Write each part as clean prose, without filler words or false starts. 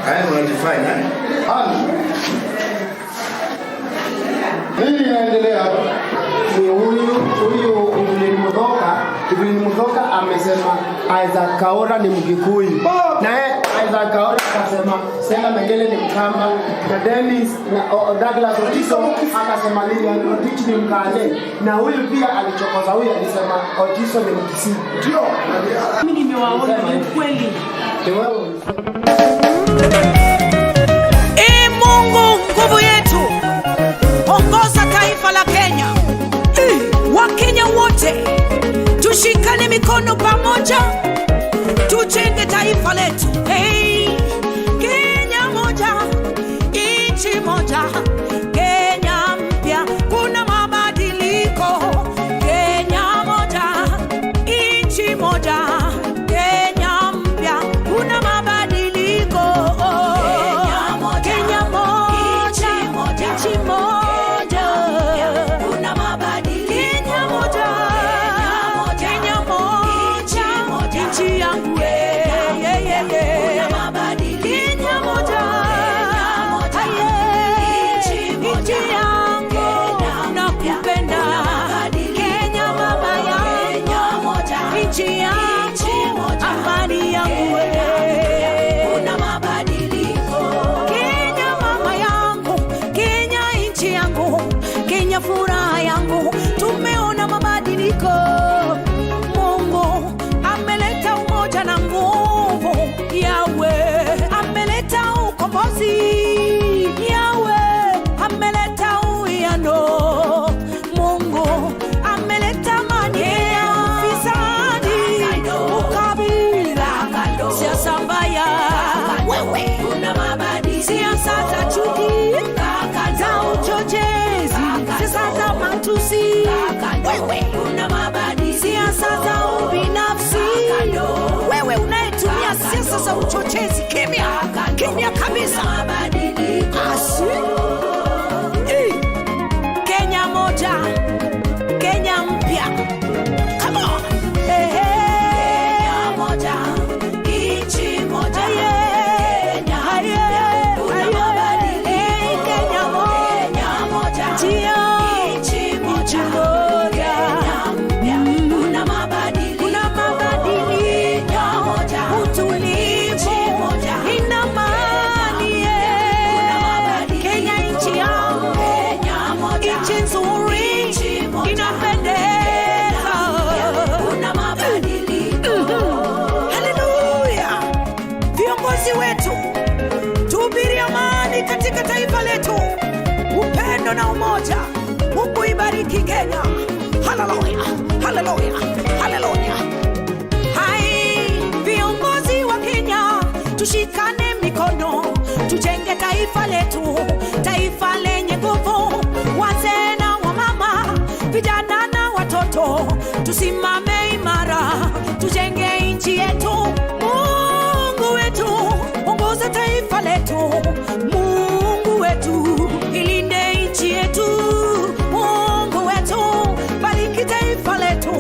Haya, unajifanya eh? Ani. Nini inaendelea hapa? Ni huyu Evelyn Muthoka amesema Isaac Kaora ni Mkikuyu. Naye Isaac Kaora akasema Stella Mengele ni Mkamba na Dennis na Douglas Otiso akasema Lilian Otich ni Mkale, na huyu pia alichokoza huyu alisema Otiso ni Mkisii. Ndio. Mimi nimewaona ni ukweli. Ni wewe ulisema. Ee Mungu nguvu yetu, ongoza taifa la Kenya. Wakenya wote tushikane mikono pamoja, tujenge taifa letu. Hey, Kenya moja, nchi moja, Kenya mpya, kuna mabadiliko. Kenya moja, nchi moja, Kenya mpya, kuna mabadiliko. Kenya moja, nchi moja, kuna mabadiliko. Kenya moja, Kenya moja, nchi yangu yeah, yeah, yeah. Kenya moja, aye, nchi yangu nakupenda. Kenya mama yangu, nchi yangu, amani yangu Kenya mama yangu, Kenya nchi yangu, Kenya furaha yangu, tumeona mabadiliko. Mungu ameleta umoja na nguvu, Yawe ameleta ukombozi, Yawe ameleta uwiano, Mungu ameleta amani ya ufisadi, ukabila, siasa mbaya, wewe siasa za chuki, za uchochezi, siasa za matusi, wewe siasa za ubinafsi, wewe unayetumia siasa za uchochezi, kimya kimya kabisa. Asi. Eh. Kenya moja, Kenya mpya. Come on. Hey, hey. Kenya moja, nchi moja. Aye, aye, aye. Hey, Kenya moja, ndio, nchi moja. Kuna mabadiliko, utulivu, ina amani, yeah. Kenya nchi yangu, nchi nzuri, inapendeza. Haleluya! Viongozi wetu, tuhubiri amani katika taifa letu, upendo na umoja. Mungu ibariki Kenya. Haleluya, haleluya, haleluya. Hai, viongozi wa Kenya, tushikane mikono, tujenge taifa letu, taifa lenye nguvu. Wazee na wamama, vijana na watoto, tusimame imara, tujenge nchi yetu. Mungu wetu, ongoza taifa letu. Mungu wetu, ilinde nchi yetu. Mungu wetu, bariki taifa letu,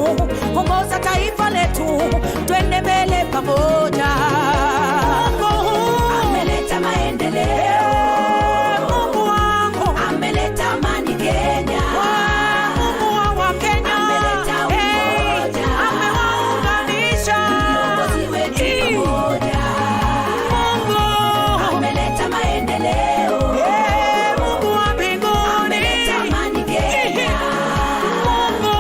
ongoza taifa letu, twende mbele pamoja. Mungu Ameleta maendeleo, Mungu wangu, ameleta amani Kenya, Mungu wa Wakenya, Ameleta hey, umoja. amewaunganisha. Viongozi wetu Eh, pamoja. Mungu, Ameleta maendeleo, eh, Mungu wa mbinguni, ameleta amani Kenya, Mungu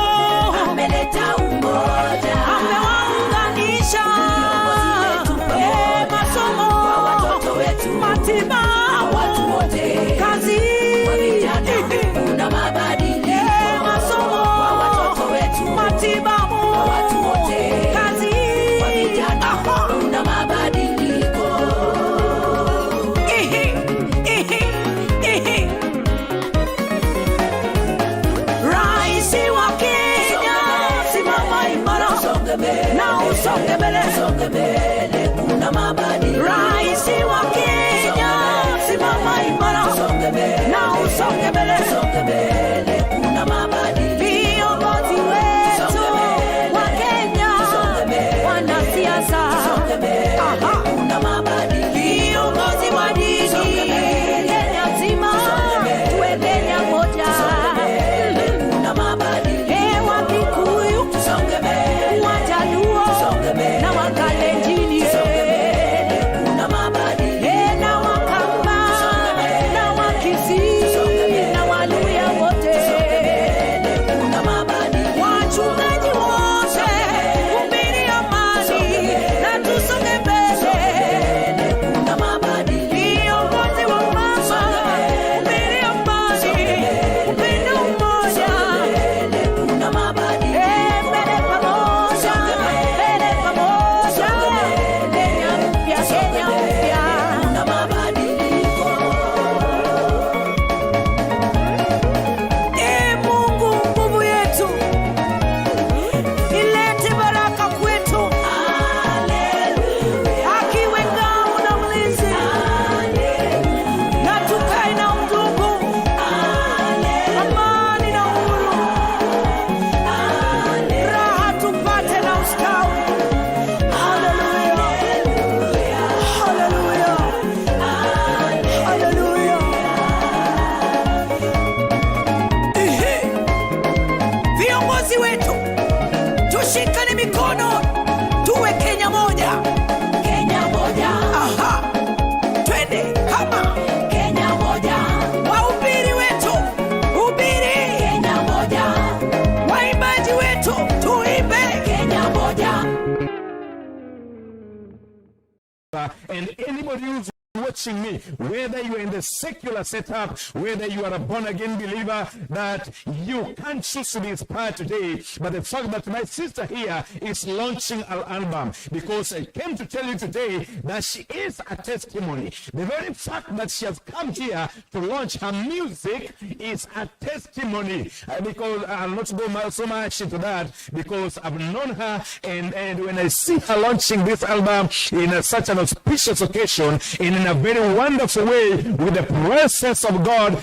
ameleta umoja, amewaunganisha. Viongozi wetu Eh, pamoja. masomo, Kwa watoto wetu, matibabu, watu wote, kazi, kwa vijana, kuna mabadiliko, Eh, masomo, kwa watoto wetu, matibabu, kwa watu wote, kazi, kwa vijana, Aha. kuna mabadiliko. Ihi, ihi, ihi. Raisi wa Kenya, simama imara Tusonge mbele, na usonge mbele. tusonge mbele, kuna mabadiliko. Raisi wa Kenya, simama imara Tusonge mbele, na usonge mbele. tusonge mbele. Anybody who's watching me, whether you are in the secular setup, whether you are a born again believer, that you can choose to be inspired today. But the fact that my sister here is launching an album, because I came to tell you today that she is a testimony. The very fact that she has come here to launch her music is a testimony. Because I'll not go so much into that, because I've known her, and when I see her launching this album in such an auspicious occasion, in a very wonderful way, with the presence of God,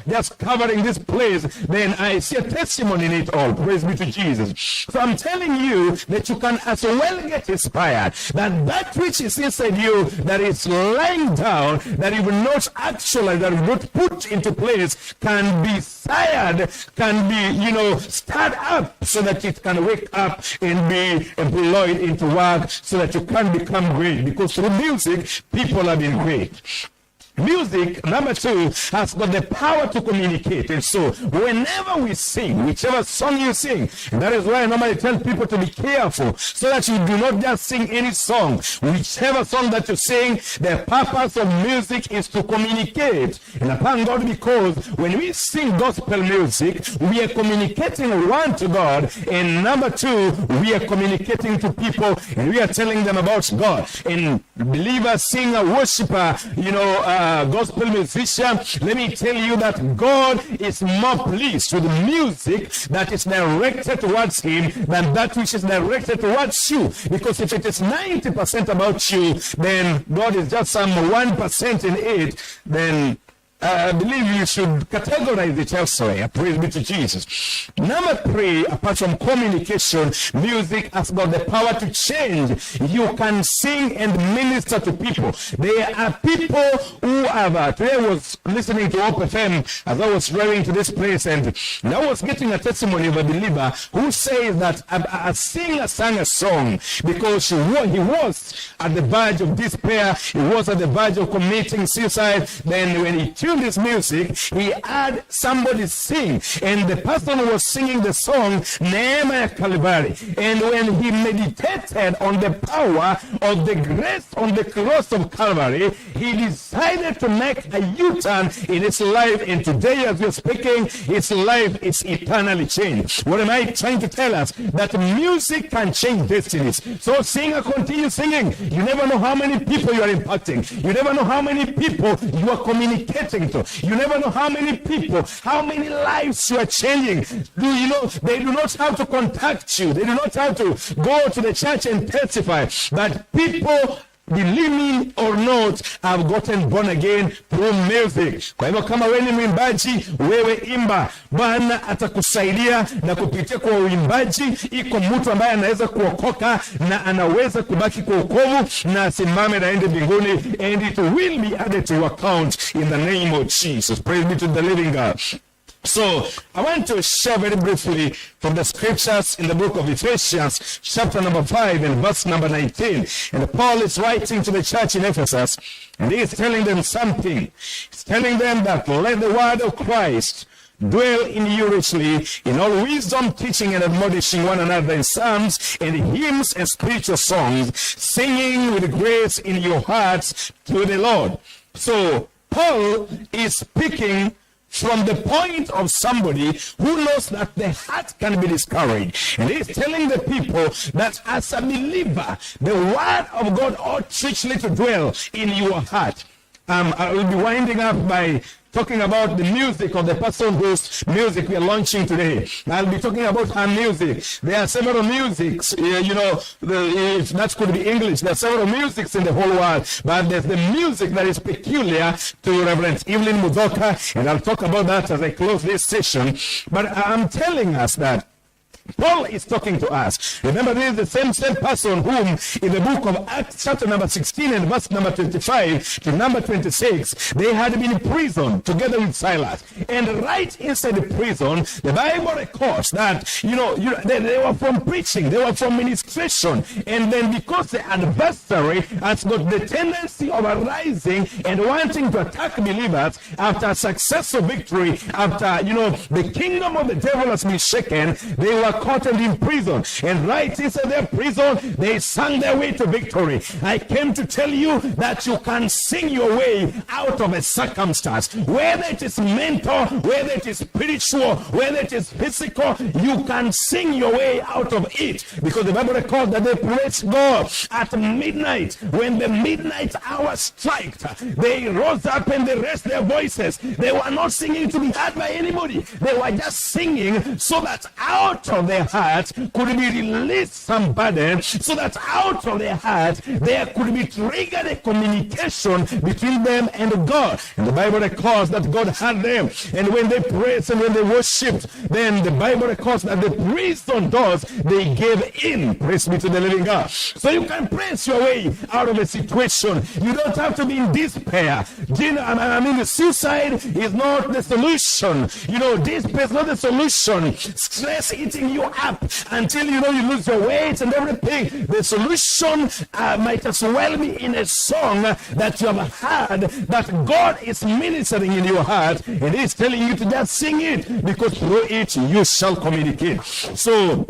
just covering this place, then I see a testimony in it all. Praise be to Jesus. So I'm telling you that you can as well get inspired, that that which is inside you, that is lying down, that you will not actualize, that you will not put into place, can be sired, can be, start up so that it can wake up and be employed into work so that you can become great. Because through music, people have been great. Music, number two, has got the power to communicate. And so whenever we sing, whichever song you sing, and that is why I normally tell people to be careful so that you do not just sing any song. Whichever song that you sing, the purpose of music is to communicate. And I thank God, because when we sing gospel music, we are communicating, one, to God, and number two, we are communicating to people, and we are telling them about God. And believer, singer, worshiper, gospel musician, let me tell you that God is more pleased with music that is directed towards him than that which is directed towards you. Because if it is 90% about you, then God is just some 1% in it, then I believe you should categorize it elsewhere. Praise be to Jesus. Number three, apart from communication, music has got the power to change. You can sing and minister to people. There are people who have, today I was listening to Hope FM as I was driving to this place, and I was getting a testimony of a believer who says that a singer sang a song because he was at the verge of despair, he was at the verge of committing suicide. Then when he tuned his music, he had somebody sing, and the person was singing the song Neema ya Calvary. And when he meditated on the power of the grace on the cross of Calvary, he decided to make a U-turn in his life, and today as we're speaking, his life is eternally changed. What am I trying to tell us? That music can change destinies. So singer, continue singing. You never know how many people you are impacting. You never know how many people you are communicating to. You never know how many people, how many lives you are changing. Do you know, they do not have to contact you. They do not have to go to the church and testify. But people, believe me or not, have gotten born again through music. Kwa hivyo kama wewe ni mwimbaji, wewe imba, Bwana atakusaidia, na kupitia kwa uimbaji iko mtu ambaye anaweza kuokoka na anaweza kubaki kwa wokovu na asimame na aende mbinguni, and it will be added to your account in the name of Jesus. Praise be to the living God. So I want to share very briefly from the scriptures in the book of Ephesians, chapter number 5 and verse number 19. And Paul is writing to the church in Ephesus, and he is telling them something. He's telling them that let the word of Christ dwell in you richly, in all wisdom, teaching and admonishing one another in psalms and hymns and spiritual songs, singing with grace in your hearts to the Lord. So Paul is speaking from the point of somebody who knows that the heart can be discouraged. And he's telling the people that as a believer, the word of God ought richly to dwell in your heart. I will be winding up by talking about the music of the person whose music we are launching today. I'll be talking about her music. There are several musics, if that could be English, there are several musics in the whole world, but there's the music that is peculiar to Reverend Evelyn Muthoka, and I'll talk about that as I close this session. But I'm telling us that Paul is talking to us. Remember, this is the same person whom in the book of Acts, chapter number 16 and verse number 25 to number 26, they had been in prison together with Silas. And right inside the prison, the Bible records that, they were from preaching, they were from ministration. And then because the adversary has got the tendency of arising and wanting to attack believers after a successful victory, after, the kingdom of the devil has been shaken, they were caught and imprisoned. And right inside their prison, they sang their way to victory. I came to tell you that you can sing your way out of a circumstance. Whether it is mental, whether it is spiritual, whether it is physical, you can sing your way out of it. Because the Bible records that they praised God at midnight. When the midnight hour struck, they rose up and they raised their voices. They were not singing to be heard by anybody. They were just singing so that out of their heart could be released some burden, so that out of their heart there could be triggered a communication between them and God. And the Bible records that God heard them. And when they praised and when they worshipped, then the Bible records that the prison doors, they gave in. Praise be to the living God. So you can praise your way out of a situation. You don't have to be in despair. You know, I mean, the suicide is not the solution. You know, despair is not the solution. Stress eating you up until, you know, you lose your weight and everything. The solution might as well be in a song that you have heard that God is ministering in your heart, and He's telling you to just sing it, because through it you shall communicate. So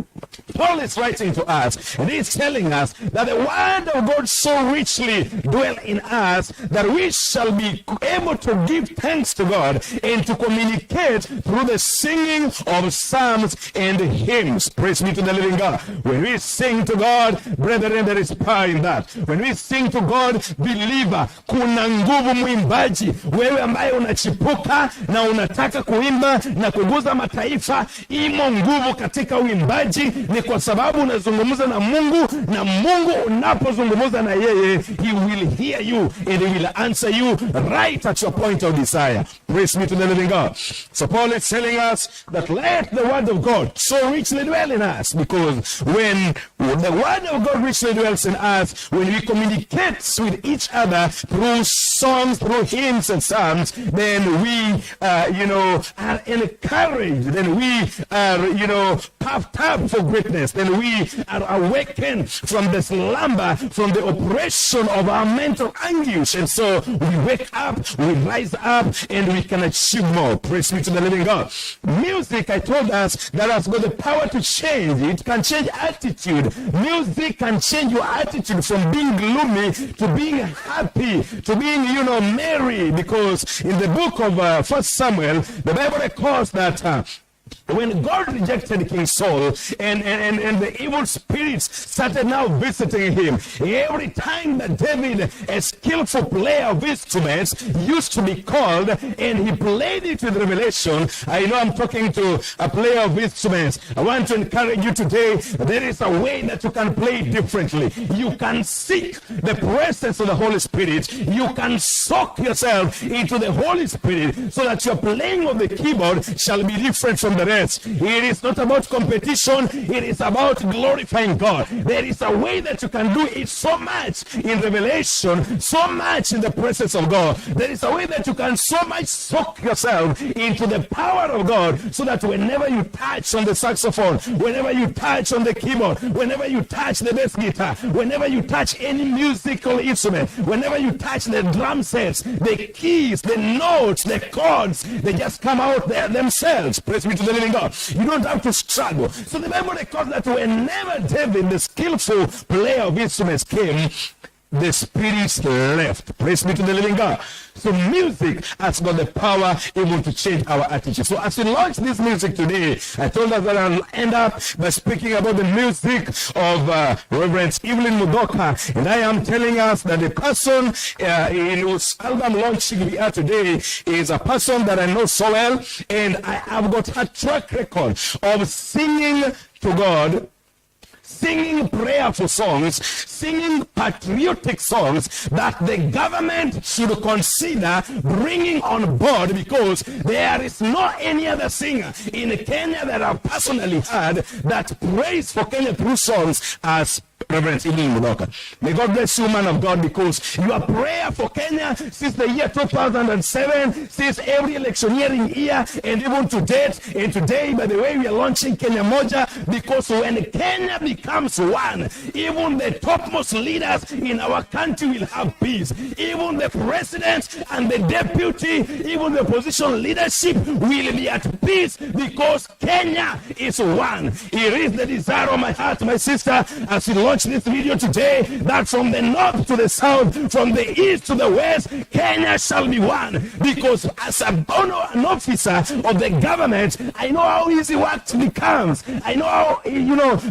Paul is writing to us, and he's telling us that the word of God so richly dwell in us that we shall be able to give thanks to God and to communicate through the singing of psalms and hymns. Praise be to the living God. When we sing to God, brethren, there is power in that. When we sing to God, believer, kuna nguvu mwimbaji. Wewe ambaye unachipuka na unataka kuimba na kuguza mataifa, imo nguvu katika uimbaji. Ni kwa sababu unazungumza na Mungu, na Mungu unapozungumza na yeye, he will hear you and he will answer you right at your point of desire. Praise be to the living God. So Paul is telling us that let the word of God so richly dwell in us, because when the word of God richly dwells in us, when we communicate with each other through songs, through hymns and psalms, then we, are encouraged, then we are, puffed up for greatness, then we are awakened from the slumber, from the oppression of our mental anguish. And so we wake up, we rise up, and we can achieve more. Praise be to the living God. Music, I told us, that has got the power to change. It can change attitude. Music can change your attitude from being gloomy to being happy, to being, merry. Because in the book of 1 Samuel, the Bible records that when God rejected King Saul and the evil spirits started now visiting him, every time that David, a skillful player of instruments, used to be called and he played it with revelation. I know I'm talking to a player of instruments. I want to encourage you today. There is a way that you can play differently. You can seek the presence of the Holy Spirit. You can soak yourself into the Holy Spirit so that your playing of the keyboard shall be different from the rest. It is not about competition. It is about glorifying God. There is a way that you can do it so much in revelation, so much in the presence of God. There is a way that you can so much soak yourself into the power of God so that whenever you touch on the saxophone, whenever you touch on the keyboard, whenever you touch the bass guitar, whenever you touch any musical instrument, whenever you touch the drum sets, the keys, the notes, the chords, they just come out there themselves. Praise be to the living God. You don't have to struggle. So the Bible records that whenever David, the skillful player of instruments, came, the spirits left. Praise be to the living God. So music has got the power able to change our attitude. So as we launch this music today, I told us that I'll end up by speaking about the music of Reverend Evelyn Muthoka. And I am telling us that the person in whose album launching we are today is a person that I know so well, and I have got a track record of singing to God, singing prayerful songs, singing patriotic songs that the government should consider bringing on board, because there is not any other singer in Kenya that I've personally heard that prays for Kenya through songs as Reverend Evelyn Muthoka. May God bless you, man of God, because your prayer for Kenya since the year 2007, since every electioneering year, and even to date, and today, by the way, we are launching Kenya Moja, because when Kenya becomes one, even the topmost leaders in our country will have peace. Even the president and the deputy, even the opposition leadership will be at peace, because Kenya is one. It is the desire of my heart, my sister, as we launch this video today, that from the north to the south, from the east to the west, Kenya shall be one. Because as an officer of the government, I know how easy work becomes. I know how,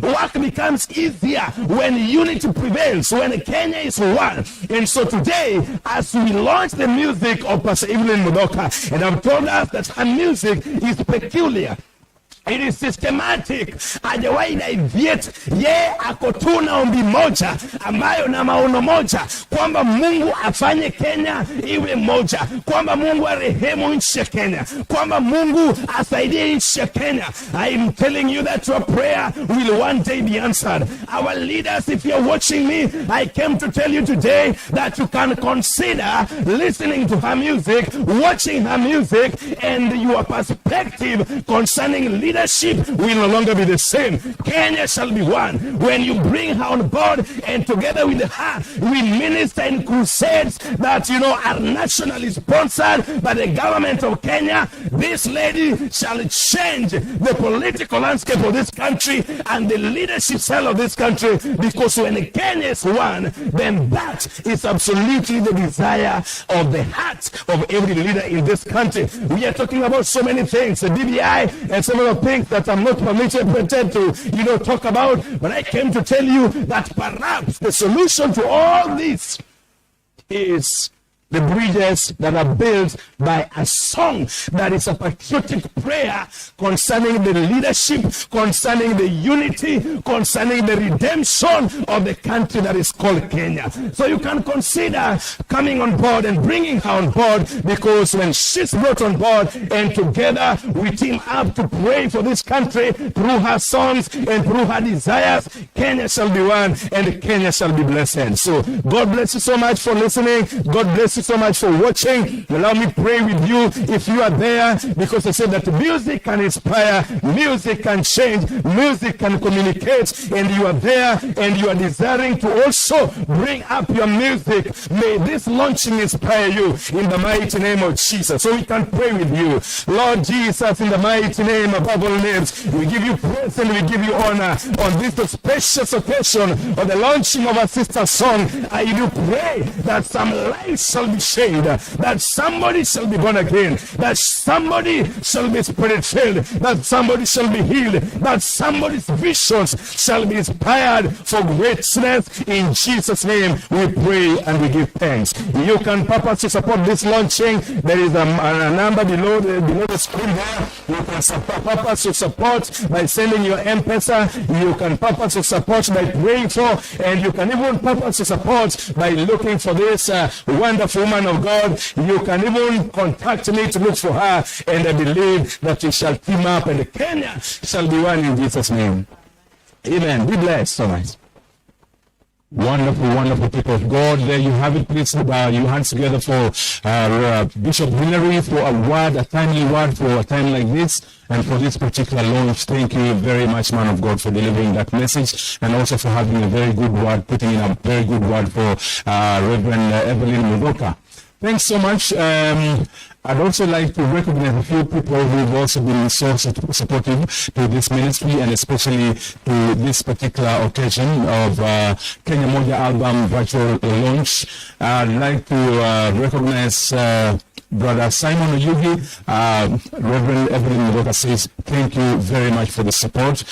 work becomes easier when unity prevails, when Kenya is one. And so today, as we launch the music of Pastor Evelyn Muthoka, and I've told us that her music is peculiar. It is systematic. Hajawahi deviate. Ye ako tu na ombi moja ambayo na maono moja kwamba Mungu afanye Kenya iwe moja, kwamba Mungu arehemu nchi ya Kenya, kwamba Mungu asaidie nchi ya Kenya. I am telling you that your prayer will one day be answered. Our leaders, if you are watching me, I came to tell you today that you can consider listening to her music, watching her music, and your perspective concerning leadership will no longer be the same. Kenya shall be one. When you bring her on board, and together with her, we minister in crusades that, are nationally sponsored by the government of Kenya. This lady shall change the political landscape of this country and the leadership style of this country, because when Kenya is one, then that is absolutely the desire of the heart of every leader in this country. We are talking about so many things, the BBI and some other things that I'm not permitted to, talk about. But I came to tell you that perhaps the solution to all this is the bridges that are built by a song that is a patriotic prayer concerning the leadership, concerning the unity, concerning the redemption of the country that is called Kenya. So you can consider coming on board and bringing her on board, because when she's brought on board and together we team up to pray for this country through her songs and through her desires, Kenya shall be one and Kenya shall be blessed. So God bless you so much for listening. God bless you so much for watching. Allow me pray with you if you are there, because I said that music can inspire, music can change, music can communicate, and you are there and you are desiring to also bring up your music. May this launching inspire you in the mighty name of Jesus. So we can pray with you. Lord Jesus, in the mighty name above all names, we give you praise and we give you honor on this auspicious occasion of the launching of our sister's song. I do pray that some lives shall be saved, that somebody shall be born again, that somebody shall be spirit filled, that somebody shall be healed, that somebody's visions shall be inspired for greatness. In Jesus' name we pray and we give thanks. You can purpose to support this launching. There is a number below the screen there. You can purpose to support by sending your M-Pesa. You can purpose to support by praying for, and you can even purpose to support by looking for this wonderful woman of God. You can even contact me to look for her, and I believe that we shall team up and Kenya shall be one in Jesus' name. Amen. Be blessed so much. Wonderful, wonderful people of God. There you have it. Please your hands together for Bishop Hillary for a word, a timely word for a time like this, and for this particular launch. Thank you very much, man of God, for delivering that message, and also for having a very good word, putting in a very good word for Reverend Evelyn Muthoka. Thanks so much. I'd also like to recognize a few people who've also been so supportive to this ministry, and especially to this particular occasion of Kenya Moja album virtual launch. I'd like to recognize Brother Simon Oyugi. Reverend Evelyn Muthoka says thank you very much for the support.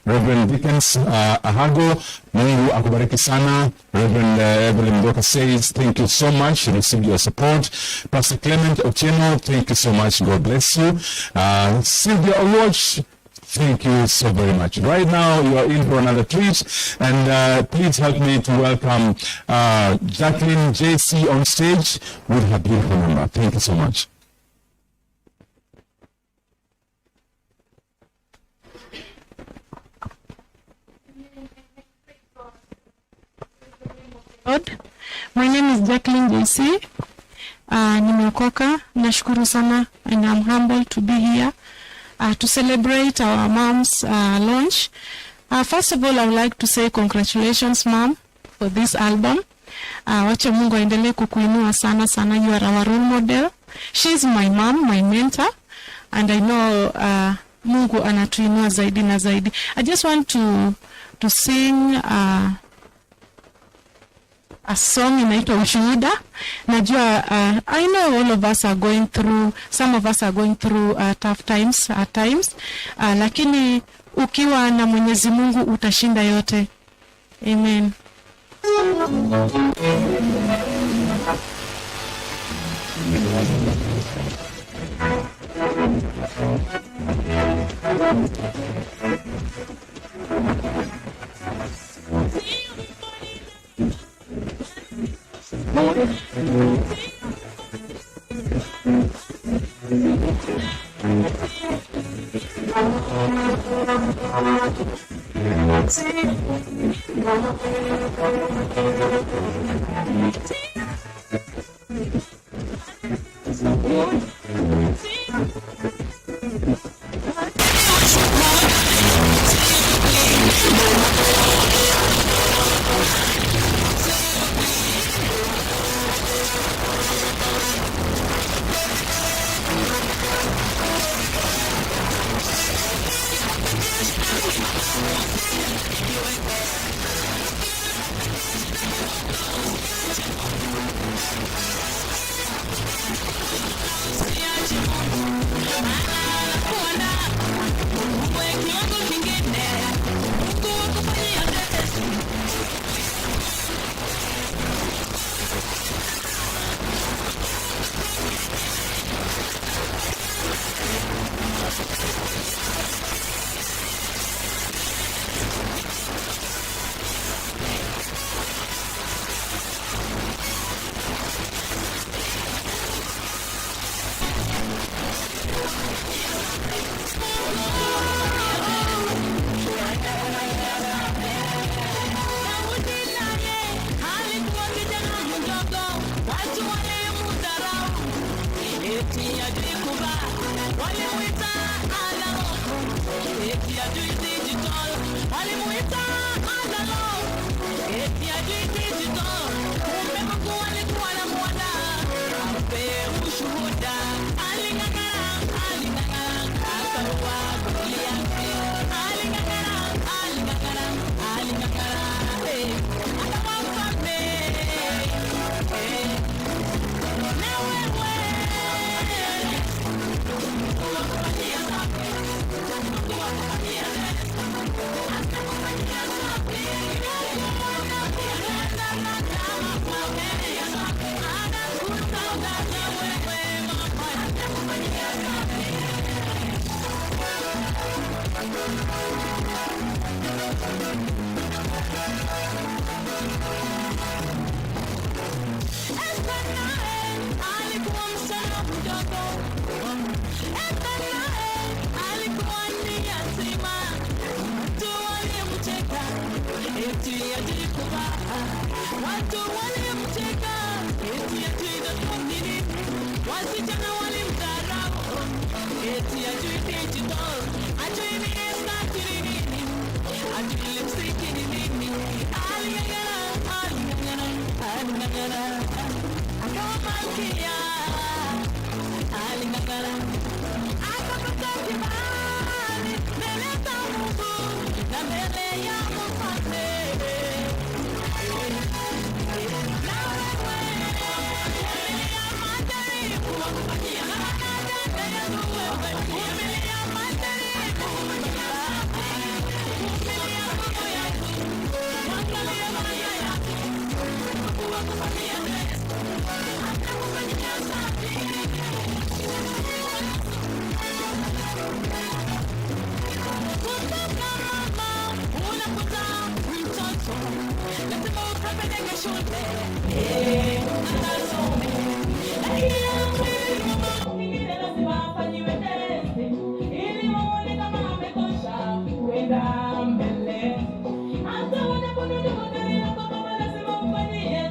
Reverend Dickens Ahago, Mungu akubariki sana. Reverend Evelyn Muthoka says thank you so much. She received your support. Pastor Clement Otieno, thank you so much. God bless you. Sylvia Oluoch, thank you so very much. Right now, you are in for another treat, and please help me to welcome Jacqueline JC on stage with her beautiful number. Thank you so much. Lord. My name is Jacqueline JC. Nimeokoka. Nashukuru sana and I'm humbled to be here to celebrate our mom's launch. First of all, I would like to say congratulations, Mom, for this album. Wacha Mungu aendelee kukuinua sana sana. You are our role model. She's my mom, my mentor, and I know Mungu anatuinua zaidi na zaidi. I just want to sing a song inaitwa Ushuhuda. Najua I know all of us are going through, some of us are going through tough times at times, lakini ukiwa na Mwenyezi Mungu utashinda yote. Amen. Mbele. Hata wanaponunua gari lako, baba lazima ufanyie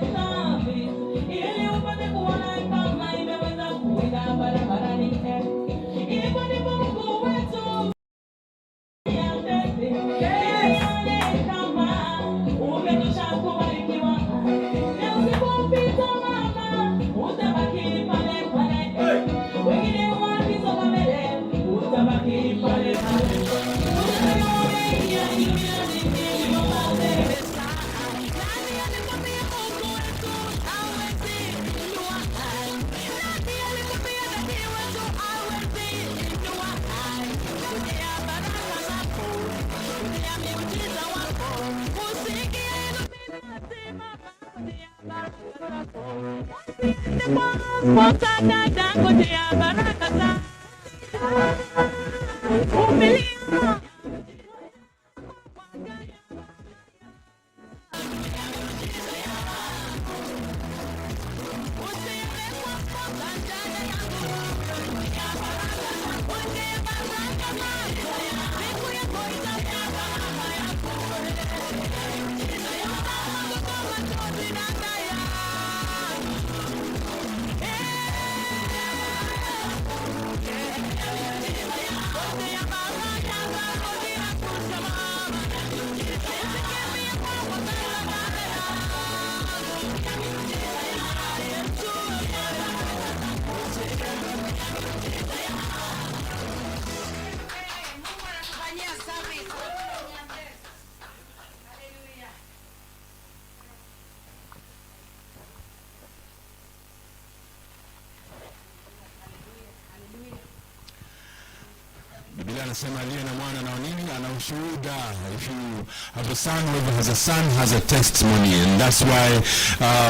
Biblia anasema aliye na mwana na nini ana ushuhuda. If you have a son, whoever has a son has a testimony, and that's why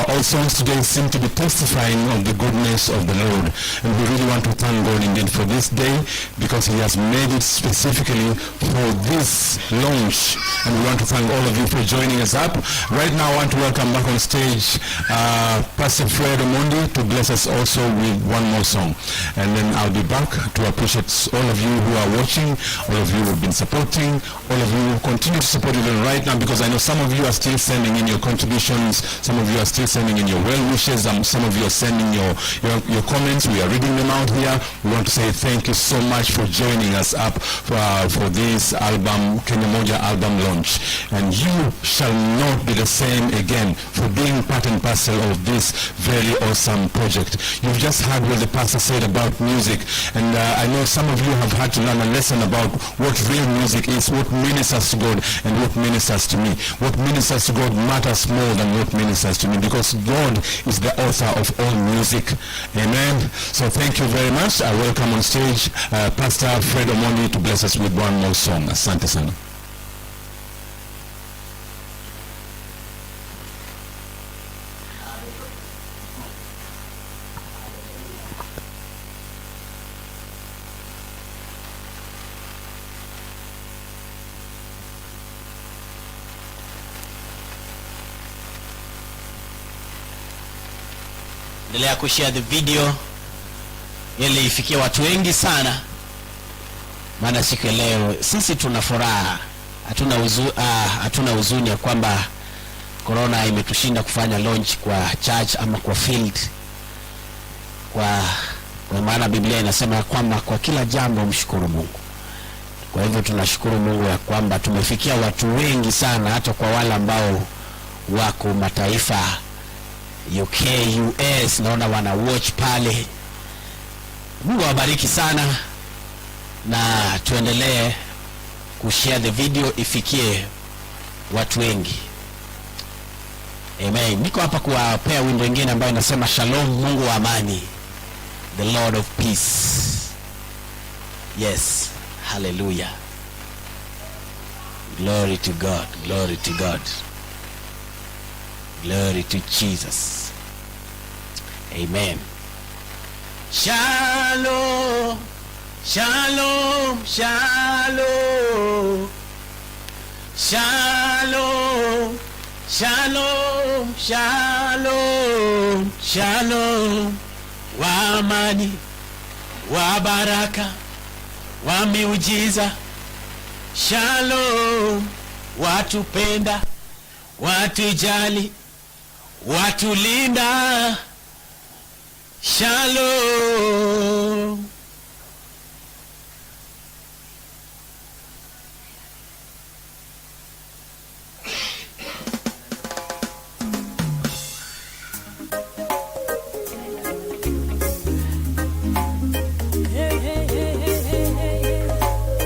all songs today seem to be testifying of the goodness of the Lord. And we really want to thank God indeed for this day, because He has made it specifically for this launch. And we want to thank all of you for joining us up. Right now, I want to welcome back on stage Pastor Fred Omondi to bless us also with one more song. And then I'll be back to appreciate all of you who are watching, all of you who have been supporting, all of you who continue to support even right now, because I know some of you are still sending in your contributions, some of you are still sending in your well wishes, some of you are sending your comments. We are reading them out here. We want to say thank you so much for joining us up for this album, Kenya Moja album launch. And you shall not be the same again for being part and parcel of this very awesome project. You've just heard what the pastor said about music, and I know some of you have had to learn a lesson about what real music is, what ministers to God and what ministers to me. What ministers to God matters more than what ministers to me, because God is the author of all music. Amen. So thank you very much. I welcome on stage Pastor Fred Omondi to bless us with one more song. Asante sana. Endelea kushare the video ili ifikie watu wengi sana, maana siku ya leo sisi tuna furaha, hatuna huzuni ya kwamba corona imetushinda kufanya launch kwa church ama kwa field, kwa maana Biblia inasema ya kwamba kwa kila jambo mshukuru Mungu. Kwa hivyo tunashukuru Mungu ya kwamba tumefikia watu wengi sana, hata kwa wale ambao wako mataifa UK, US, naona wana watch pale. Mungu awabariki sana, na tuendelee kushare the video ifikie watu wengi. Amen. Niko hapa kuwapea wimbo mwingine ambayo inasema Shalom, Mungu wa amani, the Lord of peace. Yes, hallelujah. Glory to God, glory to God. Glory to Jesus. Amen. Shalom, shalom, shalom. Shalom, shalom, shalom, shalom. Wa amani, wa baraka, wa miujiza. Shalom, watupenda, watujali, watulinda. Shalom. Hey, hey, hey, hey, hey, hey, hey.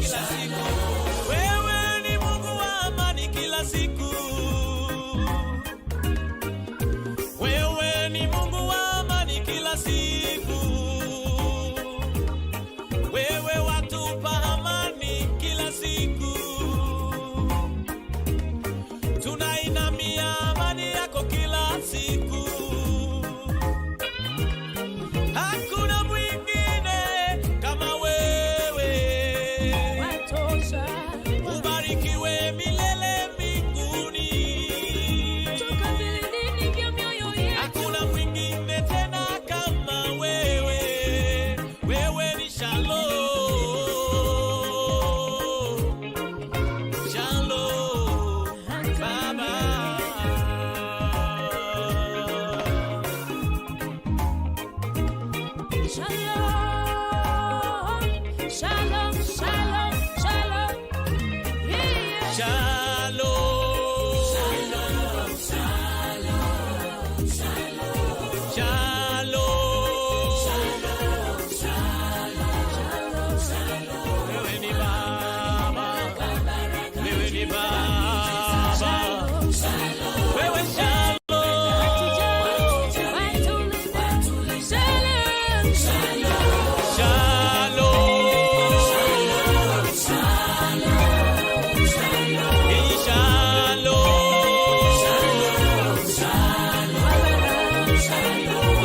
kila siku. Wewe ni Mungu wa amani kila siku. Wewe ni Mungu wa amani kila siku. Wewe watupa amani kila siku. Tunainamia amani yako kila siku. Hakuna mwingine kama wewe. Ubarikiwe milele mbinguni. Hakuna mwingine tena kama wewe. Wewe ni Shalom. Shalom, Baba. Shalom, shalom, shalom, shalom. Yeah. Shalom. Shalom, shalom, shalom. Shalom, shalom. Wewe ni Baba. Wewe ni Baba. Wewe shalom. Shalom.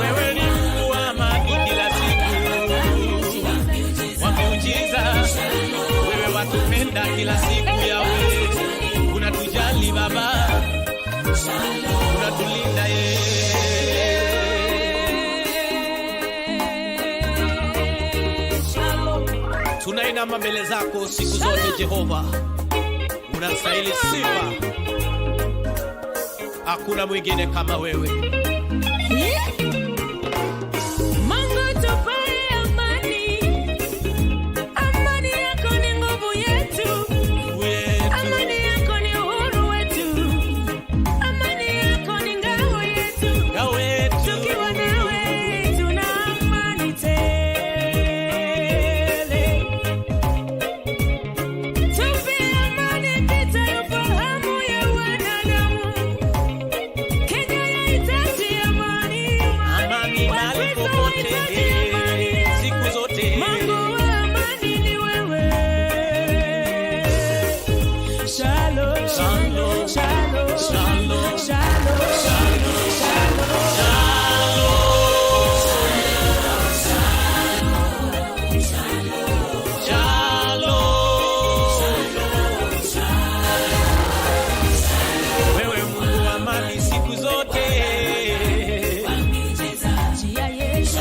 Wewe ni Mungu wa amani kila siku, wa miujiza. Wewe watupenda kila siku yawe, unatujali Baba, unatulinda ye. Tunainama mbele zako siku zote Jehova, unastahili sifa, hakuna mwingine kama wewe. Mungu tupae amani. Amani yako ni nguvu yetu. Amani yako ni uhuru wetu. Amani yako ni ngao yetu. Ngao yetu. Tukiwa nawe tuna amani tele. Tupe amani pita ufahamu ya wanadamu. Kenya yahitaji amani. Amani mahali Wakristo popote, wahitaji amani. siku zote. Mungu wa amani ni wewe. Shalom, Shalom, shalom, shalom, shalom, shalom. Shalom. Wewe Mungu wa amani siku zote. Njia yetu.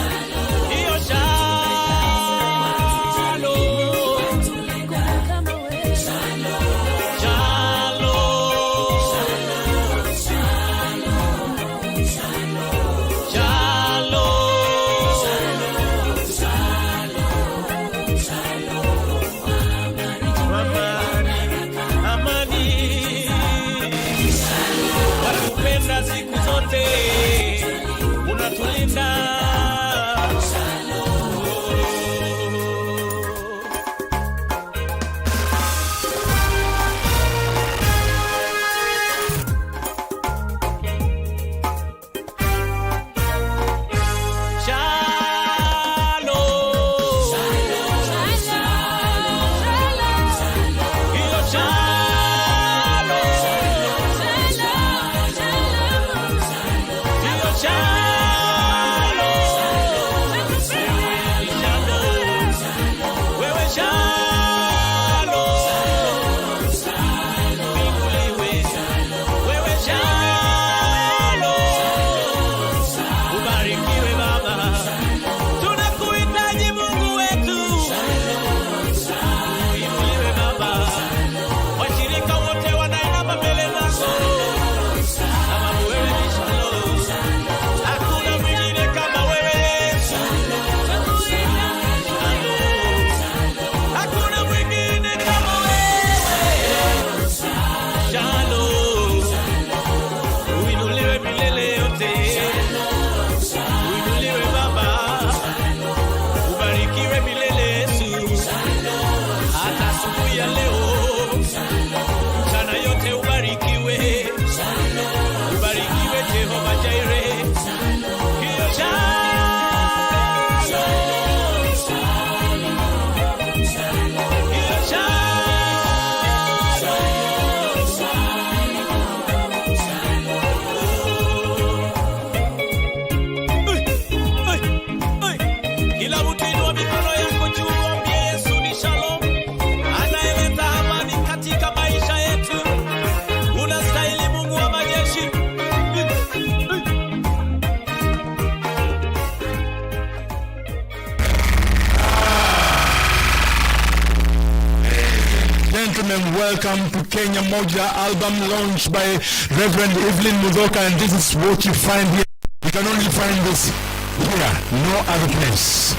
gentlemen, welcome to Kenya Moja album launch by Reverend Evelyn Muthoka, and this is what you find here. You can only find this here, no other place.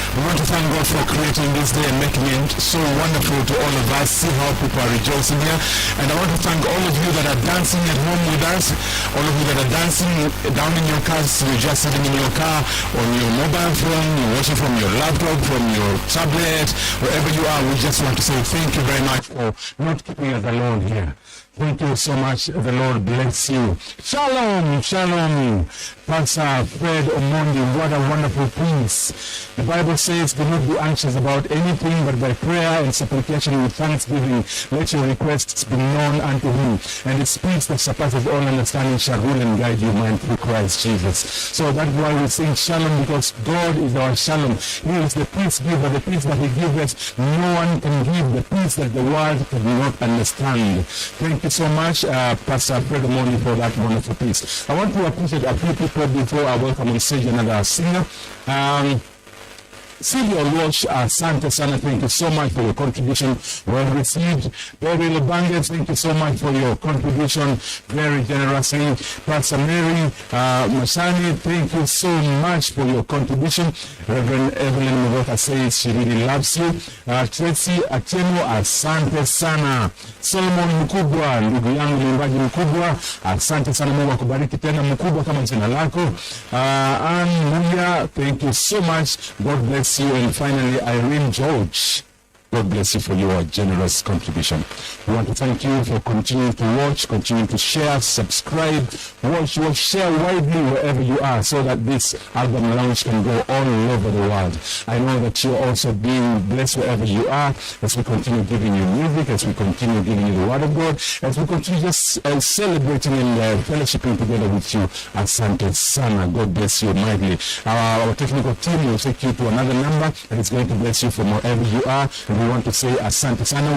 We want to thank God for creating this day and making it so wonderful to all of us. See how people are rejoicing here. And I want to thank all of you that are dancing at home with us, all of you that are dancing down in your cars, you're just sitting in your car, on your mobile phone, you're watching from your laptop, from your tablet, wherever you are. We just want to say thank you very much for not keeping us alone here. Thank you so much. The Lord bless you. Shalom, shalom. Pastor Fred Omondi, what a wonderful peace. The Bible says, do not be anxious about anything, but by prayer and supplication with thanksgiving, let your requests be known unto him. And his peace that surpasses all understanding shall rule and guide your mind through Christ Jesus. So that's why we sing shalom, because God is our shalom. He is the peace giver, the peace that he gives us. No one can give the peace that the world cannot understand. Thank you so much, Pastor Fred Omondi, for that wonderful peace. I want to appreciate a few people before I welcome on stage another singer. Sylvia Walsh, asante sana, thank you so much for your contribution. Well received. Barry Lubange, thank you so much for your contribution, very generously. Pastor Mary Mashani, thank you so much for your contribution. Reverend Evelyn Muthoka says she really loves you. Tracy Atieno, asante sana. Solomon Mkubwa, ndugu yangu mwimbaji mkubwa, asante sana, Mungu akubariki tena mkubwa kama jina lako. Ann Muya, thank you so much. God bless you. And finally, Irene George, God bless you for your generous contribution. We want to thank you for continuing to watch, continuing to share, subscribe, watch, share widely wherever you are, so that this album launch can go all over the world. I know that you're also being blessed wherever you are as we continue giving you music, as we continue giving you the Word of God, as we continue just celebrating and fellowshipping together with you. Asante sana. God bless you mightily. Our technical team will take you to another number and it's going to bless you from wherever you are. And we want to say asante sana.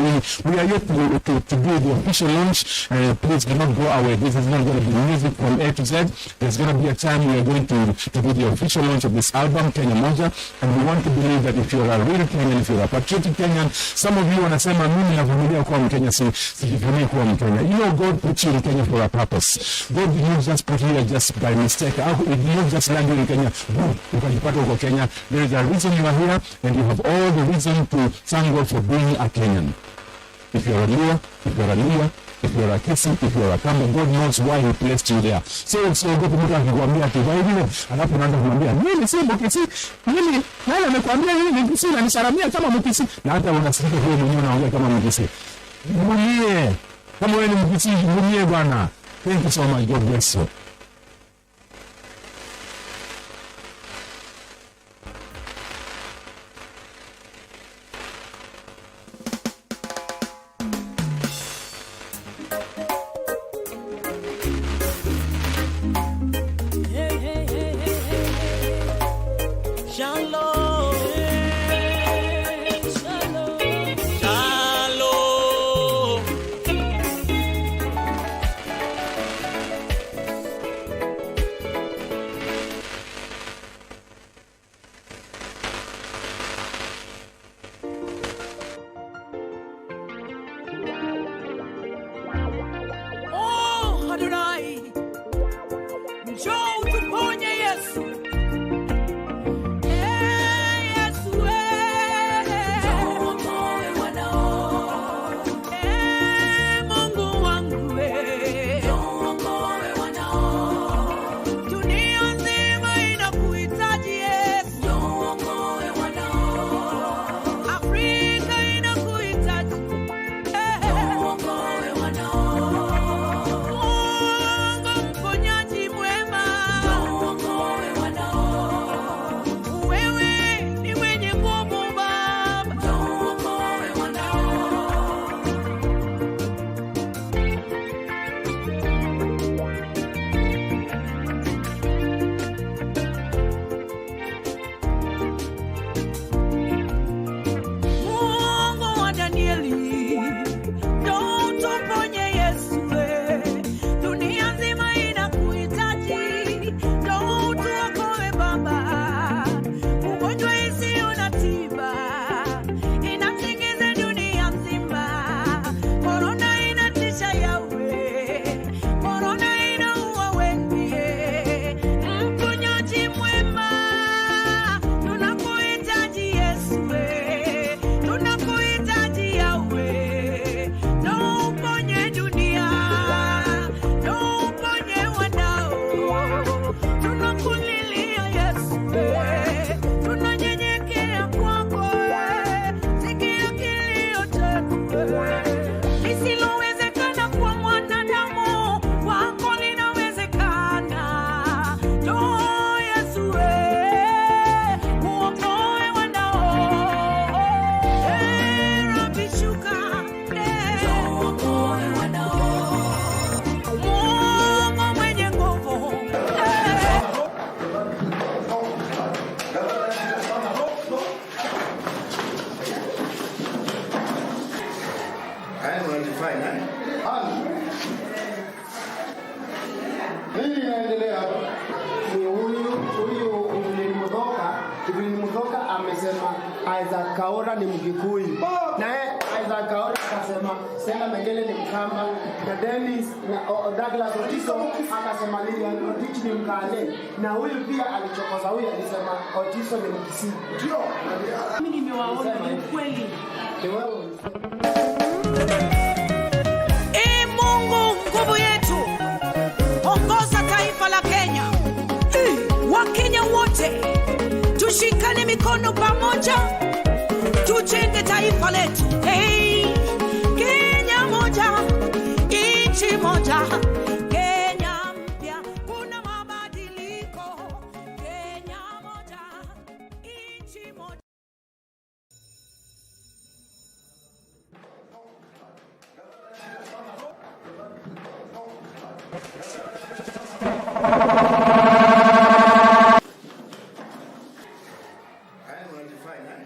We are yet to do the official launch. Please do not go away. This is not going to be music from A to Z. There's going to be a time we are going to do the official launch of this album, Kenya Moja. And we want to believe that if you're a real Kenyan, if you're a patriotic Kenyan, some of you wanasema mimi navumilia kuwa Mkenya, sijivunie kuwa Mkenya. You know, God put you in Kenya for a purpose. God did not just put you here just by mistake. He did not just land you in Kenya. Boom, ukajipata uko Kenya. There is a reason you are here, and you have all the reason to thank God for being a Kenyan. If you're a Luo, if you're a Luo, if you're a Kisii, if you're a Kamba, God knows why he placed you there. So usiogope mtu akikwambia ati wewe vile, alafu unaanza kumwambia mimi si Mkisii, mimi nani amekwambia mimi ni Mkisii na nisalamia kama Mkisii, na hata unasikika wewe mwenyewe unaongea kama Mkisii. Mwenyewe kama wewe ni Mkisii, mwenyewe bwana. Thank you so much. God bless you. Shalom. Shalom. Shalom. Oh, Adonai, njoo utuponye Yesu. Isaac Kaura ni Mkikuyu, na yeye Isaac Kaura akasema Stella Mengele ni Mkamba, na Dennis na Douglas Otiso akasema Lilian Otich ni Mkale, na huyu pia alichokoza huyu alisema Otiso ni Mkisii. Ndio. Mimi nimewaona ni ukweli. Ni wewe. Ee Mungu nguvu yetu, ongoza taifa la Kenya. Wakenya wote tushikane mikono pamoja, tujenge taifa letu. Hey, Kenya moja, nchi moja, Kenya mpya, kuna mabadiliko. Kenya moja, nchi moja. I am ratifying, eh?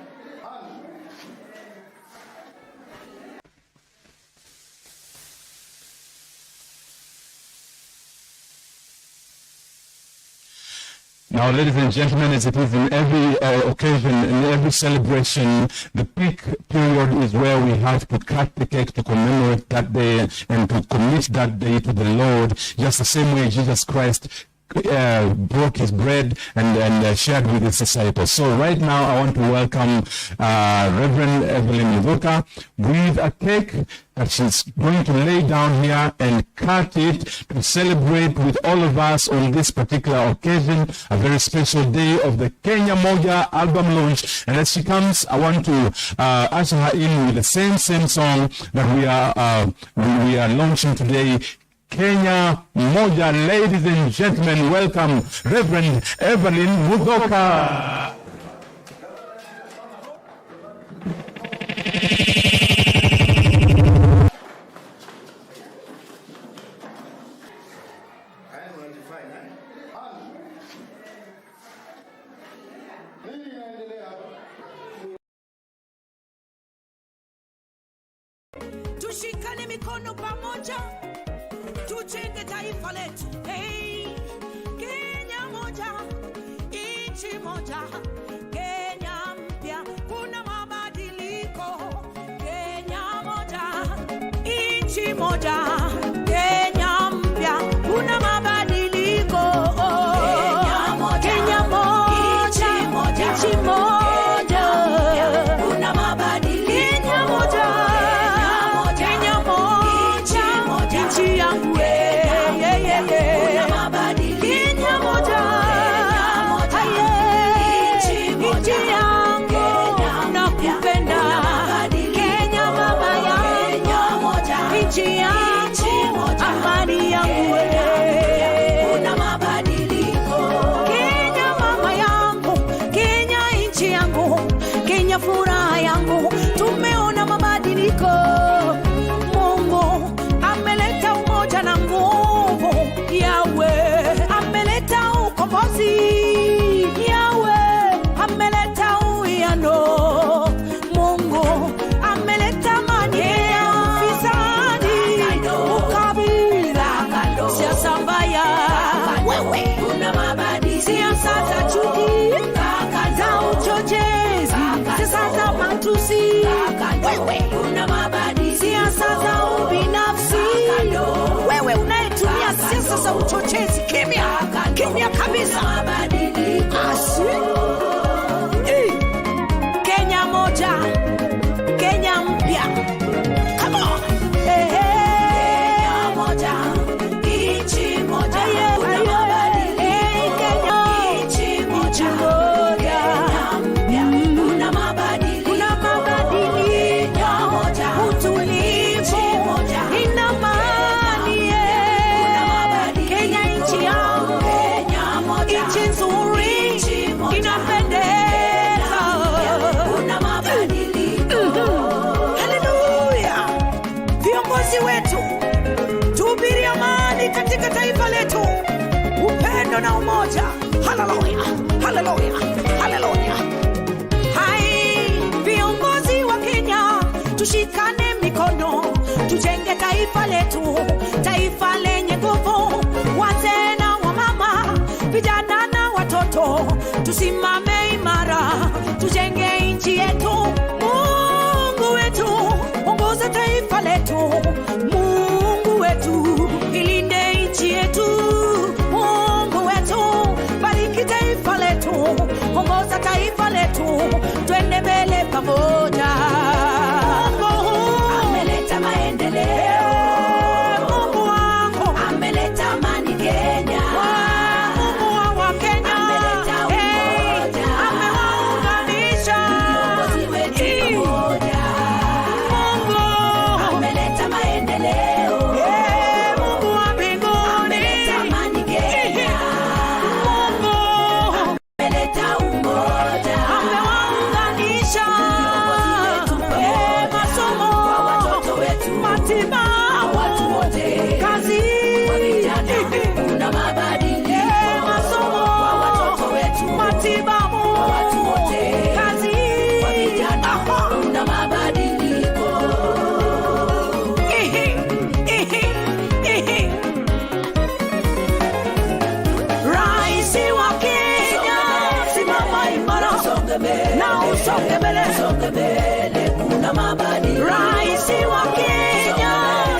Now, ladies and gentlemen, as it is in every occasion, in every celebration, the peak period is where we have to cut the cake to commemorate that day and to commit that day to the Lord, just the same way Jesus Christ broke his bread and shared with his disciples. So right now, I want to welcome Reverend Evelyn Muthoka with a cake that she's going to lay down here and cut it to celebrate with all of us on this particular occasion, a very special day of the Kenya Moja album launch. And as she comes, I want to usher her in with the same song that we are launching today, Kenya Moja. Ladies and gentlemen, welcome Reverend Evelyn Muthoka. I am ratifying, eh? Nini inaendelea hapa? Tushikane mikono pamoja, tujenge taifa letu. Hey, Kenya moja, nchi moja, Kenya mpya, kuna mabadiliko. Kenya moja, nchi moja, Kenya mpya, kuna mabadiliko. Kenya moja, nchi moja, kuna mabadiliko. Kenya moja, Kenya moja, nchi yangu Kenya moja, aye, nchi yangu nakupenda. Kenya mama yangu, nchi yangu, amani yangu Kenya mama yangu, Kenya nchi yangu, Kenya furaha yangu, tumeona mabadiliko. Mungu ameleta umoja na nguvu, Yawe ameleta ukombozi, Yawe ameleta uwiano, Mungu ameleta amani ya ufisadi, ukabila, siasa mbaya, wewe siasa za chuki, za uchochezi, siasa za matusi, wewe siasa za ubinafsi, wewe unayetumia siasa za uchochezi, kimya kimya kabisa. Asi. Eh. Kenya moja, Kenya mpya. Come on. Eh, eh. Aye, aye. Eh, Kenya. Nchi moja. Kuna mabadiliko, utulivu, ina amani, eh. Kenya nchi yangu, nchi nzuri, inapendeza. Haleluya! Viongozi wetu, tuhubiri amani katika taifa letu, upendo na umoja. Haleluya, haleluya, haleluya! Hai, viongozi wa Kenya, tushikane mikono, tujenge taifa letu, taifa lenye nguvu. Wazee na wamama, vijana na watoto, tusimame imara, tujenge nchi. Nchi yetu. Mungu wetu, ongoza taifa letu. Mungu wetu, ilinde nchi yetu. Mungu wetu, bariki taifa letu, ongoza taifa letu, twende mbele pamoja. Mungu Ameleta maendeleo. Mungu wangu Ameleta amani Kenya. Mungu wa Wakenya, Ameleta umoja. Amewaunganisha Viongozi wetu pamoja. Mungu Ameleta maendeleo. Mungu wa mbinguni, Ameleta amani Kenya. Mungu Ameleta umoja. amewaunganisha Viongozi wetu pamoja. Masomo, Kwa watoto wetu. Matibabu, Watu wote. Kazi, Kwa vijana kuna mabadiliko. Masomo, Kwa watoto wetu. Matibabu, Kwa watu wote. Kazi, Kwa vijana kuna mabadiliko. Ihi, ihi, ihi. Raisi wa Kenya, simama imara Tusonge mbele. Na usonge mbele. Tusonge mbele, kuna mabadiliko. Raisi wa Kenya,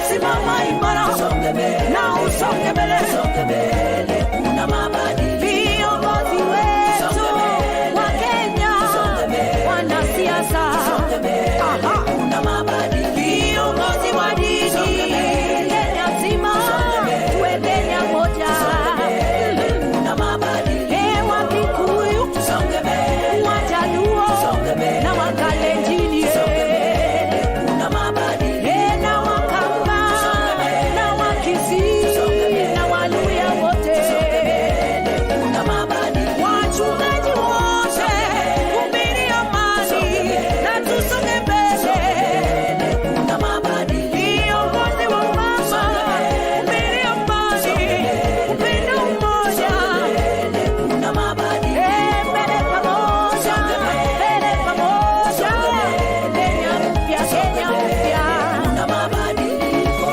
simama imara Tusonge mbele. Na usonge mbele. Tusonge mbele, kuna mabadiliko. Viongozi wetu Tusonge mbele. Wa Kenya, Tusonge mbele. Wanasiasa, Tusonge mbele, Aha. kuna mabadiliko. Viongozi wa dini Tusonge mbele. Kenya nzima, Tusonge mbele. Tuwe Kenya moja. Tusonge mbele, kuna mabadiliko. Wa Kikuyu, Tusonge mbele. Wajaluo Tusonge mbele. Na Wakalenjini, Tusonge mbele, kuna mabadiliko. Na Wakamba Tusonge mbele. Na Wakisii Tusonge mbele. Na Waluya wote, Tusonge mbele, kuna mabadiliko. Wachungaji wote, hubiri amani na tusonge mbele. Mbele, kuna mabadiliko. Viongozi wa mama, hubiri amani, upendo, umoja. Mbele, kuna mabadiliko. Mbele pamoja, mbele pamoja. Kenya mpya, Kenya mpya. Kuna mabadiliko.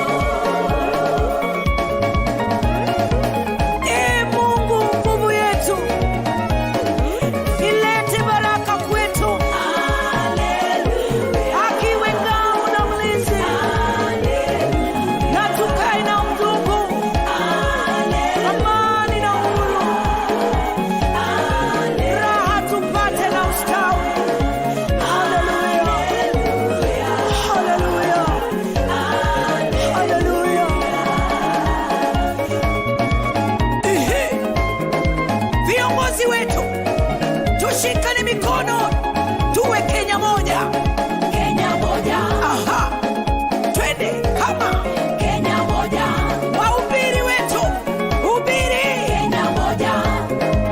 Ee Mungu, nguvu yetu, ilete baraka kwetu, akiwe ngao na mlinzi, na tukae na undugu, amani na uhuru, raha tupate na ustawi. Haleluya, haleluya, haleluya. Ehe. Viongozi wetu, tushikane mikono, tuwe Kenya moja. Kenya moja. Aha, twende kama Kenya moja. Wahubiri wetu, hubiri. Kenya moja.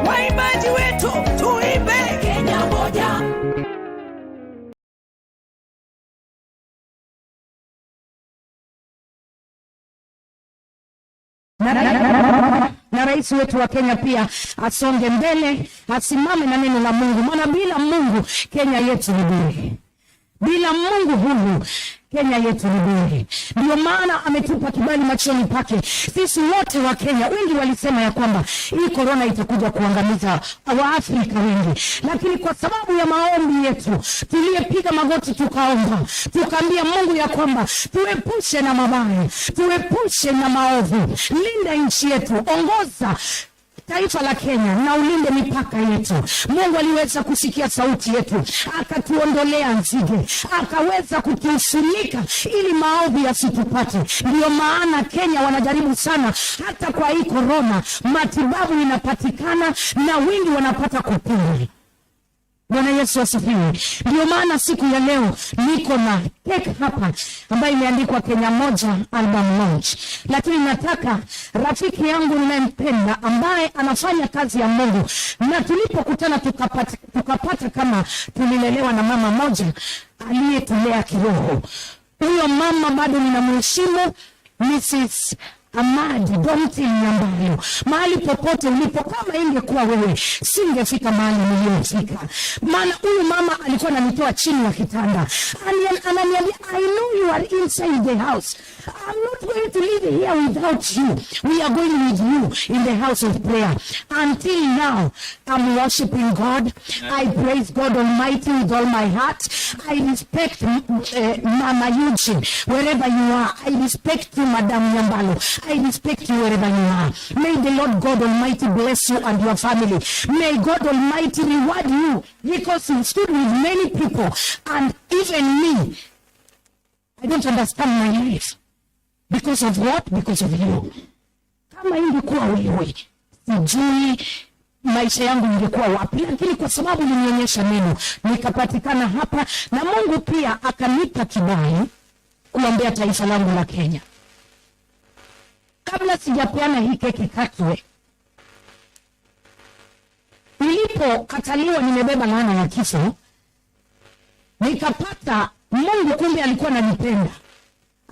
Waimbaji wetu, tuimbe. Kenya moja. Na rais wetu wa Kenya pia asonge mbele, asimame na neno la Mungu, maana bila Mungu Kenya yetu ni bure. Bila Mungu huyu Kenya yetu ni bure. Ndio maana ametupa kibali machoni pake sisi wote wa Kenya. Wengi walisema ya kwamba hii korona itakuja kuangamiza Waafrika wengi, lakini kwa sababu ya maombi yetu tuliyepiga magoti tukaomba, tukaambia Mungu ya kwamba tuepushe na mabaya, tuepushe na maovu, linda nchi yetu, ongoza taifa la Kenya na ulinde mipaka yetu. Mungu aliweza kusikia sauti yetu, akatuondolea nzige, akaweza kutufunika ili maovu yasitupate. Ndio maana Kenya wanajaribu sana, hata kwa hii korona matibabu inapatikana na wengi wanapata kupona. Bwana Yesu asifiwe. Ndio maana siku ya leo niko na cake hapa ambayo imeandikwa Kenya Moja Album Launch, lakini nataka rafiki yangu ninayempenda ambaye anafanya kazi ya Mungu, na tulipokutana tukapata kama tulilelewa na mama moja aliyetulea kiroho. Huyo mama bado ninamheshimu, Mrs. Amadi Domti Nyambayo, mahali popote ulipo, kama ingekuwa wewe singefika mahali niliyofika. Maana huyu mama alikuwa ananitoa chini ya kitanda, ananiambia, "I know you are inside the house. I'm not going to live here without you. We are going with you in the house of prayer." Until now, I'm worshiping God. I praise God Almighty with all my heart. I respect Mama Eugene wherever you are. I respect you, Madam Nyambalo. I respect you wherever you are. May the Lord God Almighty bless you and your family. May God Almighty reward you because you stood with many people, and even me, I don't understand my life. Because of what? Because of you. Kama ingekuwa wewe, sijui maisha yangu ingekuwa wapi, lakini kwa sababu ulinionyesha neno, nikapatikana hapa, na Mungu pia akanipa kibali kuombea taifa langu la Kenya. Kabla sijapeana hii keki katwe, nilipokataliwa nimebeba laana ya kifo, nikapata Mungu kumbe alikuwa ananipenda.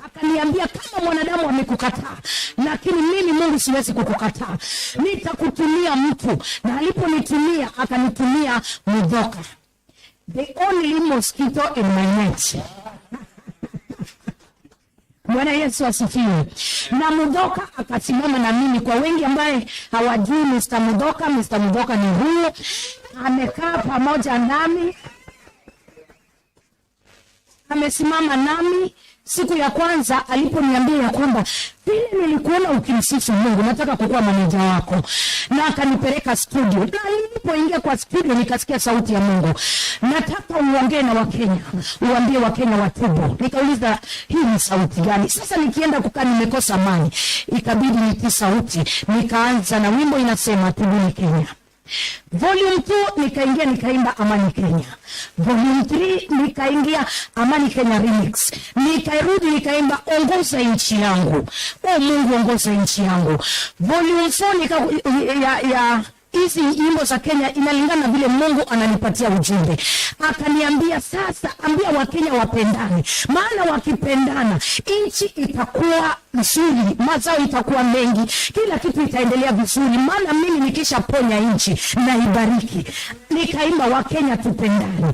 Akaniambia, "Kama mwanadamu amekukataa, lakini mimi Mungu siwezi kukukataa, nitakutumia mtu." Na aliponitumia, akanitumia Mudhoka, the only mosquito in my net. Bwana Yesu asifiwe. Na Mudhoka akasimama na mimi. Kwa wengi ambaye hawajui Mr. Mudhoka, Mr. Mudhoka ni huyu, amekaa pamoja nami, amesimama nami siku ya kwanza aliponiambia ya kwamba vile nilikuona ukimsifu Mungu, nataka kukuwa maneja wako, na akanipeleka studio, na nilipoingia kwa studio nikasikia sauti ya Mungu, "Nataka uongee na Wakenya, uambie Wakenya watubu." Nikauliza, "Hii ni sauti gani?" Sasa nikienda kukaa nimekosa amani, ikabidi nitii sauti, nikaanza na wimbo inasema "Tubuni Kenya". Volume 2 nikaingia nikaimba "Amani Kenya". Volume 3 nikaingia "Amani Kenya Remix". Nikarudi nikaimba "Ongoza Nchi Yangu". "O Mungu, ongoza nchi yangu". Volume 4 ya hizi nyimbo za Kenya inalingana na vile Mungu ananipatia ujumbe. Akaniambia, "Sasa ambia Wakenya wapendane, maana wakipendana nchi itakuwa nzuri, mazao itakuwa mengi, kila kitu itaendelea vizuri, maana mimi nikishaponya nchi na ibariki." Nikaimba "Wakenya tupendane,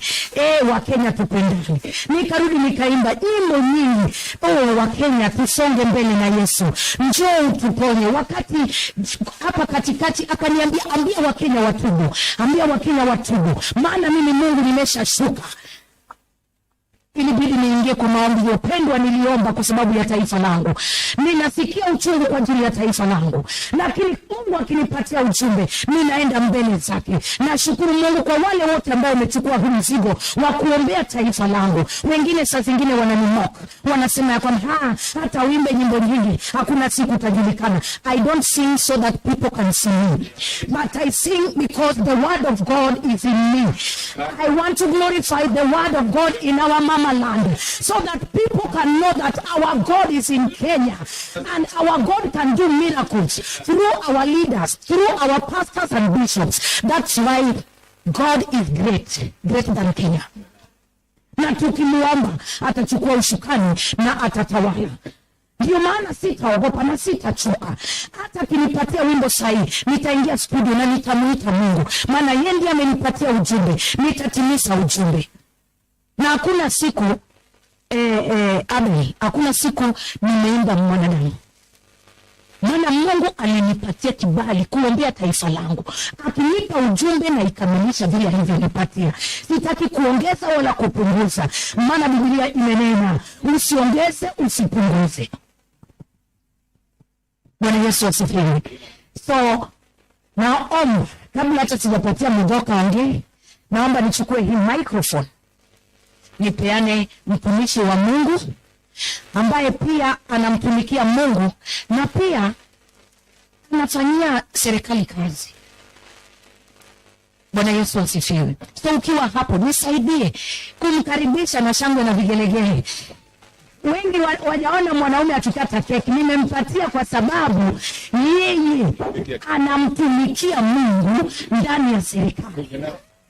Wakenya tupendane". Nikarudi nikaimba nyimbo nyingi, "Oh Wakenya tusonge mbele na Yesu, njoo utuponye." Wakati hapa katikati akaniambia, "Ambia Wakenya watubu, ambia Wakenya watubu, maana mimi Mungu nimeshashuka." Ilibidi niingie kwa maombi. Wapendwa, niliomba kwa sababu ya taifa langu. Ninasikia uchungu kwa ajili ya taifa langu, lakini Mungu akinipatia ujumbe, ninaenda mbele zake. Nashukuru Mungu kwa wale wote ambao wamechukua huu mzigo wa kuombea taifa langu. Wengine saa zingine wananimock, wanasema ya kwamba, "Ha, hata uimbe nyimbo nyingi, hakuna siku utajulikana." I don't sing so that people can see me, but I sing because the word of God is in me. I want to glorify the word of God in our mama land so that people can know that our God is in Kenya and our God can do miracles through our leaders, through our pastors and bishops. That's why God is great, greater than Kenya. Na tukimuomba atachukua usukani na atatawala. Ndio maana sitaogopa na sitachoka. Hata akinipatia wimbo sahihi, nitaingia studio na nitamuita Mungu, maana yeye ndiye amenipatia ujumbe, nitatimiza ujumbe. Na hakuna siku, Abel, hakuna siku nimeimba mwanadamu, maana Mungu alinipatia kibali kuombea taifa langu, akinipa ujumbe na ikamilisha vile alivyonipatia. Sitaki kuongeza wala kupunguza, maana Biblia imenena usiongeze, usipunguze. Bwana Yesu asifiwe. So naomba kabla hata sijapatia Mudhoka ongee, naomba nichukue hii microphone nipeane mtumishi wa Mungu ambaye pia anamtumikia Mungu na pia anafanyia serikali kazi. Bwana Yesu asifiwe. So ukiwa hapo nisaidie kumkaribisha na shangwe na vigelegele. Wengi wajaona mwanaume akikata keki. Nimempatia kwa sababu yeye anamtumikia Mungu ndani ya serikali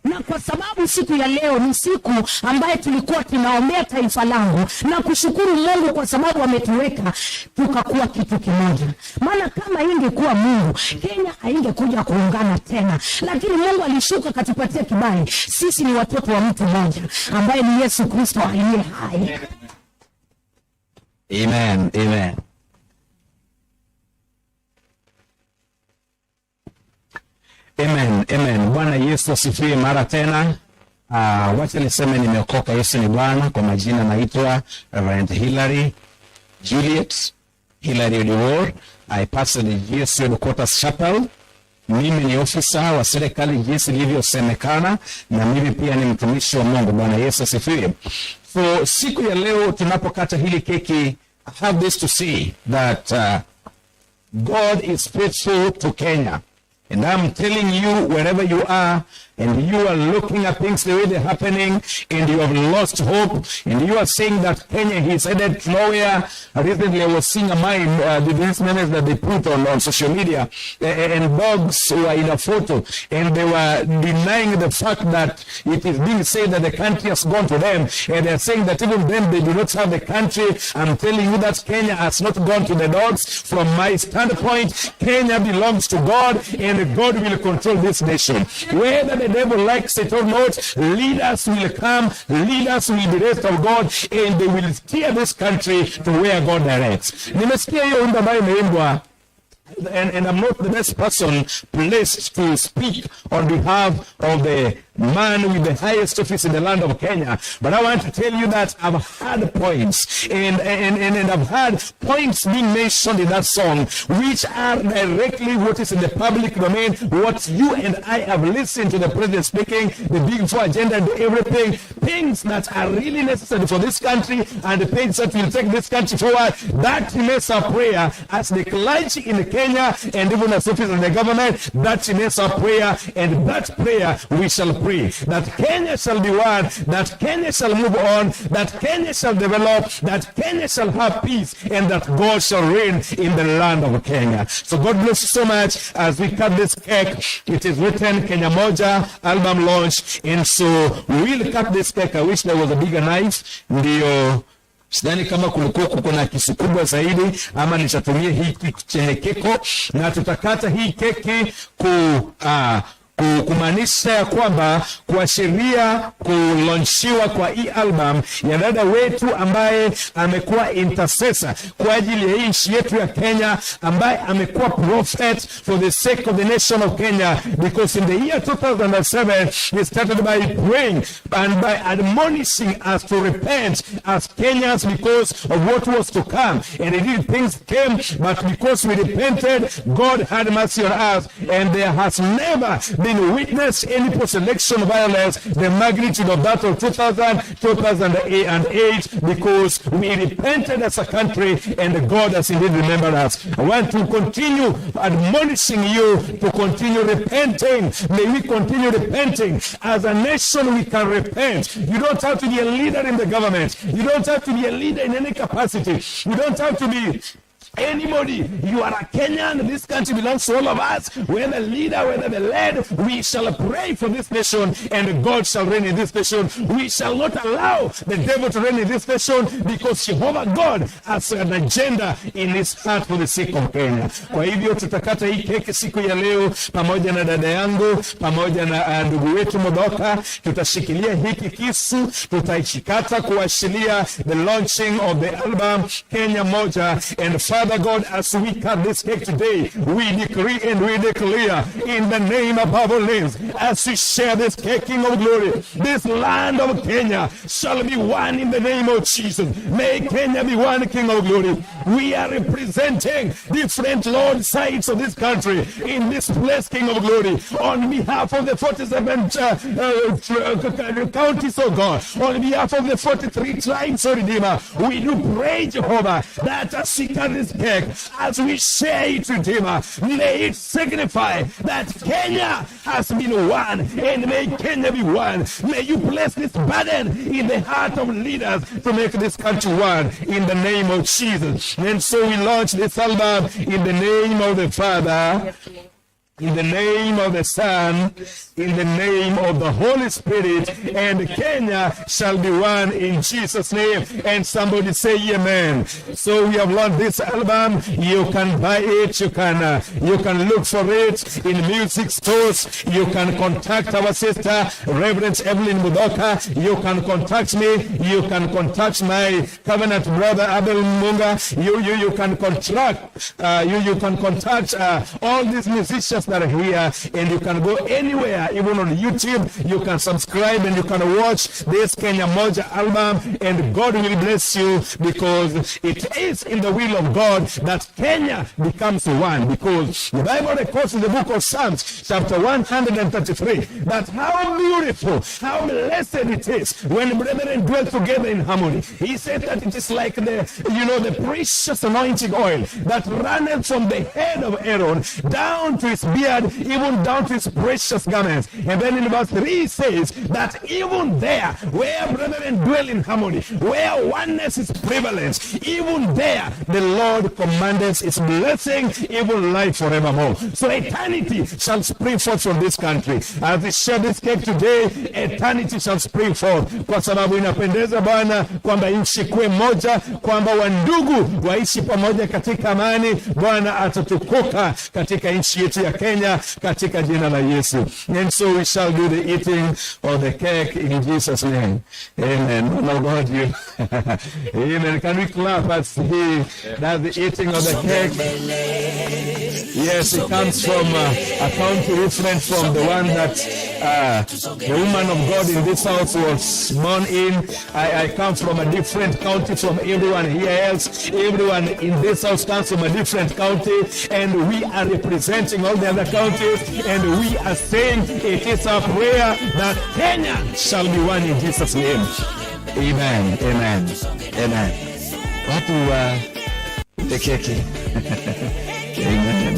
na kwa sababu siku ya leo ni siku ambaye tulikuwa tunaombea taifa langu na kushukuru Mungu kwa sababu ametuweka tukakuwa kitu kimoja. Maana kama ingekuwa Mungu, Kenya haingekuja kuungana tena, lakini Mungu alishuka akatupatia kibali. Sisi ni watoto wa mtu mmoja ambaye ni Yesu Kristo aliye hai. Amen. Amen. Amen, amen. Bwana Yesu asifiwe mara tena. Wacha niseme nimeokoka, Yesu ni Bwana. Kwa majina naitwa Reverend Hilary Juliet Hilary Odiwuor. I pastor the GSU Headquarters Chapel. Mimi ni ofisa wa serikali jinsi ilivyosemekana, na mimi pia ni mtumishi wa Mungu. Bwana Yesu asifiwe. So siku ya leo tunapokata hili keki, I have this to say that God is faithful to Kenya. And I'm telling you, wherever you are, and you are looking at things the way they're happening, and you have lost hope, and you are saying that Kenya is headed nowhere. Recently, I was seeing a mime, these memes that they put on social media, and dogs were in a photo, and they were denying the fact that it is being said that the country has gone to them, and they're saying that even them, they do not have the country. I'm telling you that Kenya has not gone to the dogs. From my standpoint, Kenya belongs to God, and God will control this nation. Whether the devil likes it or not, leaders will come, leaders will be raised of God, and they will steer this country to where God directs. Nimesikia hiyo wimbo ambayo imeimbwa, and I'm not the best person placed to speak on behalf of the man with the highest office in the land of Kenya. But I want to tell you that I've had points, and I've had points being mentioned in that song, which are directly what is in the public domain, what you and I have listened to the president speaking, the Big Four agenda and everything, things that are really necessary for this country and the things that will take this country forward. That remains our prayer as the clergy in Kenya and even as officers in the government. That remains our prayer, and that prayer we shall pray that Kenya shall be one, that Kenya shall move on, that Kenya shall develop, that Kenya shall have peace, and that God shall reign in the land of Kenya. So God bless you so much as we cut this cake. It is written Kenya Moja album launch, and so we will cut this cake. I wish there was a bigger knife. Ndio sidhani kama kulikuwa kuko na kisu kubwa zaidi, ama nitatumia hiki chenye kiko, na tutakata hii keki kumaanisha ya kwamba kuashiria kulaunchiwa kwa hii album ya dada wetu ambaye amekuwa intercessor kwa ajili ya hii nchi yetu ya Kenya, ambaye amekuwa prophet for the sake of the nation of Kenya, because in the year 2007 he started by praying and by admonishing us to repent as Kenyans because of what was to come. And indeed things came, but because we repented, God had mercy on us, and there has never been witnessed any post-election violence, the magnitude of that of 2000, 2008, because we repented as a country and God has indeed remembered us. I want to continue admonishing you to continue repenting. May we continue repenting. As a nation, we can repent. You don't have to be a leader in the government. You don't have to be a leader in any capacity. You don't have to be anybody. You are a Kenyan. This country belongs to all of us. Whether leader, whether the led, we shall pray for this nation and God shall reign in this nation. We shall not allow the devil to reign in this nation because Jehovah God has an agenda in his heart for the sake of Kenya. Kwa hivyo tutakata hii keki siku ya leo pamoja na dada yangu, pamoja na ndugu wetu Mudhoka. Tutashikilia hiki kisu, tutaikata kuashiria the launching of the album Kenya Moja. And Father God, as we cut this cake today, we decree and we declare in the name above all names, as we share this cake, King of Glory, this land of Kenya shall be one in the name of Jesus. May Kenya be one, King of Glory. We are representing different Lord sides of this country in this place, King of Glory, on behalf of the 47 counties, oh God, on behalf of the 43 tribes, oh Redeemer, we do pray, Jehovah, that as we cut this cake, as we share it, Redeemer, may it signify that Kenya has been one, and may Kenya be one. May you place this burden in the heart of leaders to make this country one in the name of Jesus. And so we launch this album in the name of the Father, in the name of the Son, in the name of the Holy Spirit, and Kenya shall be one in Jesus' name. And somebody say amen. So we have launched this album. You can buy it. You can look for it in music stores. You can contact our sister, Reverend Evelyn Mudhoka. You can contact me. You can contact my covenant brother Abel Munga. You can contract. You can contact all these musicians. us that are here, and you can go anywhere, even on YouTube, you can subscribe and you can watch this Kenya Moja album, and God will bless you, because it is in the will of God that Kenya becomes one, because the Bible records in the book of Psalms, chapter 133, that how beautiful, how blessed it is when brethren dwell together in harmony. He said that it is like the precious anointing oil that runneth from the head of Aaron down to his beard, even down to his precious garments. And then in verse 3 he says that even there, where brethren dwell in harmony, where oneness is prevalent, even there the Lord commandeth his blessing, even life forevermore. So eternity shall spring forth from this country. As we share this cake today, eternity shall spring forth, kwa sababu inapendeza Bwana kwamba nchi kuwe moja, kwamba wandugu waishi pamoja katika amani. Bwana atatukuka katika nchi yetu ya Kenya, katika jina la Yesu. And so we shall do the eating of the cake in Jesus' name. Amen. Man of God, you. Amen. Can we clap as he does the eating of the cake? Yes, it comes from a county different from the one that the woman of God in this house was born in. I come from a different county from everyone here else. Everyone in this house comes from a different county, and we are representing all the other counties, and we are saying it is our prayer that Kenya shall be one in Jesus' name. Amen. Amen. Amen. Watu wa the keki. Amen.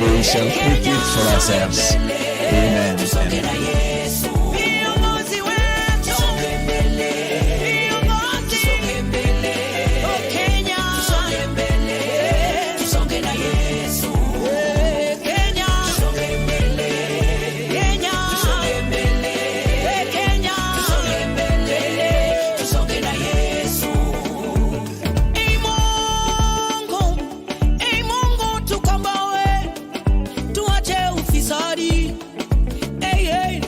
We shall eat it for ourselves. Amen. Amen. Viongozi wetu, viongozi, oh Kenya, tusonge mbele, tusonge na Yesu. Kenya, tusonge mbele, Kenya, tusonge mbele, Kenya, tusonge mbele, tusonge na Yesu. Ei Mungu, ei Mungu tukomboe, tuache ufisadi. Hey, hey,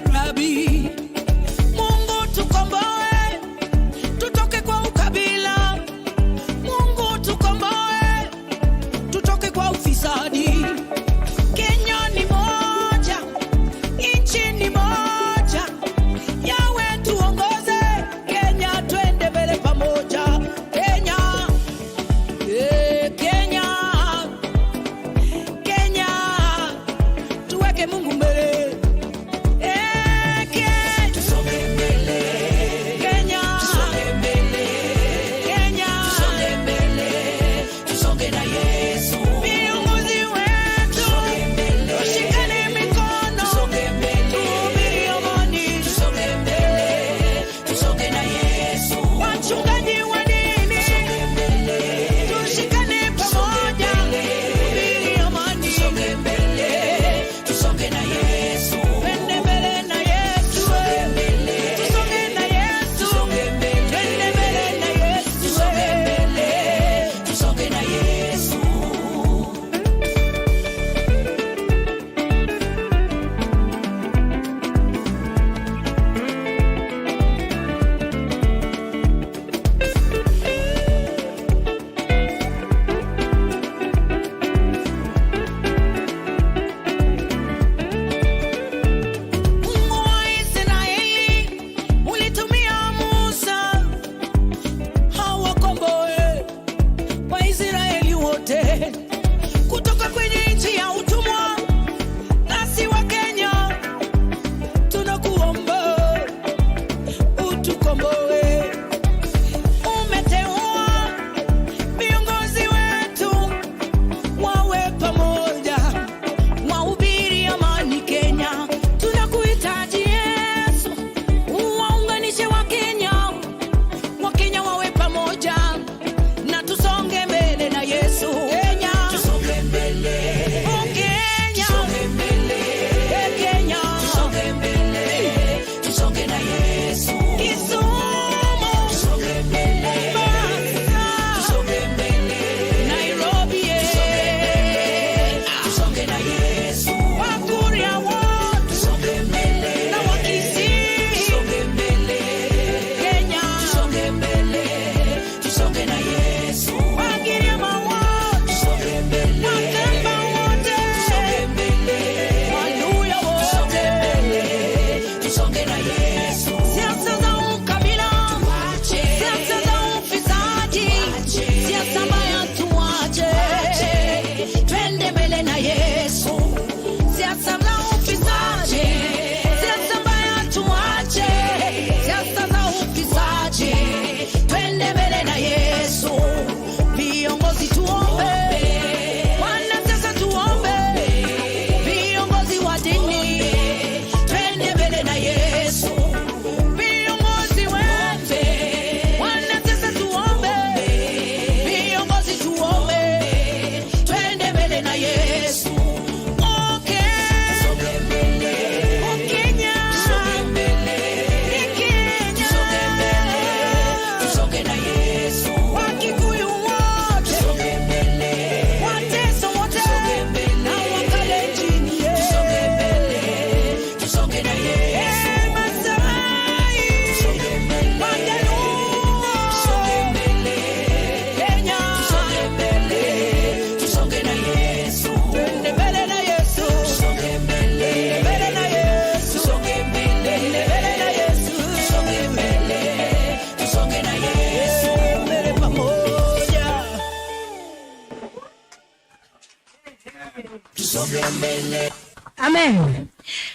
mbele. Amen.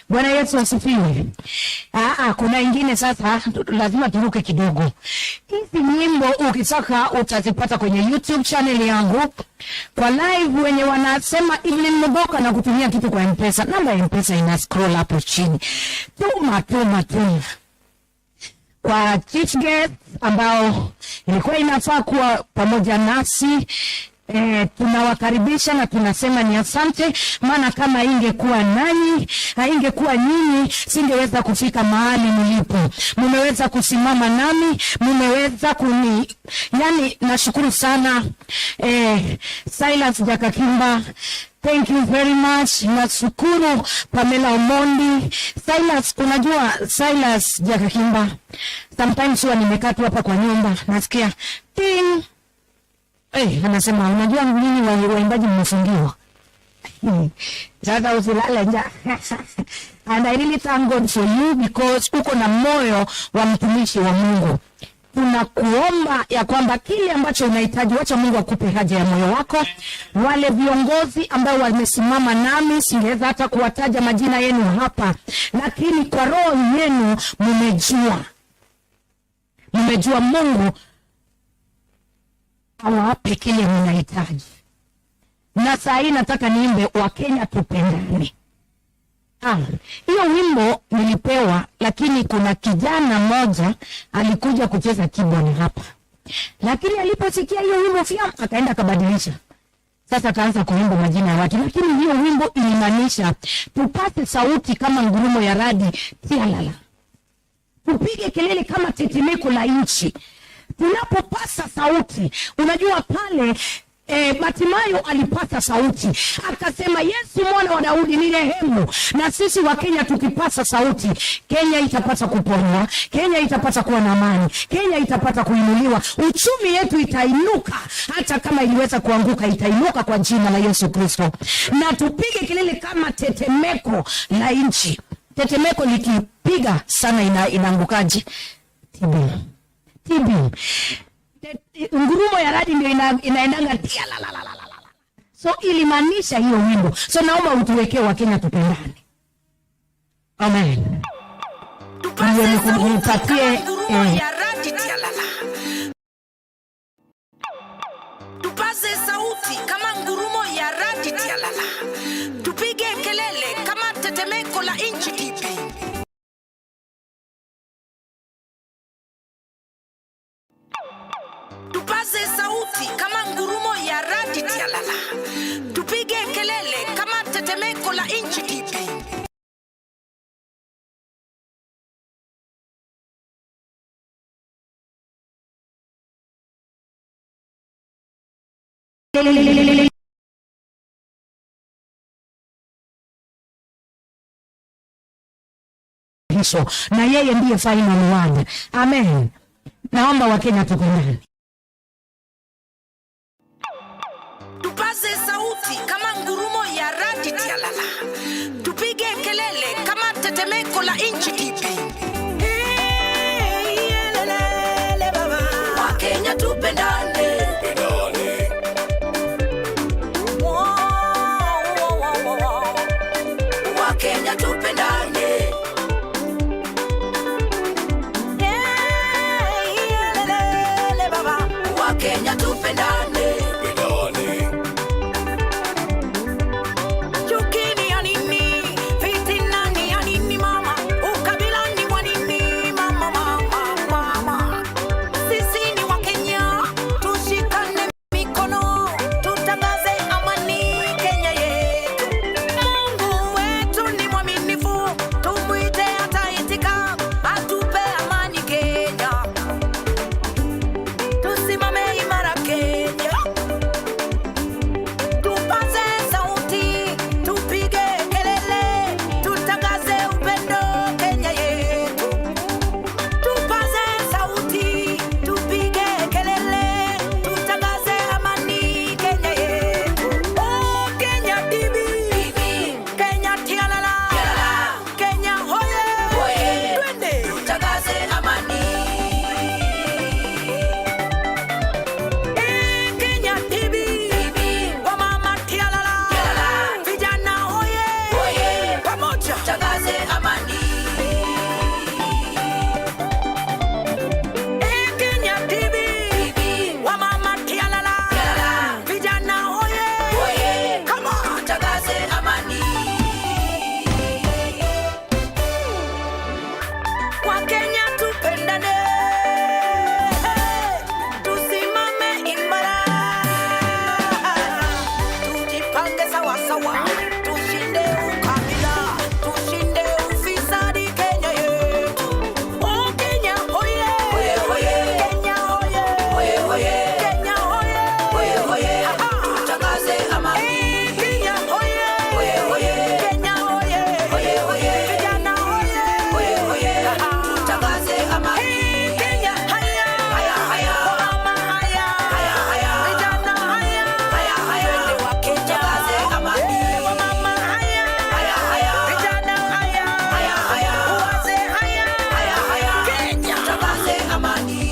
Bwana Yesu asifiwe. Kuna ingine sasa lazima turuke kidogo. Hizi nyimbo ukitaka utazipata kwenye YouTube channel yangu kwa live, wenye wanasema Evelyn Mboka na kutumia kitu kwa M-Pesa. Namba ya M-Pesa ina scroll hapo chini. Tuma, tuma, tuma. Kwa chief guest ambao ilikuwa inafaa kuwa pamoja nasi, tunawakaribisha na tunasema ni asante, maana kama ingekuwa nanyi, haingekuwa nyinyi, singeweza kufika mahali nilipo. Mmeweza kusimama nami, mmeweza kuni, yani nashukuru sana. Silas Jakakimba, thank you very much. Nashukuru Pamela Omondi. Silas, unajua Silas Jakakimba, sometimes huwa nimekaa tu hapa kwa nyumba nasikia ting. Anasema unajua nyinyi waimbaji mmefungiwa. Sasa usilale njaa. And I really thank God for you because uko na moyo wa mtumishi wa Mungu. Tunakuomba ya kwamba kile ambacho unahitaji, wacha Mungu akupe haja ya moyo wako. Wale viongozi ambao wamesimama nami, singeweza hata kuwataja majina yenu hapa, lakini kwa roho yenu mmejua. Mmejua Mungu awape kile mnahitaji. Na saa hii nataka niimbe Wakenya tupendane. Hiyo wimbo nilipewa, lakini kuna kijana mmoja alikuja kucheza keyboard hapa. Lakini aliposikia hiyo wimbo fiam, akaenda akabadilisha. Sasa akaanza kuimba majina ya watu, lakini hiyo wimbo ilimaanisha tupate sauti kama ngurumo ya radi tialala. Tupige kelele kama tetemeko la nchi. Tunapopasa sauti, unajua pale Bartimayo alipasa sauti akasema, Yesu mwana wa Daudi ni rehemu. Na sisi wa Kenya tukipasa sauti, Kenya itapata kuponywa, Kenya itapata kuwa na amani, Kenya itapata kuinuliwa, uchumi yetu itainuka. Hata kama iliweza kuanguka, itainuka kwa jina la Yesu Kristo. Na tupige kelele kama tetemeko la nchi. Tetemeko likipiga sana inaangukaje? Tibi. Tibi. Ngurumo ya radi ndio inaendanga tia la la la la la la. So ilimaanisha hiyo wimbo. So naomba utuwekee wa Kenya tupendane. Amen. Ndio nikupatie, Ya radi tia la la. Tupaze sauti kama ngurumo ya radi tia la la. Tupige kelele kama tetemeko la nchi tipi. Tupaze sauti kama ngurumo ya radi tia la la. Tupige kelele kama tetemeko la nchi tipi. Hiso, na yeye ndiye final word. Amen. Naomba Wakenya tupendane. Tupaze sauti kama ngurumo ya radi tia la la. Tupige kelele kama tetemeko la nchi tipi. Hey, elelele baba. Wakenya tupendane. Wakenya tupendane. Hey, elelele baba. Wakenya tupendane. Chuki ni ya nini? Fitina ni ya nini mama? Ukabila ni Wakenya tupendane, tusimame imara, tujipange sawasawa, tushinde ukabila, tushinde ufisadi Kenya yetu. Oh Kenya oye, Kenya oye, Kenya oye, tutangaze amani. Kenya oye, Kenya oye, vijana oye, tutangaze amani. Kenya haya, haya, wamama haya, haya, vijana haya, haya, twende wa Kenya, tutangaze amani. Wamama haya, haya, vijana haya, haya, wazee haya, haya, Kenya, tutangaze amani.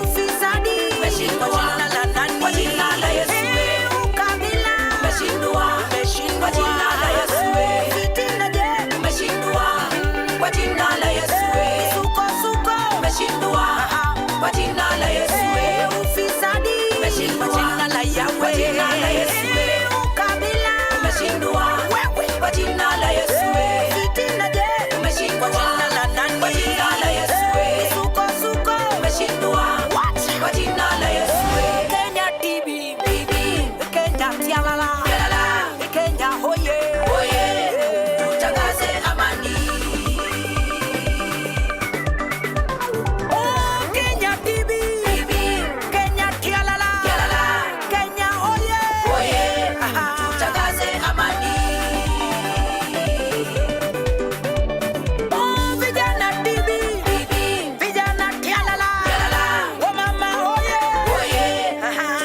Ufisadi umeshindwa kwa jina la nani? Kwa jina la Yesu. Ukabila umeshindwa, umeshindwa kwa jina la Yesu. Fitina je, umeshindwa kwa jina la Yesu. Misukosuko umeshindwa kwa jina la Yesu. Ufisadi umeshindwa kwa jina la Yahweh, kwa jina la Yesu. Ukabila umeshindwa wewe kwa jina la Yesu. Fitina je, umeshindwa kwa jina la nani? Kwa jina la Yesu. Misukosuko umeshindwa kwa jina la Yesu. Kenya TB, Kenya tialala, Kenya hoye, hoye, tutangaze amani. Oh Kenya TB, Kenya tialala, Kenya hoye, hoye, tutangaze amani. Oh vijana TB, vijana tialala, wamama hoye, hoye,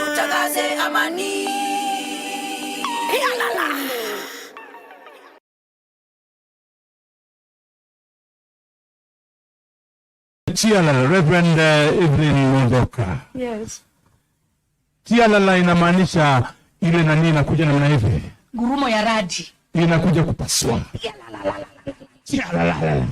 tutangaze amani. Tialala. Tialala, Reverend Evelyn Mondoka. Yes. Tialala inamaanisha ile nani inakuja namna hivi, Ngurumo ya radi. Inakuja kupasua. Tialala.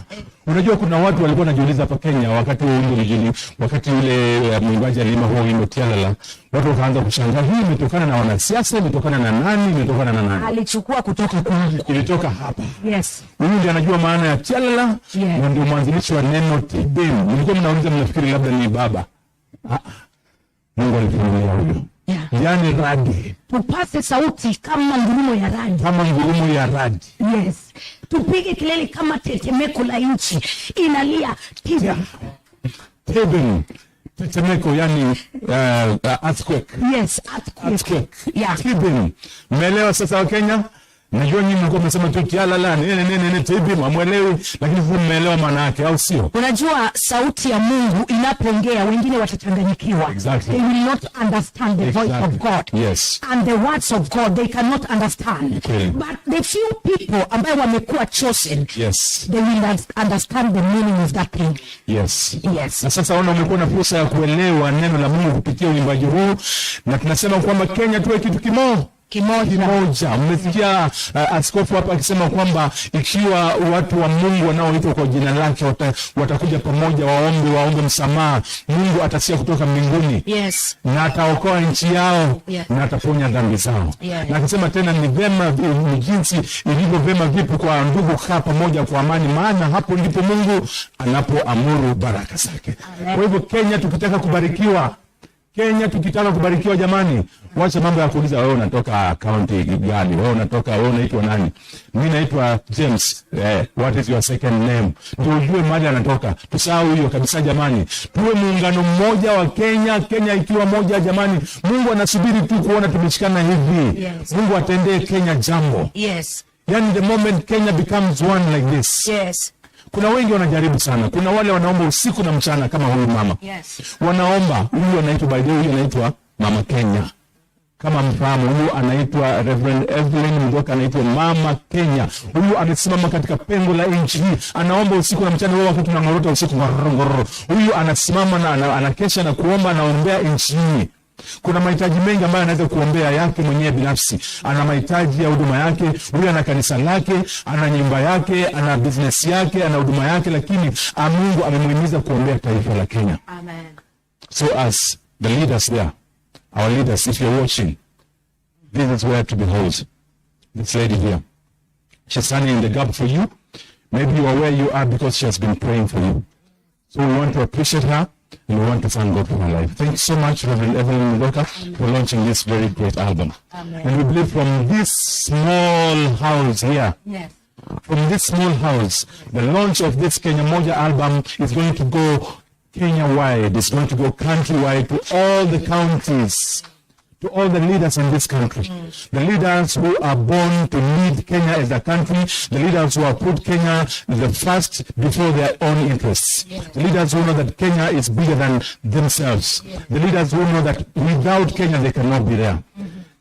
Unajua kuna watu walikuwa wanajiuliza hapa Kenya wakati huo wimbo ulijili, wakati ule mwimbaji aliimba huo wimbo Tialala, watu wakaanza kushangaa, hii imetokana na wanasiasa, imetokana na nani, imetokana na nani? Alichukua kutoka kwangu. Ilitoka hapa. Yes. Huyu ndiye anajua maana ya Tialala Yeah. na ndio mwanzilishi wa neno Tibem. Mlikuwa mnauliza mnafikiri labda ni baba. Ah, Mungu alifunulia huyo. Yeah. Yaani radi, Tupase sauti kama ngurumo ya radi. Kama ngurumo ya radi. Yes. Tupige kelele kama tetemeko la nchi inalia. Tibi. Yeah. Tibem. Tetemeko, yani earthquake. Yes, earthquake. Earthquake. Yeah. Tibem. Mmeelewa sasa wa Kenya? Najua nyinyi mlikuwa mnasema tu Tialala nene nene nene Tibem, hamwelewi, lakini sasa mmeelewa maana yake, au sio? Unajua sauti ya Mungu inapoongea wengine watachanganyikiwa. Exactly. They will not understand the voice of God. Yes. And the words of God they cannot understand. Kweli. But the few people ambayo wamekuwa chosen, Yes. they will understand the meaning of that thing. Yes. Yes. Na sasa ona, umekuwa na fursa ya kuelewa neno la Mungu kupitia uimbaji huu, na tunasema kwamba Kenya tuwe kitu kimoja Kimoja. Kimoja. Mmesikia askofu hapa akisema kwamba ikiwa watu wa Mungu wanaoitwa kwa jina lake watakuja pamoja, waombe msamaha, Mungu atasikia kutoka mbinguni. Yes. Na ataokoa nchi yao. Yeah. Na ataponya dhambi zao. Yeah. Na akasema tena ni vema, ni jinsi ilivyo vema vipi kwa ndugu kukaa pamoja kwa amani, maana hapo ndipo Mungu anapoamuru baraka zake. Amen. Kwa hivyo Kenya tukitaka kubarikiwa, Kenya tukitaka kubarikiwa jamani, wacha mambo ya kuuliza wewe unatoka county gani, wewe unatoka, wewe unaitwa nani? Mimi naitwa James. What is your second name? Tujue mahali anatoka. Tusahau hiyo kabisa jamani. Tuwe muungano mmoja wa Kenya, Kenya ikiwa moja jamani. Mungu anasubiri tu kuona tumeshikana hivi. Yes. Mungu atendee Kenya jambo. Yes. Yani the moment Kenya becomes one like this. Yes. Kuna wengi wanajaribu sana. Kuna wale wanaomba usiku na mchana kama huyu mama. Yes. Wanaomba, huyu anaitwa, by the way, huyu anaitwa Mama Kenya. Kama mfahamu, huyu anaitwa Reverend Evelyn Mdoka, anaitwa Mama Kenya. Huyu amesimama katika pengo la nchi hii, anaomba usiku na mchana. Wewe wakati unangorota usiku, ngororo, ngororo. Huyu anasimama na anakesha na kuomba, anaombea nchi hii. Kuna mahitaji mengi ambayo anaweza kuombea yake mwenyewe binafsi. Ana mahitaji ya huduma yake, huyu ana kanisa lake, ana nyumba yake, ana business yake, ana huduma yake, lakini Mungu amemuhimiza kuombea taifa la Kenya. Amen. So as the leaders there, our leaders, if you're watching, this is where to behold this lady here. She's standing in the gap for you. Maybe you are where you are because she has been praying for you. So we want to appreciate her and we want to thank God for her life. Thank you so much, Reverend Evelyn Muthoka, for launching this very great album. Amen. And we believe from this small house here, Yes. from this small house, the launch of this Kenya Moja album is going to go Kenya-wide. It's going to go countrywide to all the counties, to all the leaders in this country. The leaders who are born to lead Kenya as a country, the leaders who have put Kenya the first before their own interests. The leaders who know that Kenya is bigger than themselves. The leaders who know that without Kenya they cannot be there.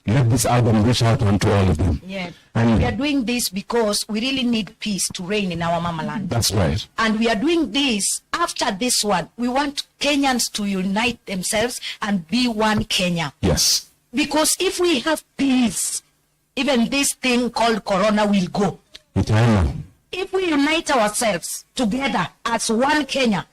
Let this album reach out unto all of them. Yes. And We are doing this because we really need peace to reign in our mama land. That's right. And we are doing this after this one. We want Kenyans to unite themselves and be one Kenya. Yes. Because if we have peace, even this thing called corona will go. Itaenda. If we unite ourselves together as one Kenya,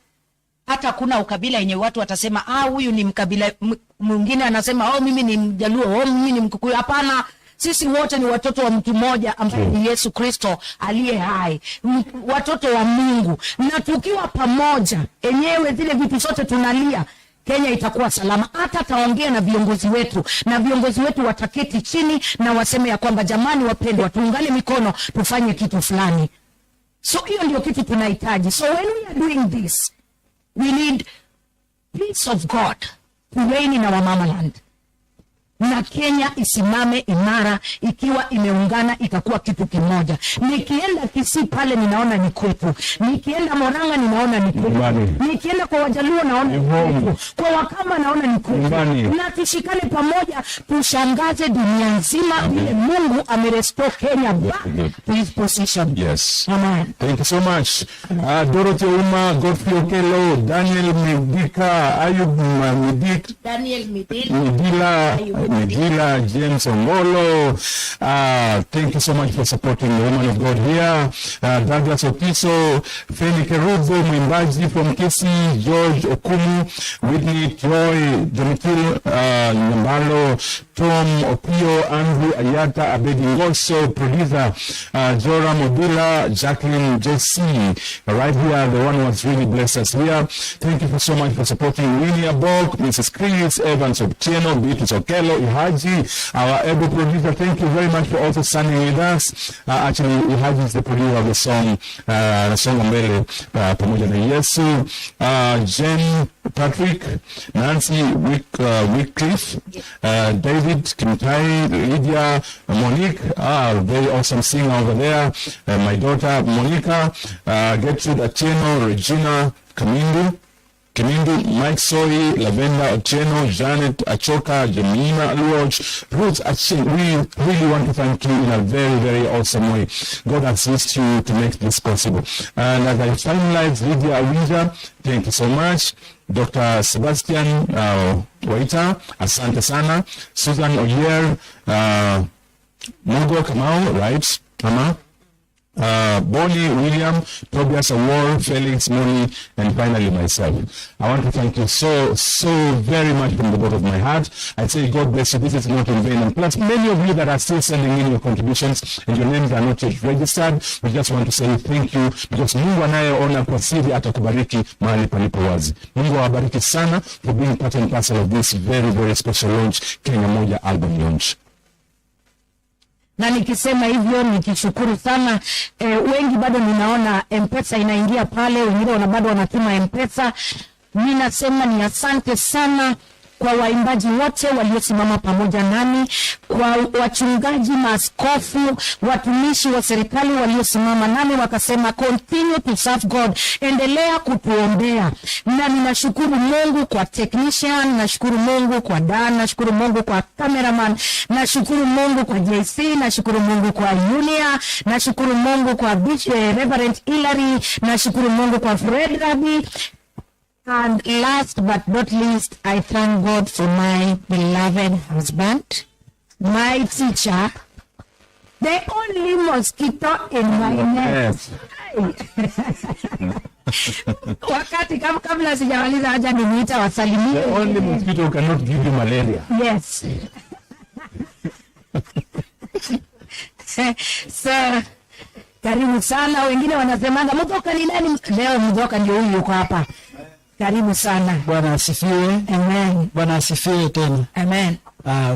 hata kuna ukabila yenye watu watasema, ah, huyu ni mkabila mwingine anasema, oh, mimi ni Mjaluo, oh, mimi ni Mkikuyu. Hapana, sisi wote ni watoto wa mtu mmoja ambaye ni Yesu Kristo aliye hai, watoto wa Mungu, na tukiwa pamoja enyewe zile vitu zote tunalia, Kenya itakuwa salama. Hata taongea na viongozi wetu, na viongozi wetu wataketi chini na waseme ya kwamba jamani, wapendwa, tuungane mikono tufanye kitu fulani. So hiyo ndio kitu tunahitaji. So when we are doing this, we need peace of God to reign in our mamaland, na Kenya isimame imara ikiwa imeungana ikakuwa kitu kimoja. Nikienda Kisii pale ninaona ni kwetu, nikienda Murang'a ninaona ni kwetu, Nyumbani. nikienda kwa Wajaluo naona ni kwetu, kwa Wakamba naona ni kwetu. Nyumbani. Na tushikane pamoja, tushangaze dunia nzima vile Mungu amerestore Kenya back to his position. Yes. Amen. Thank you so much. Dorothy Ouma, Godfrey Okello, Daniel Midika, Ayub Midik, Daniel Midil, Midila, Midila, James Ongolo. Thank you so much for supporting the woman of God here. Douglas Opiso, Feni Kerubo, Mwimbaji from Kisii, George Okumu, Whitney Troy, Domitil Nyambalo, Tom Opio, Andrew Ayata, Abedi Ngoso, producer Jora Mobila, Jacqueline JC, right here, the one who has really blessed us here. Thank you so much for supporting Winnie Abok, Mrs. Chris, Evans Otieno, Beatrice Okello, Ihaji, our able producer. Thank you very much for also standing with us. Actually, Ihaji is the producer of the song, Nasonga Mbele, pamoja na Yesu. Jen Patrick, Nancy Wycliffe, David Kimtai, Lydia, Monique, very awesome singer over there. My daughter Monica, Gertrude Atieno, Regina Kamindu, Mike Soi, Lavenda Otieno, Janet Achoka, Jemima Luoch, Ruth Acheng. We really want to thank you in a very, very awesome way. God has used you to make this possible. And as I finalize, Lydia Awinja, thank you so much. Dr. Sebastian Waita, asante sana. Susan Oyer, Mugo Kamau, right? Kama. Bonnie William, Tobias Awor, Felix Moni, and finally myself. I want to thank you so, so very much from the bottom of my heart. I say God bless you. This is not in vain. And plus, many of you that are still sending in your contributions and your names are not yet registered, we just want to say thank you because Mungu anayeona kwa siri atakubariki mahali palipo wazi. Mungu awabariki sana for being part and parcel of this very, very special launch, Kenya Moja album launch. Na nikisema hivyo nikishukuru sana, wengi bado ninaona M-Pesa inaingia pale, wengine bado wanatuma M-Pesa. Ninasema ni asante sana kwa waimbaji wote waliosimama pamoja nami, kwa wachungaji, maaskofu, watumishi wa serikali waliosimama nami wakasema continue to serve God, endelea kutuombea. Na ninashukuru Mungu kwa technician, nashukuru Mungu kwa Dan, nashukuru Mungu kwa cameraman, nashukuru Mungu kwa JC, nashukuru Mungu kwa Yulia, nashukuru Mungu kwa Bishop, Reverend Hilary, nashukuru Mungu kwa Fred Rabi. And last but not least, I thank God for my beloved husband, my teacher, the only mosquito in my net. Yes. Wakati kabla sijamaliza haja nimuita wasalimie. The only mosquito who cannot give you malaria. Yes. So Karibu sana. Wengine wanasemanga Mudhoka ni nani? Leo Mudhoka ndio huyu yuko hapa. Karibu sana. Bwana asifiwe. Amen. Bwana asifiwe tena. Amen.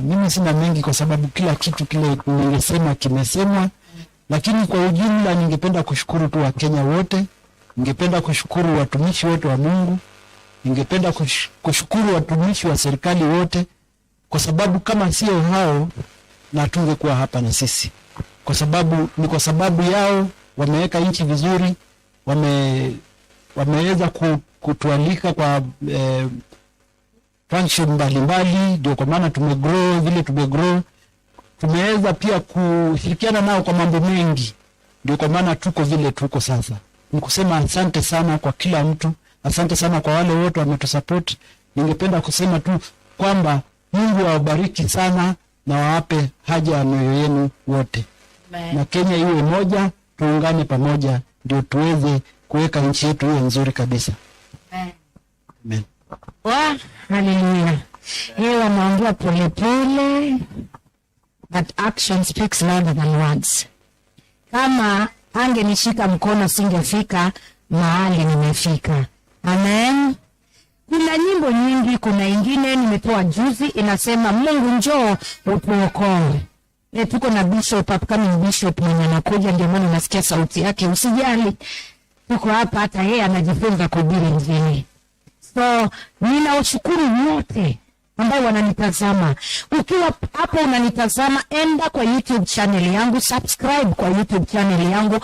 Mimi sina mengi kwa sababu kila kitu kile ningesema kimesemwa, lakini kwa ujumla ningependa kushukuru tu Wakenya wote, ningependa kushukuru watumishi wote wa Mungu, ningependa kushukuru watumishi wa serikali wote, kwa sababu kama sio hao na tungekuwa hapa na sisi, kwa sababu ni kwa sababu yao wameweka nchi vizuri, wameweza kutualika kwa function mbalimbali, ndio kwa maana tumegrow vile tumegrow. Tumeweza pia kushirikiana nao kwa mambo mengi, ndio kwa maana tuko vile tuko sasa. Ni kusema asante sana kwa kila mtu, asante sana kwa wale wote wametusupport. Ningependa kusema tu kwamba Mungu awabariki sana na wawape haja ya mioyo yenu wote. Amen. Na Kenya iwe moja, tuungane pamoja ndio tuweze kuweka nchi yetu iwe nzuri kabisa. Amen. Amen. Wa, haleluya. Yeye wanaongea polepole, but action speaks louder than words. Kama angenishika mkono singefika mahali nimefika. Amen. Kuna nyimbo nyingi, kuna ingine nimetoa juzi inasema Mungu njoo utuokoe. Tuko na bishop, upcoming bishop mwenye anakuja, ndio maana unasikia sauti yake. Usijali, tuko hapa, hata yeye anajifunza kuhubiri Injili. So ninawashukuru wote ambao wananitazama. Ukiwa hapo unanitazama, enda kwa YouTube channel yangu, subscribe kwa YouTube channel yangu,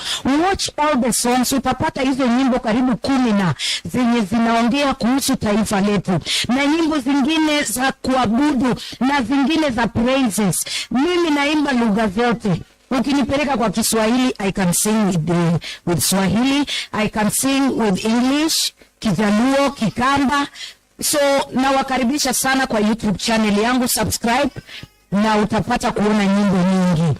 watch all the songs. Utapata hizo nyimbo karibu 10 na zenye zinaongea kuhusu taifa letu, na nyimbo zingine za kuabudu na zingine za praises. Mimi naimba lugha zote. Ukinipeleka kwa Kiswahili, I can sing with Swahili, I can sing with English, Kijaluo, Kikamba. So nawakaribisha sana kwa YouTube channel yangu, subscribe na utapata kuona nyimbo nyingi.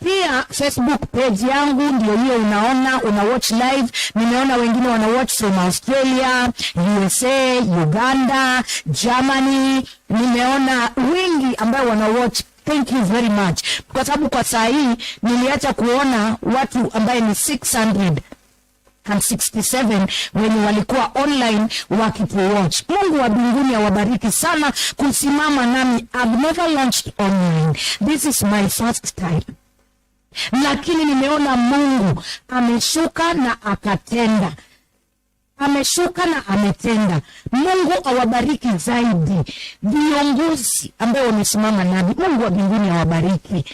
Pia Facebook page yangu ndio hiyo unaona, una watch live. Nimeona wengine wana watch from Australia, USA, Uganda, Germany. Nimeona wengi ambao wana watch. Thank you very much. Kwa sababu kwa saa hii niliacha kuona watu ambaye ni 667 wenye walikuwa online wakituwatch. Mungu wa mbinguni awabariki sana kusimama nami. I've never launched online. This is my first time. Lakini nimeona Mungu ameshuka na akatenda. Ameshuka na ametenda. Mungu awabariki zaidi viongozi ambao wamesimama nami. Mungu wa mbinguni awabariki.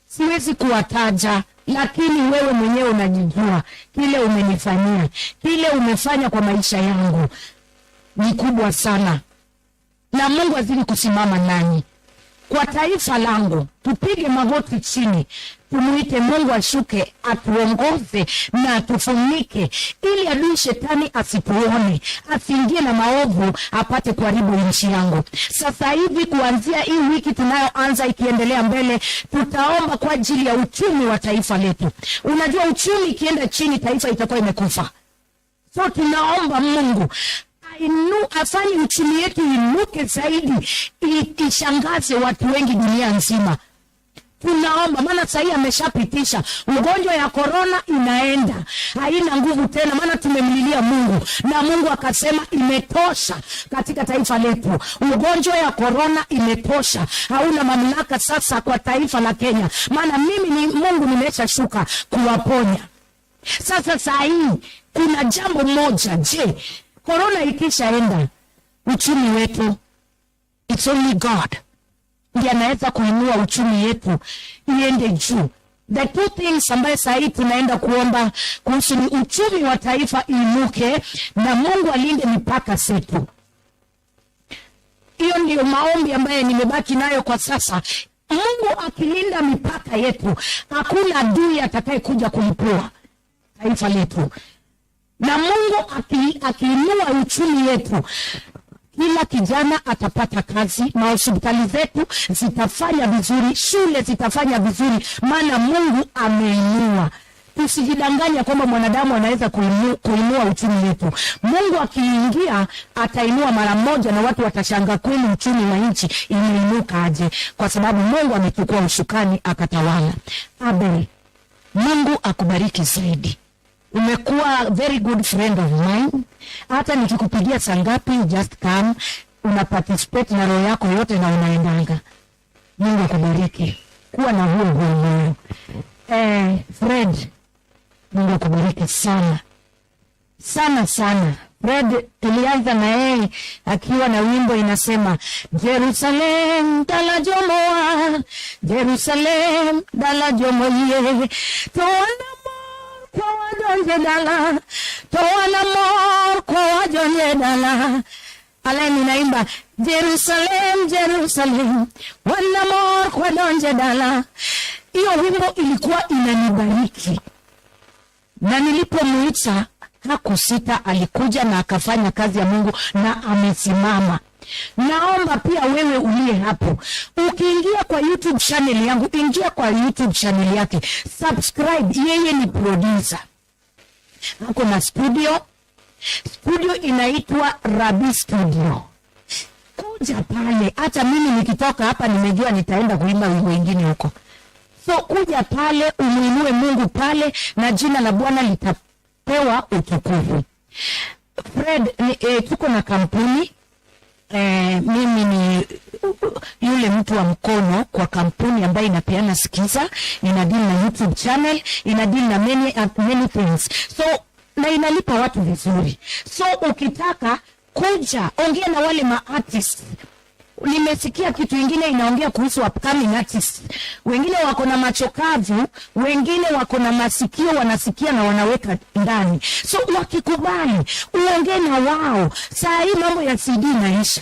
Siwezi kuwataja, lakini wewe mwenyewe unajijua kile umenifanyia, kile umefanya kwa maisha yangu ni kubwa sana. Na Mungu azidi kusimama nanyi. Kwa taifa langu, tupige magoti chini, tumuite Mungu ashuke, atuongoze na atufunike, ili adui shetani asituone, asiingie na maovu, apate kuharibu nchi yangu. Sasa hivi kuanzia hii wiki tunayoanza ikiendelea mbele, tutaomba kwa ajili ya uchumi wa taifa letu. Unajua uchumi ikienda chini, taifa itakuwa imekufa. So tunaomba Mungu afanye uchumi yetu inuke zaidi, ishangaze watu wengi dunia nzima. Tunaomba, maana sasa hii ameshapitisha ugonjwa ya corona, inaenda haina nguvu tena, maana tumemlilia Mungu na Mungu akasema imetosha katika taifa letu. Ugonjwa ya corona imetosha, hauna mamlaka sasa kwa taifa la Kenya, maana mimi ni Mungu nimeshashuka kuwaponya. Sasa saa hii kuna jambo moja. Je, corona ikishaenda, uchumi wetu, it's only God ndiye anaweza kuinua uchumi yetu iende juu. The two things ambaye saa hii tunaenda kuomba kuhusu ni uchumi wa taifa inuke na Mungu alinde mipaka zetu. Hiyo ndio maombi ambaye nimebaki nayo kwa sasa. Mungu akilinda mipaka yetu, hakuna adui atakayekuja kulipua taifa letu. Na Mungu akiinua uchumi yetu, kila kijana atapata kazi, mahospitali zetu zitafanya vizuri, shule zitafanya vizuri, maana Mungu ameinua. Tusijidanganye kwamba mwanadamu anaweza kuinua uchumi wetu. Mungu akiingia atainua mara moja, na watu watashangaa kweli uchumi wa nchi imeinuka aje, kwa sababu Mungu amechukua usukani akatawala. Abel, Mungu akubariki zaidi. Umekuwa very good friend of mine. Hata nikikupigia saa ngapi, you just come, una participate na roho yako yote na unaendanga. Mungu akubariki. Kuwa na huo huo moyo. Fred, Mungu akubariki sana sana sana. Fred tulianza na yeye akiwa na wimbo inasema Jerusalem dala jomoa, Jerusalem dala jomoye, toana mor kwa wajonje dala, toana mor kwa wajonje dala. Alain inaimba Jerusalem, Jerusalem, wana mor kwa donje dala. Hiyo wimbo ilikuwa inanibariki, na nilipomuita hakusita, alikuja na akafanya kazi ya Mungu na amesimama. Naomba pia wewe uliye hapo, ukiingia kwa YouTube channel yangu, ingia kwa YouTube channel yake, subscribe. Yeye ni producer, ako na studio, studio inaitwa Rabi Studio. Kuja pale, hata mimi nikitoka hapa nimejua nitaenda kuimba wimbo wengine huko. So kuja pale umuinue Mungu pale, na jina la Bwana litapewa utukufu. Fred, tuko na kampuni. Mimi ni yule mtu wa mkono kwa kampuni ambayo inapeana Skiza, ina deal na YouTube channel, ina deal na many, many things. So na inalipa watu vizuri. So ukitaka kuja ongea na wale ma artists. Nimesikia kitu ingine inaongea kuhusu upcoming artists. Wengine wako na macho kavu, wengine wako na masikio wanasikia na wanaweka ndani. So wakikubali, uongee na wao. Saa hii mambo ya CD inaisha.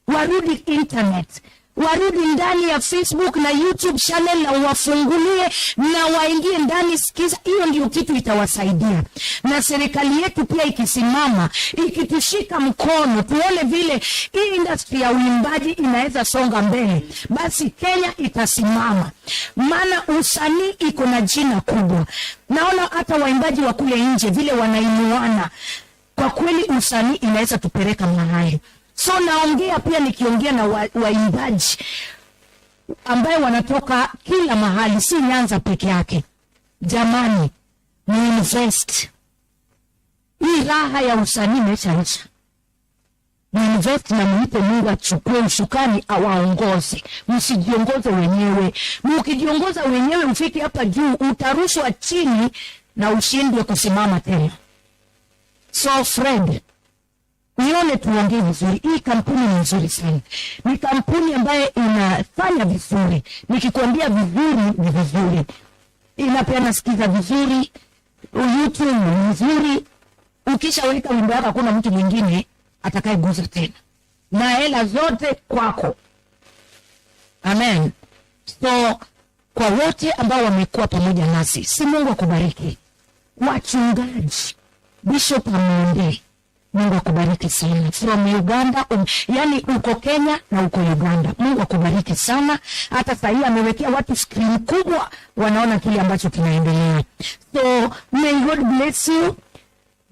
Warudi internet, warudi ndani ya Facebook na YouTube channel na wafungulie na waingie ndani. Sikiza, hiyo ndio kitu itawasaidia. Na serikali yetu pia ikisimama, ikitushika mkono, tuone vile hii industry ya uimbaji inaweza songa mbele, basi Kenya itasimama, maana usanii iko na jina kubwa. Naona hata waimbaji wa kule nje vile wanainuana, kwa kweli usanii inaweza tupeleka mahali. So naongea pia nikiongea na waimbaji ambaye wanatoka kila mahali, si Nyanza peke yake. Jamani, ni invest. Hii raha ya usanii imeshaisha. Ni invest na muite Mungu achukue usukani awaongoze. Msijiongoze wenyewe. Mkijiongoza wenyewe ufike hapa juu, utarushwa chini na ushindwe kusimama tena. So Fred, nione tuongee vizuri. Hii kampuni ni nzuri sana, ni kampuni ambayo inafanya vizuri. Nikikwambia vizuri ni vizuri, inapeana Skiza vizuri, YouTube ni nzuri. Ukishaweka wimbo yako hakuna mtu mwingine atakayeguza tena, na hela zote kwako. Amen. So kwa wote ambao wamekuwa pamoja nasi, si Mungu akubariki. Wachungaji, Bishop Amonde, Mungu akubariki sana. From Uganda, yani uko Kenya na uko Uganda. Mungu akubariki sana. Hata sasa hii amewekea watu screen kubwa, wanaona kile ambacho kinaendelea. So may God bless you.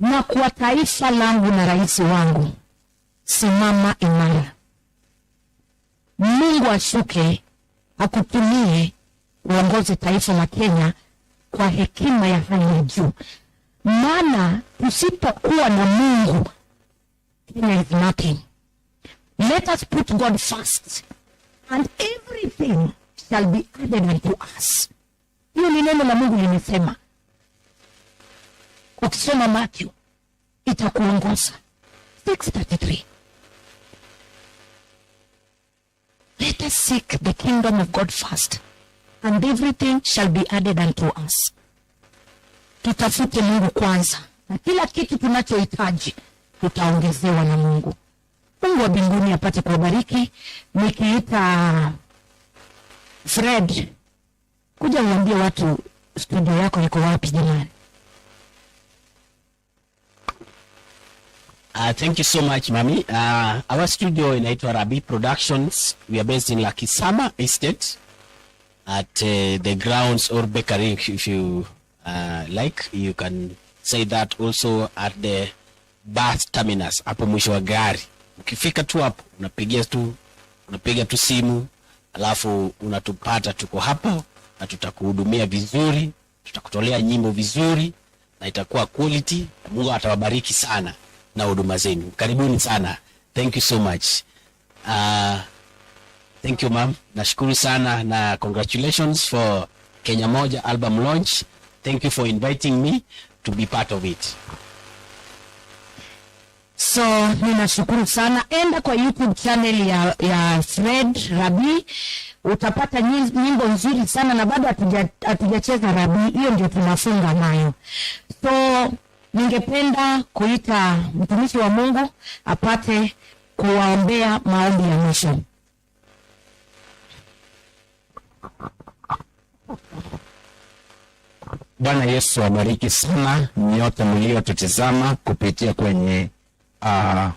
Na kwa taifa langu na rais wangu, simama imara. Mungu ashuke akutumie uongoze taifa la Kenya kwa hekima ya hali ya juu. Maana tusipokuwa na Mungu, Kenya is nothing. Let us put God first, and everything shall be added unto us. Hiyo ni neno la Mungu limesema. Ukisoma Matthew itakuongoza 6:33. Let us seek the kingdom of God first, and everything shall be added unto us. Tutafute Mungu kwanza, na kila kitu tunachohitaji tutaongezewa na Mungu. Mungu wa mbinguni apate kuwabariki. Nikiita Fred, kuja uambie watu studio yako iko wapi jamani. Thank you so much, Mami. Our studio inaitwa Rabi Productions. We are based in Lakisama Estate at the grounds or bakery, if you like. You can say that also at the bus terminus, hapo mwisho wa gari. Ukifika tu hapo, unapiga tu simu, alafu unatupata, tuko hapo na tutakuhudumia vizuri. Tutakutolea nyimbo vizuri na itakuwa quality. Mungu atawabariki sana na huduma zenu. Karibuni sana. Thank you so much. Thank you, ma'am. Nashukuru sana na congratulations for Kenya Moja album launch. Thank you for inviting me to be part of it. So ninashukuru sana. Enda kwa YouTube channel ya Fred Rabi, utapata nyimbo nzuri sana, na bado hatujacheza Rabi, hiyo ndio tunafunga nayo. So ningependa kuita mtumishi wa Mungu apate kuwaombea maombi ya mwisho. Bwana Yesu awabariki sana nyote mliotutizama kupitia kwenye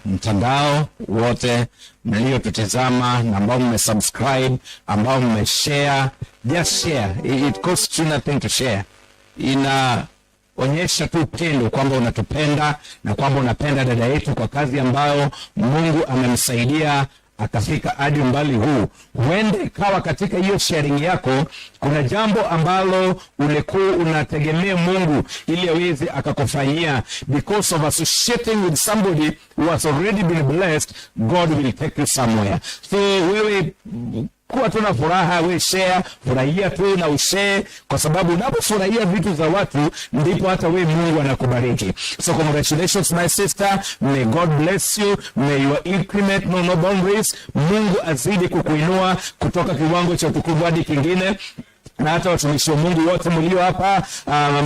mtandao, wote mliotutizama na ambao mmesubscribe, ambao mmeshare. Just share. It costs you nothing to share. Inaonyesha tu upendo kwamba unatupenda na kwamba unapenda dada yetu kwa kazi ambayo Mungu amemsaidia akafika hadi umbali huu. Huenda ikawa katika hiyo sharing yako kuna jambo ambalo ulikuwa unategemea Mungu ili aweze akakufanyia. Because of associating with somebody who has already been blessed, God will take you somewhere. So wewe kuwa tu na furaha, we share, furahia tu na ushare, kwa sababu unapofurahia vitu za watu ndipo hata we Mungu anakubariki. So congratulations my sister, may God bless you, may your increment know no boundaries. Mungu azidi kukuinua kutoka kiwango cha utukufu hadi kingine. Na hata watumishi wa Mungu wote mlio hapa,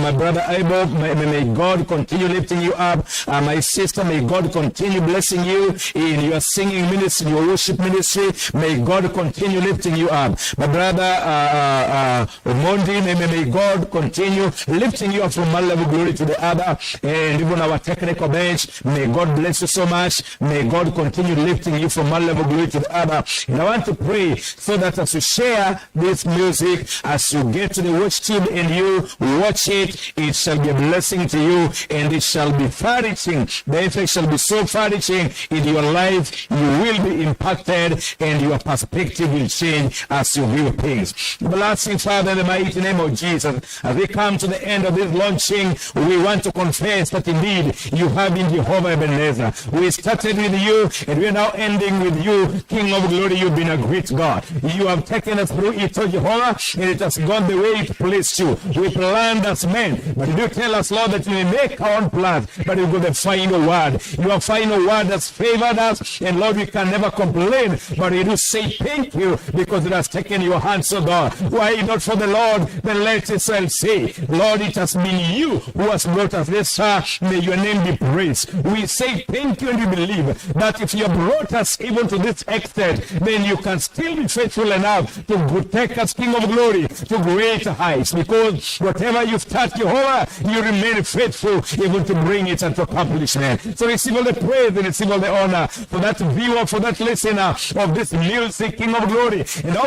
my brother Abel, may God continue lifting you up. My sister, may God continue blessing you in your singing ministry, in your worship ministry. May God continue lifting you up. My brother Mondi, may God continue lifting you up from one level of glory to the other. And even our technical bench, may God bless you so much. May God continue lifting you from one level of glory to the other. And I want to pray so that as you share this music, as you get to the watch tube and you watch it, it shall be a blessing to you and it shall be far-reaching. The effect shall be so far-reaching in your life. You will be impacted and your perspective will change as you view things. Blessing, Father, in the mighty name of Jesus, as we come to the end of this launching, we want to confess that indeed you have been Jehovah Ebenezer. We started with you and we are now ending with you, King of Glory. You've been a great God. You have taken us through it, O Jehovah, and it has gone the way it pleased you. We planned as men, but you tell us, Lord, that we may make our own plans, but you got the final word. Your final word has favored us, and Lord, we can never complain, but we do say thank you because it has taken your hands, O God. Why not for the Lord, then let Israel say, Lord, it has been you who has brought us this far. May your name be praised. We say thank you and we believe that if you have brought us even to this extent, then you can still be faithful enough to take us, King of Glory, to great heights, because whatever you start, Jehovah, you remain faithful even to bring it unto accomplishment. So receive all the praise and receive all the honor for that viewer, for that listener of this music, King of Glory, and all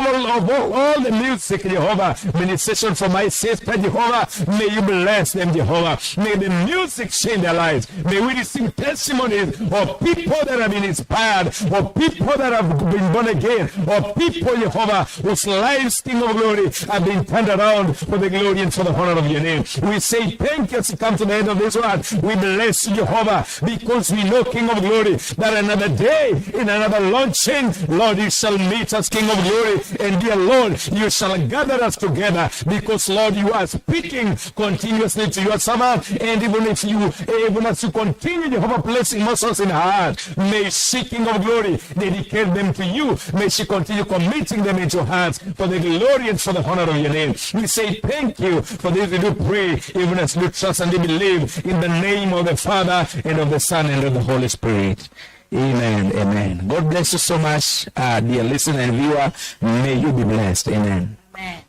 the music, Jehovah, ministration for my sister, Jehovah, may you bless them, Jehovah. May the music change their lives. May we receive testimonies of people that have been inspired, of people that have been born again, of people, Jehovah, whose lives, King of Glory, have been turned around for the glory and for the honor of your name. We say thank you as we come to the end of this one. We bless you, Jehovah, because we know, King of Glory, that another day, in another launching, Lord, you shall meet us, King of Glory, and dear Lord, you shall gather us together, because, Lord, you are speaking continuously to your servant, and even as you continue, Jehovah, placing muscles in her heart, may she, King of Glory, dedicate them to you. May she continue committing them into your hands for the glory and for the honor of your name. We say thank you for this. We do pray, even as we trust and we believe, in the name of the Father and of the Son and of the Holy Spirit. Amen. Amen. God bless you so much, dear listener and viewer. May you be blessed. Amen. Amen.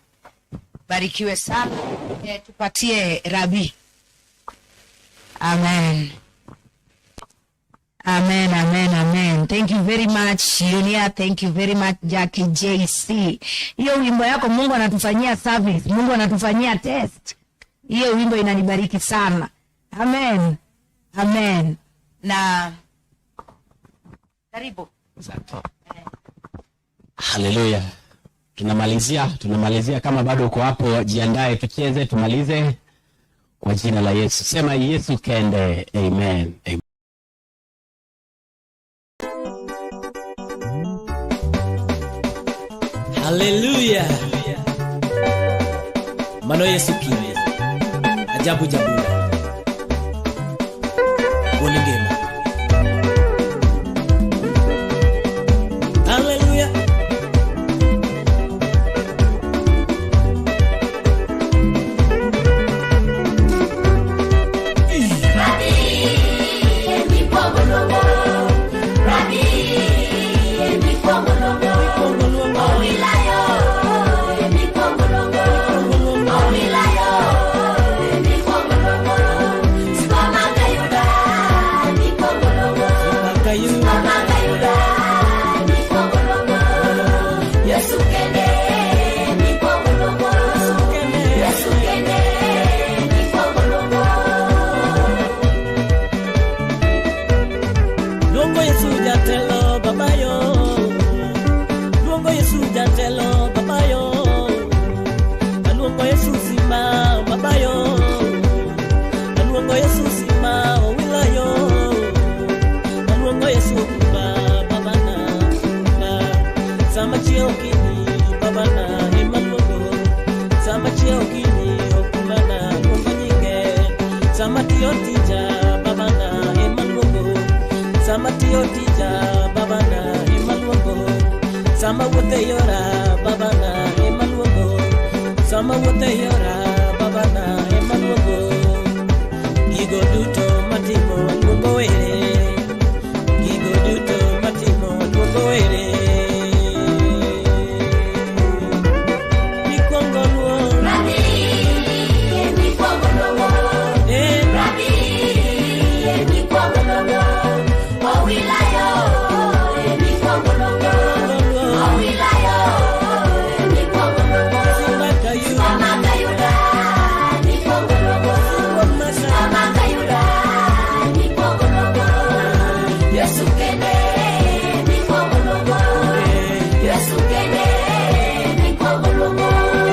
Barikiwe sana. Tupatie Rabi. Amen. Amen, amen, amen. Thank you very much, Yunia. Thank you very much, Jackie JC. Hiyo wimbo yako, Mungu anatufanyia service, Mungu anatufanyia test. Hiyo wimbo inanibariki sana. Amen. Amen. Na karibu. Haleluya. Tunamalizia. Kama bado uko hapo, jiandae tucheze, tumalize. Kwa jina la Yesu. Sema Yesu kende. Amen. Amen. Haleluya. Mano Yesu kinde. Ajabu jabura. Wuon ngima. Haleluya. Luongo Yesu jatelo babayo. Luongo Yesu jatelo babayo. Luongo Yesu simba babayo. Luongo Yesu simba owilayo. Luongo Yesu kumba babana. Sama chiew kinyi babana ema luongo. Sama chiew kinyi okumbana luongo nyinge. Sama tiyo tija babana ema luongo. Sama tiyo tija babana ema luongo. Sama wuotho e yora babana ema luongo. Sama wuotho e yora babana ema luongo. Gigo duto matimo aluongo were. Gigo duto matimo aluongo were. Mikwongo luongo. Eh.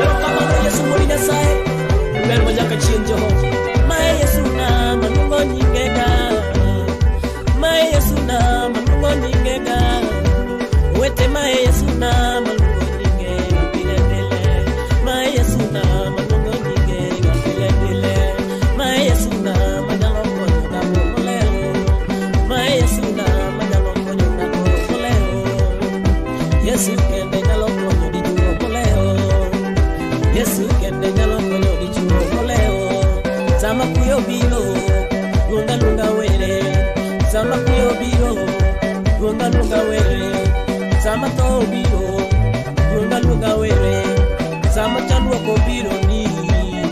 Erokamano Yesu wuod Nyasaye, ber ma nyaka chieng' Jehova. Mae Yesu na maluongo nyingega. Mae Yesu na maluongo nyingega. Owete mae Yesu na maluongo nyingega pile pile. Mae Yesu na maluongo nyingega pile pile. Mae Yesu na manyalo konyo dhako molewo. Mae Yesu na manyalo konyo dhako molewo. Yesu kende nyalo konyo dichuo molewo. Yesu kende nyalo konyo dichuo molewo. Sama kuyo biro, luonga luonga were. Sama kuyo biro, luonga luonga were. Sama tho obiro, luonga luonga were. Sama chandruok obiro ni,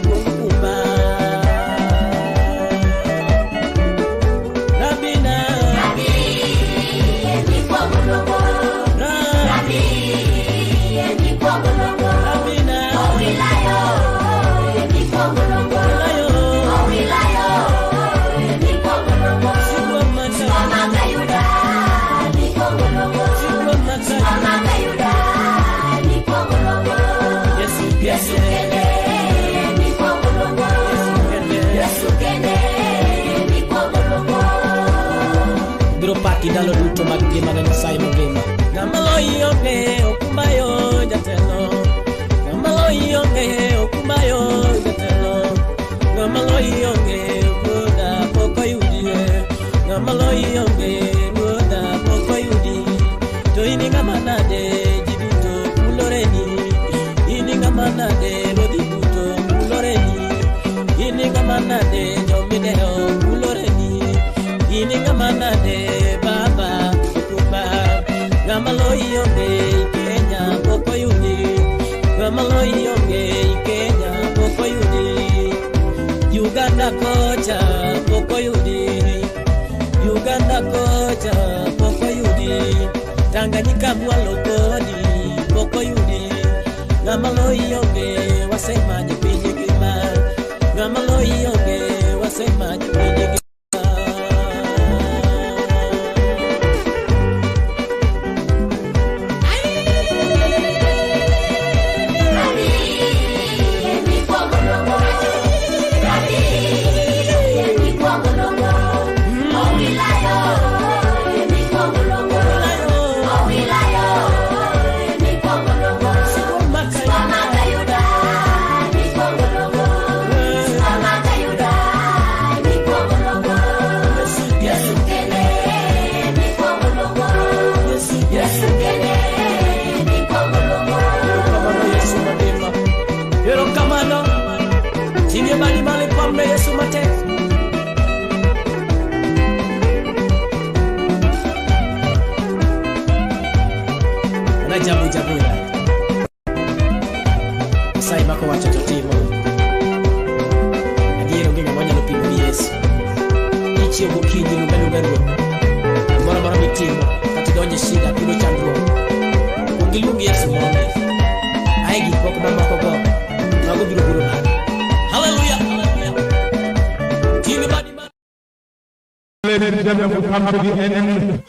luong kumba. Rabina. Rabina. Biro paki ndalo duto mag ngimana Nyasaye mangima. Ng'ama loyi onge okumbayo jatelo. Ng'ama loyi onge okumbayo jatelo. Ng'ama loyi onge ruodha pok oyudie. Ng'ama loyi onge ruodha pok oyudi. To in ng'ama nade ji duto kuloreni. In ng'ama nade ruodhi duto kuloreni. In ng'ama nade jomidewo kuloreni. In ng'ama nade baba okumba. Ng'ama loyi onge Kenya pok oyudi. Ng'ama loyi onge Kenya pok oyudi. Uganda kocha pok oyudi. Uganda kocha pok oyudi. Tanganyika mwalo kodi pok oyudi. Ng'ama loyi onge wasemaje piny ngima. Ng'ama loyi onge wasemaje piny ngima. Rabi, Gouru ne Yesu matek. Ana jabu jabu ya. Nyasaye mako wacho to timo. Adier onge ng'ama nyalo pimo gi Yesu. Ichiew gokinyi luonga luonga Ruoth. Gimoro amora mitimo, kata idonjo e shida, kiyudo chandruok, kuong iluong Yesu mondi. Ae gik moko mamoko go, mago biro biro bang'e. Hallelujah. Ting' badi malo. Ladies and gentlemen, we come to the end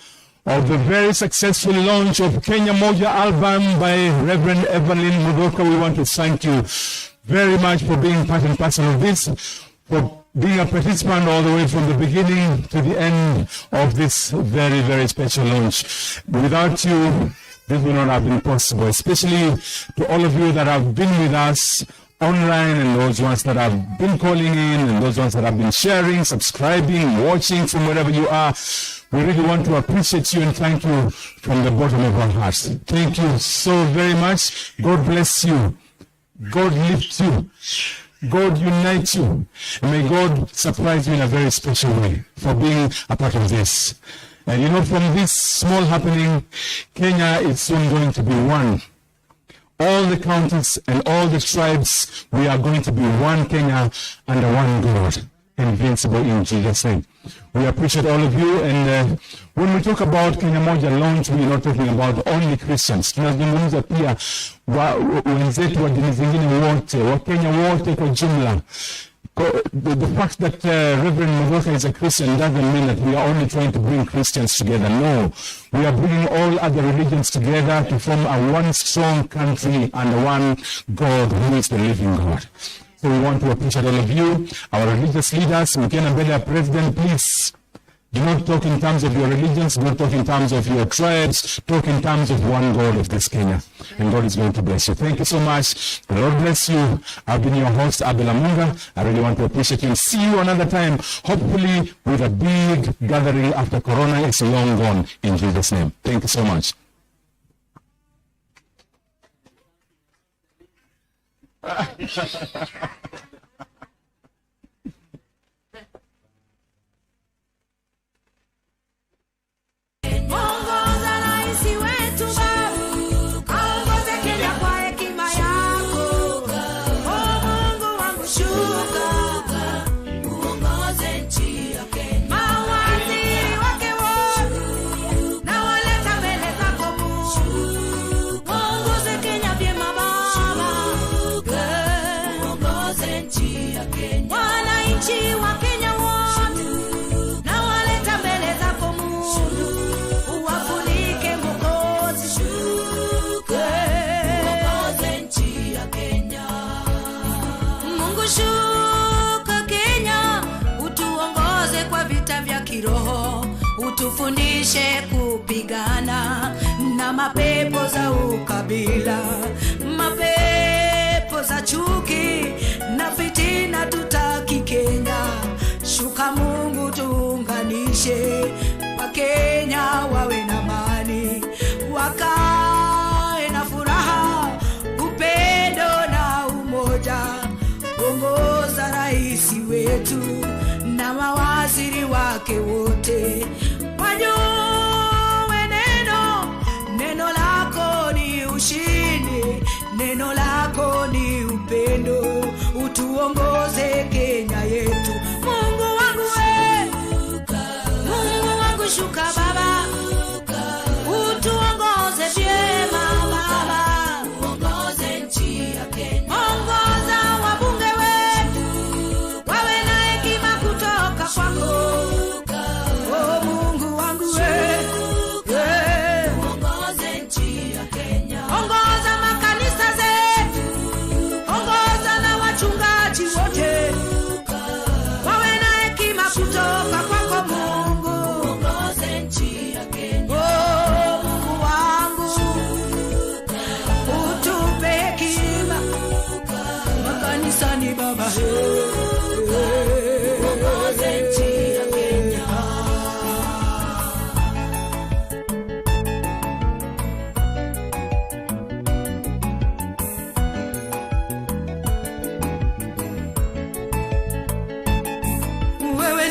of the very successful launch of Kenya Moja album by Reverend Evelyn Muthoka. We want to thank you very much for being part and parcel of this, for being a participant all the way from the beginning to the end of this very, very special launch. Without you, this would not have been possible, especially to all of you that have been with us online and those ones that have been calling in and those ones that have been sharing, subscribing, watching from wherever you are. We really want to appreciate you and thank you from the bottom of our hearts. Thank you so very much. God bless you. God lift you. God unite you. And may God surprise you in a very special way for being a part of this. And you know, from this small happening, Kenya is soon going to be one. All the counties and all the tribes, we are going to be one Kenya under one God, invincible in Jesus' name. We appreciate all of you, and when we talk about Kenya Moja launch, we are not talking about only Christians. Tunazungumza pia wenzetu wa dini zingine wote, Wakenya wote kwa jumla. The fact that Reverend Muthoka is a Christian doesn't mean that we are only trying to bring Christians together. No, we are bringing all other religions together to form a one strong country and one God who is the living God. So we want to appreciate all of you, our religious leaders. Mkienda mbele ya president, please do not talk in terms of your religions, do not talk in terms of your tribes, talk in terms of one God of this Kenya. And God is going to bless you. Thank you so much. The Lord bless you. I've been your host, Abel Amunga. I really want to appreciate you. See you another time, hopefully with a big gathering after Corona is long gone, in Jesus' name. Thank you so much. Ongoza rais wetu Baba, aongoze Kenya kwa hekima yako. O Mungu wangu shuka, uongoze nchi ya Kenya. Mawaziri wake wote na waleta mbele zako Mungu, ongoze Kenya vyema Baba, uongoze nchi ya Kenya. Wananchi wa Kenya wote na waleta mbele zako Mungu, uwafunike Mwokozi, shuka, uongoze nchi ya Kenya. Mungu shuka Kenya, utuongoze kwa vita vya kiroho, utufundishe kupigana na mapepo za ukabila, mapepo za chuki na fitina tutaki Kenya. Shuka Mungu tuunganishe, Wakenya wawe na amani, wakae na furaha, upendo na umoja. Ongoza rais wetu na mawaziri wake wote, wajue neno, neno lako ni ushindi, neno lako ni upendo, utuongoze Kenya yetu. Mungu wangu we, Mungu wangu shuka Baba, utuongoze vyema Baba, uongoze nchi ya Kenya. Ongoza wabunge wetu, wawe na hekima kutoka kwako. O Mungu wangu we,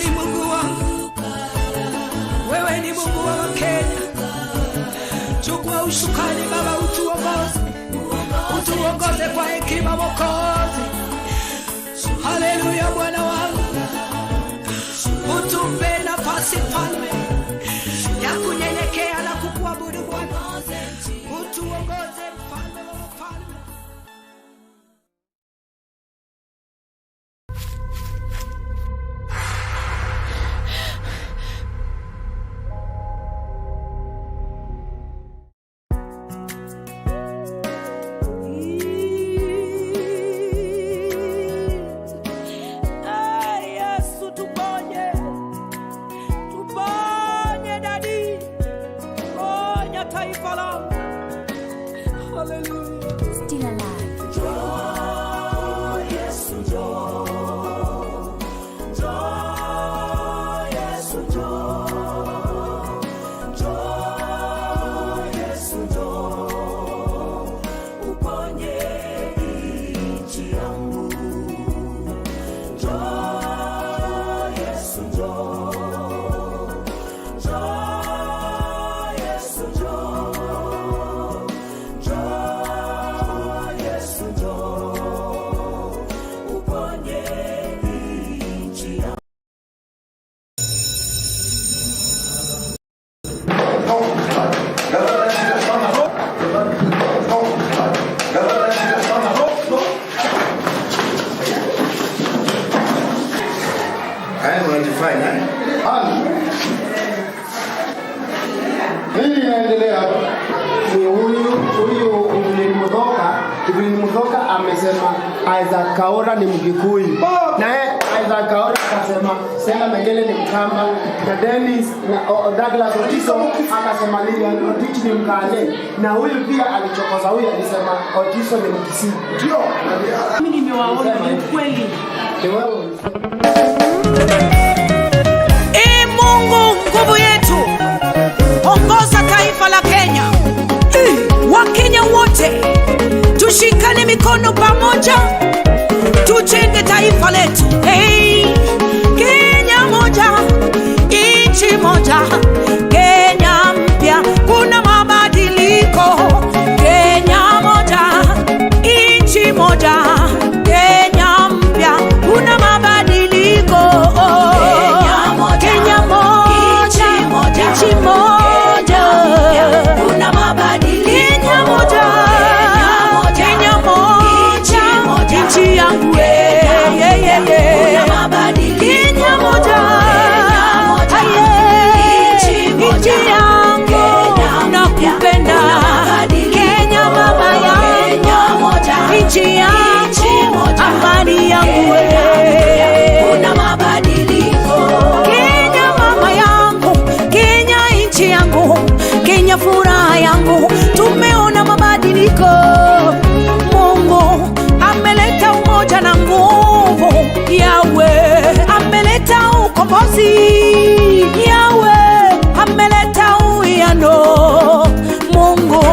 Hey, Mungu wangu, wewe ni Mungu wa Wakenya. Chukua usukani Baba, utuongoze, utuongoze kwa hekima Mwokozi. Haleluya, Bwana wangu, utupe nafasi Mfalme ya kunyenyekea na kukuabudu Bwana. Utuongoze Mfalme wa wafalme. Ay, Yesu tuponye, tuponye dadi, ponya taifa langu. Hallelujah. Still alive. Njoo Yesu, njoo. Njoo Yesu, njoo. Njoo Yesu, njoo. Uponye nchi yangu. Njoo Yesu, njoo. Njoo Yesu, njoo. Njoo Yesu, njoo. Uponye nchi yangu. Haya unajifanya eh? Nini inaendelea hapa? Ni huyu Evelyn Muthoka. Evelyn Muthoka amesema Isaac Kaura ni Mkikuyu, na yeye Isaac Kaura akasema Stella Mengele ni Mkamba, na Dennis na Douglas Otiso akasema Lilian Otich ni Mkale, na huyu pia alichokoza huyu alisema Otiso ni Mkisii. Ndio. Mimi nimewaona ni ukweli. Ni wewe. Ee Mungu nguvu yetu, ongoza taifa la Kenya. Wakenya wote tushikane mikono pamoja, tujenge taifa letu. Hey, Kenya moja, nchi moja, Kenya mpya, kuna mabadiliko. Kenya moja, nchi moja, Kenya mpya, kuna mabadiliko. Kenya moja, nchi moja, kuna mabadiliko. Kenya moja, Kenya moja, nchi yangu Kenya moja, aye, nchi yangu nakupenda. Kenya mama yangu, nchi yangu, amani yangu Kenya mama yangu, Kenya nchi yangu, Kenya furaha yangu, tumeona mabadiliko. Mungu ameleta umoja na nguvu, Yawe ameleta ukombozi, Yawe ameleta uwiano, Mungu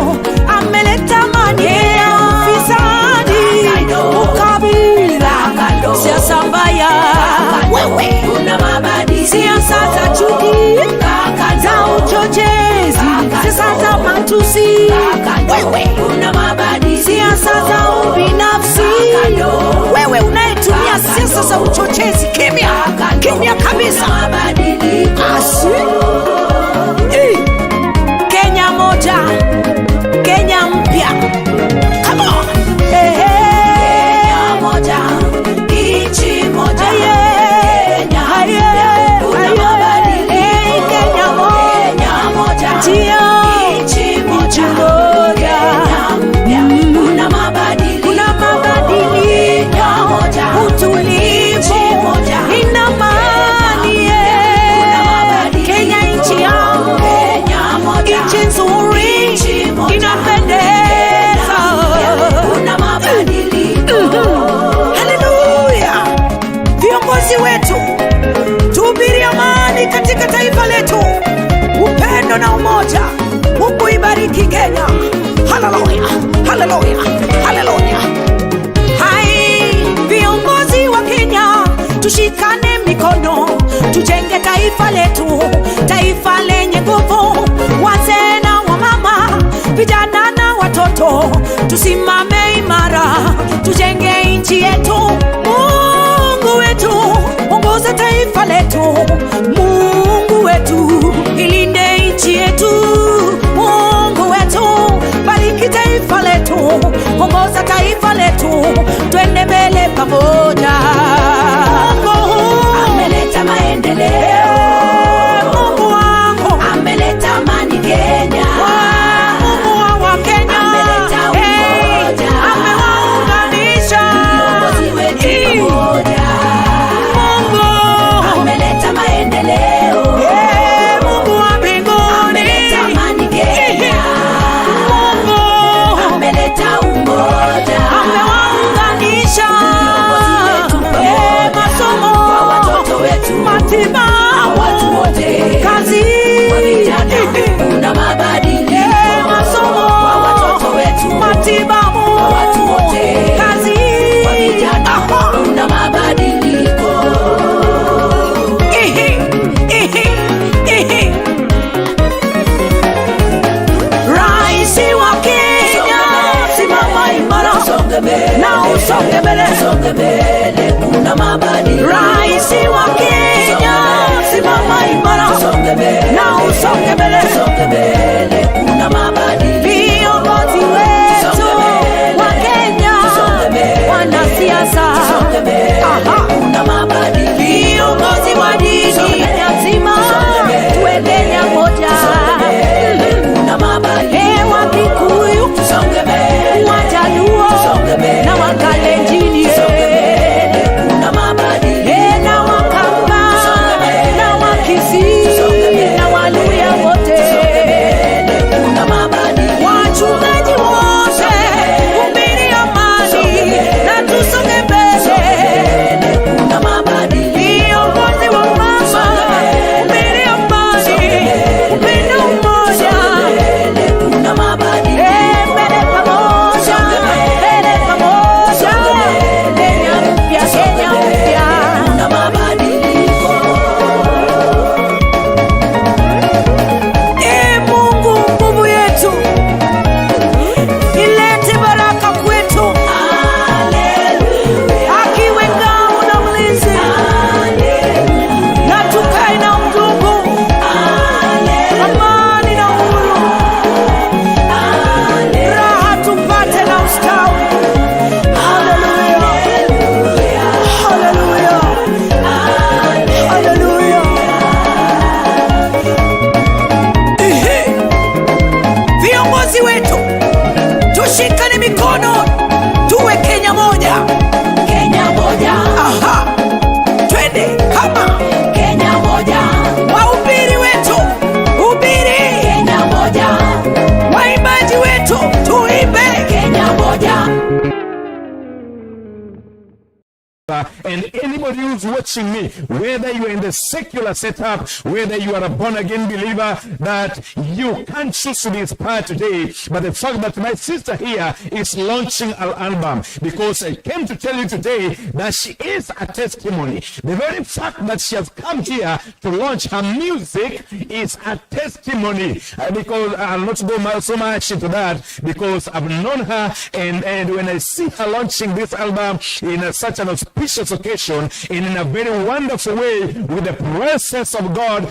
ameleta amani ya ufisadi, ukabila, siasa mbaya, wewe siasa za chuki, za uchochezi, siasa za matusi, wewe siasa za ubinafsi, wewe unayetumia siasa za uchochezi, kimya kimya kabisa. Asi Kenya moja, Kenya mpya. Come on. Hey, hey. Kenya moja, nchi moja. Kenya mpya, kuna mabadiliko. Hey, Kenya moja, nchi moja. Kuna mabadiliko, utulivu, ina amani. Taifa letu, taifa lenye nguvu, wazee na wamama, vijana na watoto, tusimame imara, tujenge nchi yetu. Mungu wetu, ongoza taifa letu. Mungu wetu, ilinde nchi yetu. Mungu wetu, bariki taifa letu, ongoza taifa letu, twende mbele pamoja. Mungu ameleta maendeleo, Mungu wangu ameleta amani Kenya, Mungu wa Wakenya ameleta umoja, amewaunganisha viongozi wetu pamoja. Mungu ameleta maendeleo, Mungu wa mbinguni ameleta amani Kenya, Mungu ameleta umoja, amewaunganisha viongozi wetu pamoja, masomo kwa watoto wetu, matibabu, watu wote, kazi kwa vijana, kuna mabadiliko, masomo kwa watoto wetu, matibabu, kwa watu wote, kazi kwa vijana, kuna mabadiliko. Ihi, ihi, ihi. Raisi wa Kenya, simama imara na usonge mbele. Tusonge mbele, kuna mabadiliko. Raisi wa Kenya, simama imara na usonge mbele. Tusonge mbele, kuna mabadiliko. Viongozi wetu wa Kenya, wanasiasa, Tusonge mbele, Aha. kuna mabadiliko. Viongozi wa dini lazima tuwe Kenya moja. Kuna mabadiliko. Eh, Wakikuyu, Tusonge mbele, Wajaluo Tusonge mbele. na Wakalenjin, Tusonge mbele, kuna mabadiliko. eh, na Wakamba na Wakisii na Waluya wote, Kuna mabadiliko. wachungaji wote, hubiri amani na tusonge mbele. Kuna mabadiliko. Viongozi wa mama, hubiri amani, upendo, umoja. Kuna mabadiliko. Eh, mbele pamoja, mbele pamoja. Kenya mpya, Kenya mpya. Kuna mabadiliko. Ee Mungu, nguvu yetu, ilete baraka kwetu, akiwe ngao na mlinzi, na tukae na undugu, amani na uhuru, raha tupate na ustawi. Haleluya, haleluya, haleluya. Ehe. Viongozi wetu tushikane mikono, tuwe Kenya moja. Kenya moja. Aha, twende kama Kenya moja. wahubiri wetu hubiri, Kenya moja. waimbaji wetu tuimbe. Kenya moja. And anybody who's watching me, whether you are in the secular setup, whether you are a born again believer, that you can't choose to be inspired today. But the fact that my sister here is launching an album, because I came to tell you today that she is a testimony. The very fact that she has come here to launch her music is a testimony. Because I'll not go so much into that, because I've known her, and when I see her launching this album in such an auspicious occasion and in a very wonderful way with the presence of God,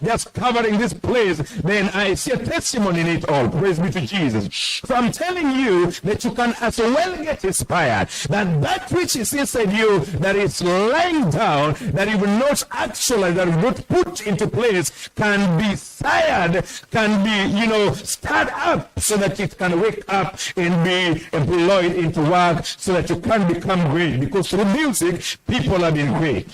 just covering this place, then I see a testimony in it all. Praise be to Jesus. So I'm telling you that you can as well get inspired, that that which is inside you that is lying down, that you will not actualize, that you will not put into place, can be sired, can be, stirred up so that it can wake up and be employed into work so that you can become great. Because through music, people have been great.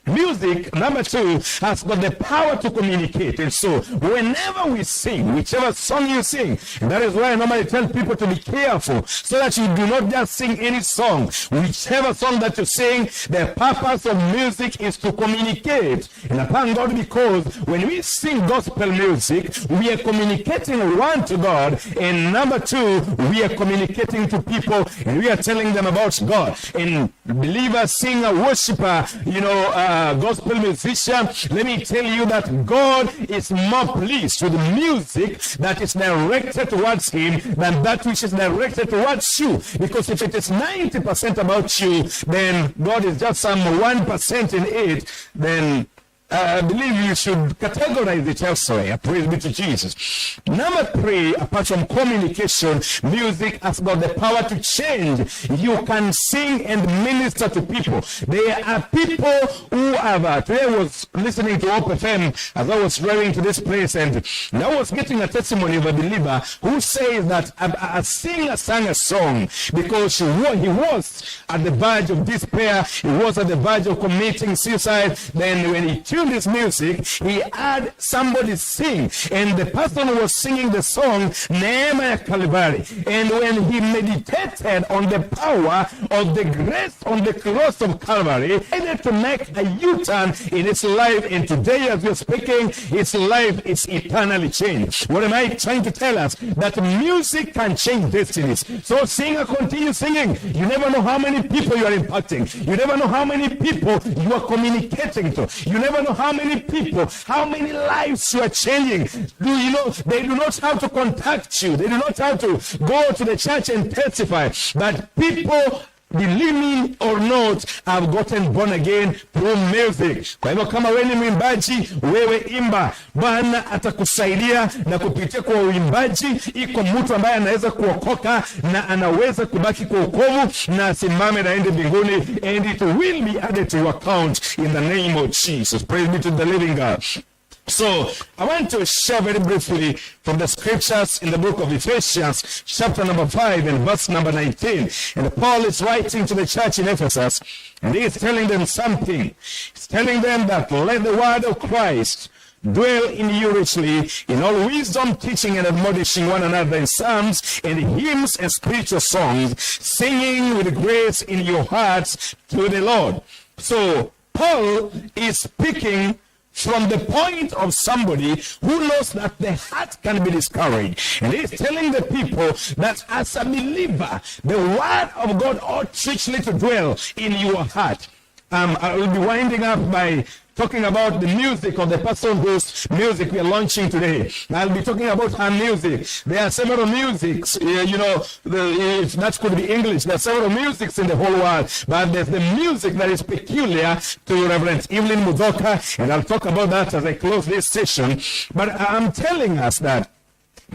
Music, number two, has got the power to communicate. And so whenever we sing, whichever song you sing, and that is why I normally tell people to be careful so that you do not just sing any song. Whichever song that you sing, the purpose of music is to communicate. And I thank God because when we sing gospel music, we are communicating, one, to God, and number two, we are communicating to people and we are telling them about God. And believer, singer, worshiper, a gospel musician, let me tell you that God is more pleased with music that is directed towards him than that which is directed towards you. Because if it is 90% about you, then God is just some 1% in it, then I believe you should categorize it elsewhere. Praise be to Jesus. Number three, apart from communication, music has got the power to change. You can sing and minister to people. There are people who have, today I was listening to Hope FM as I was driving to this place, and I was getting a testimony of a believer who says that a singer sang a song because he was at the verge of despair, he was at the verge of committing suicide. Then when he tuned his music, he had somebody sing, and the person was singing the song Neema ya Kalvari. And when he meditated on the power of the grace on the cross of Calvary, he decided to make a U-turn in his life, and today as we're speaking, his life is eternally changed. What am I trying to tell us? That music can change destinies. So singer, continue singing. You never know how many people you are impacting. You never know how many people you are communicating to. You never know how many people, how many lives you are changing. Do you know, they do not have to contact you. They do not have to go to the church and testify. But people, believe me or not, have gotten born again through music. Kwa hivyo kama wewe ni mwimbaji, wewe imba. Bwana atakusaidia na kupitia kwa uimbaji, iko mtu ambaye anaweza kuokoka na anaweza kubaki kwa wokovu na asimame na aende mbinguni, and it will be added to your account in the name of Jesus. Praise be to the living God. So I want to share very briefly from the scriptures in the book of Ephesians, chapter number 5 and verse number 19. And Paul is writing to the church in Ephesus, and he is telling them something. He's telling them that let the word of Christ dwell in you richly, in all wisdom, teaching and admonishing one another in psalms and hymns and spiritual songs, singing with grace in your hearts to the Lord. So Paul is speaking from the point of somebody who knows that the heart can be discouraged. And he's telling the people that as a believer, the word of God ought richly to dwell in your heart. I will be winding up by talking about the music of the person whose music we are launching today. I'll be talking about her music. There are several musics, if that could be English, there are several musics in the whole world, but there's the music that is peculiar to Reverend Evelyn Muthoka, and I'll talk about that as I close this session. But I'm telling us that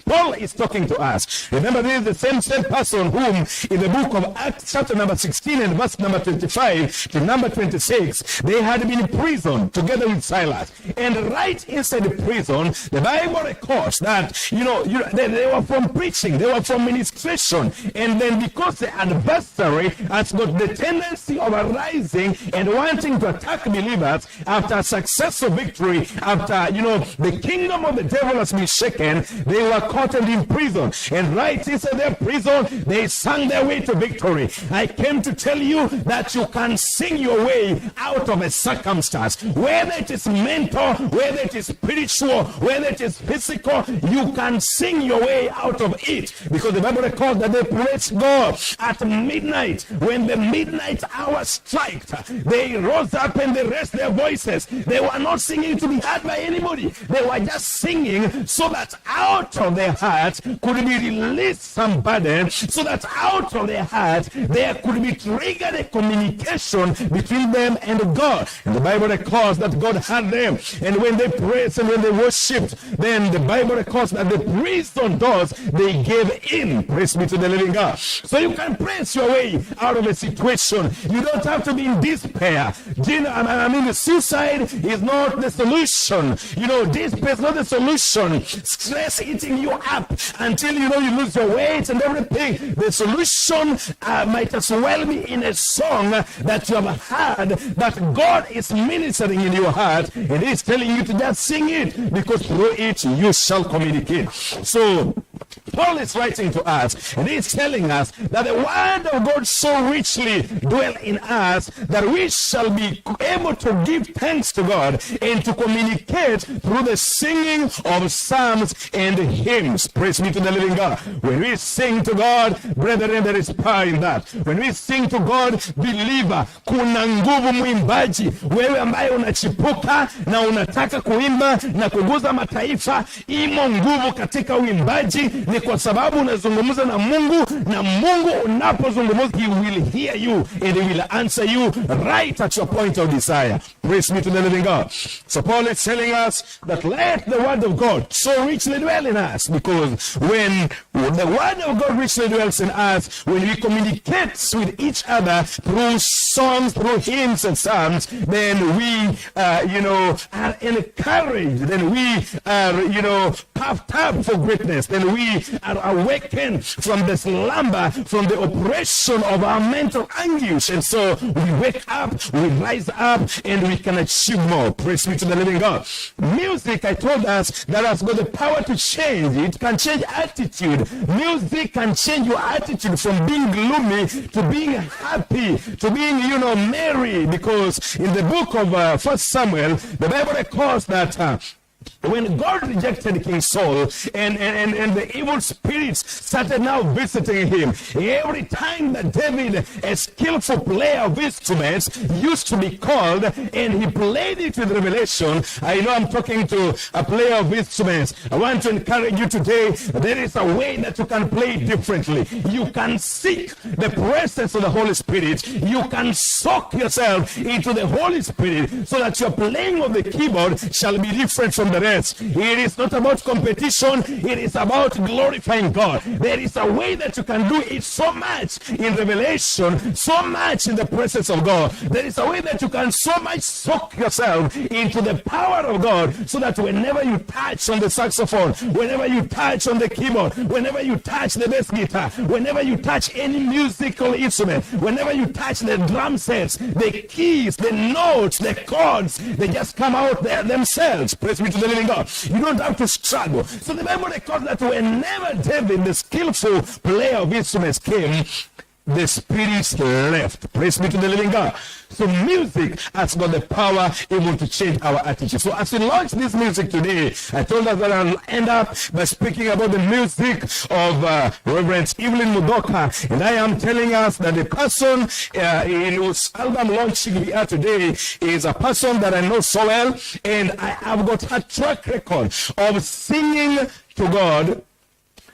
Paul is talking to us. Remember, this is the same person whom in the book of Acts, chapter number 16 and verse number 25 to number 26, they had been in prison together with Silas. And right inside the prison, the Bible records that, they were from preaching, they were from ministration. And then because the adversary has got the tendency of arising and wanting to attack believers after a successful victory, after, the kingdom of the devil has been shaken, they were caught and in prison, and right inside their prison they sang their way to victory. I came to tell you that you can sing your way out of a circumstance, whether it is mental, whether it is spiritual, whether it is physical. You can sing your way out of it, because the Bible records that they praised God at midnight. When the midnight hour struck, they rose up and they raised their voices. They were not singing to be heard by anybody. They were just singing so that out of their heart could be released some burden, so that out of their heart there could be triggered a communication between them and God. And the Bible records that God heard them, and when they praised and when they worshipped, then the Bible records that the prison doors, they gave in. Praise be to the living God. So you can praise your way out of a situation. You don't have to be in despair. I mean, suicide is not the solution. Despair is not the solution. Stress eating you up until you lose your weight and everything. The solution might as well be in a song that you have heard, that God is ministering in your heart, and He's telling you to just sing it, because through it you shall communicate. So Paul Paul is writing to us, and he's telling us that the word of God so richly dwell in us that we shall be able to give thanks to God and to communicate through the singing of psalms and hymns. Praise be to the living God. When we sing to God, brethren, there is power in that. When we sing to God, believer, kuna nguvu mwimbaji. Wewe ambaye unachipuka na unataka kuimba na kuguza mataifa, imo nguvu katika uimbaji. Ni kwa sababu unazungumza na Mungu, na Mungu unapozungumza, he will hear you and he will answer you right at your point of desire. Praise be to the living God. So Paul is telling us that let the word of God so richly dwell in us, because when the word of God richly dwells in us, when we communicate with each other through songs, through hymns and psalms, then we, are encouraged. Then we are puffed up for greatness. Then we are awakened from the slumber, from the oppression of our mental anguish. And so we wake up, we rise up, and we can achieve more. Praise be to the living God. Music, I told us, that has got the power to change. It can change attitude. Music can change your attitude from being gloomy to being happy, to being, merry. Because in the book of 1 Samuel, the Bible records that when God rejected King Saul and the evil spirits started now visiting him, every time that David, a skillful player of instruments, used to be called and he played it with revelation. I know I'm talking to a player of instruments. I want to encourage you today, there is a way that you can play differently. You can seek the presence of the Holy Spirit. You can soak yourself into the Holy Spirit so that your playing of the keyboard shall be different from the rest. It is not about competition, it is about glorifying God. There is a way that you can do it so much in revelation, so much in the presence of God. There is a way that you can so much soak yourself into the power of God so that whenever you touch on the saxophone, whenever you touch on the keyboard, whenever you touch the bass guitar, whenever you touch any musical instrument, whenever you touch the drum sets, the keys, the notes, the chords, they just come out there themselves. Praise be to the living God. You don't have to struggle. So the Bible records that whenever David, the skillful player of instruments, came, the spirits left. Praise be to the living God. So music has got the power able to change our attitude. So as we launch this music today, I told us that I'll end up by speaking about the music of Reverend Evelyn Muthoka. And I am telling us that the person in whose album launching we are today is a person that I know so well, and I have got a track record of singing to God,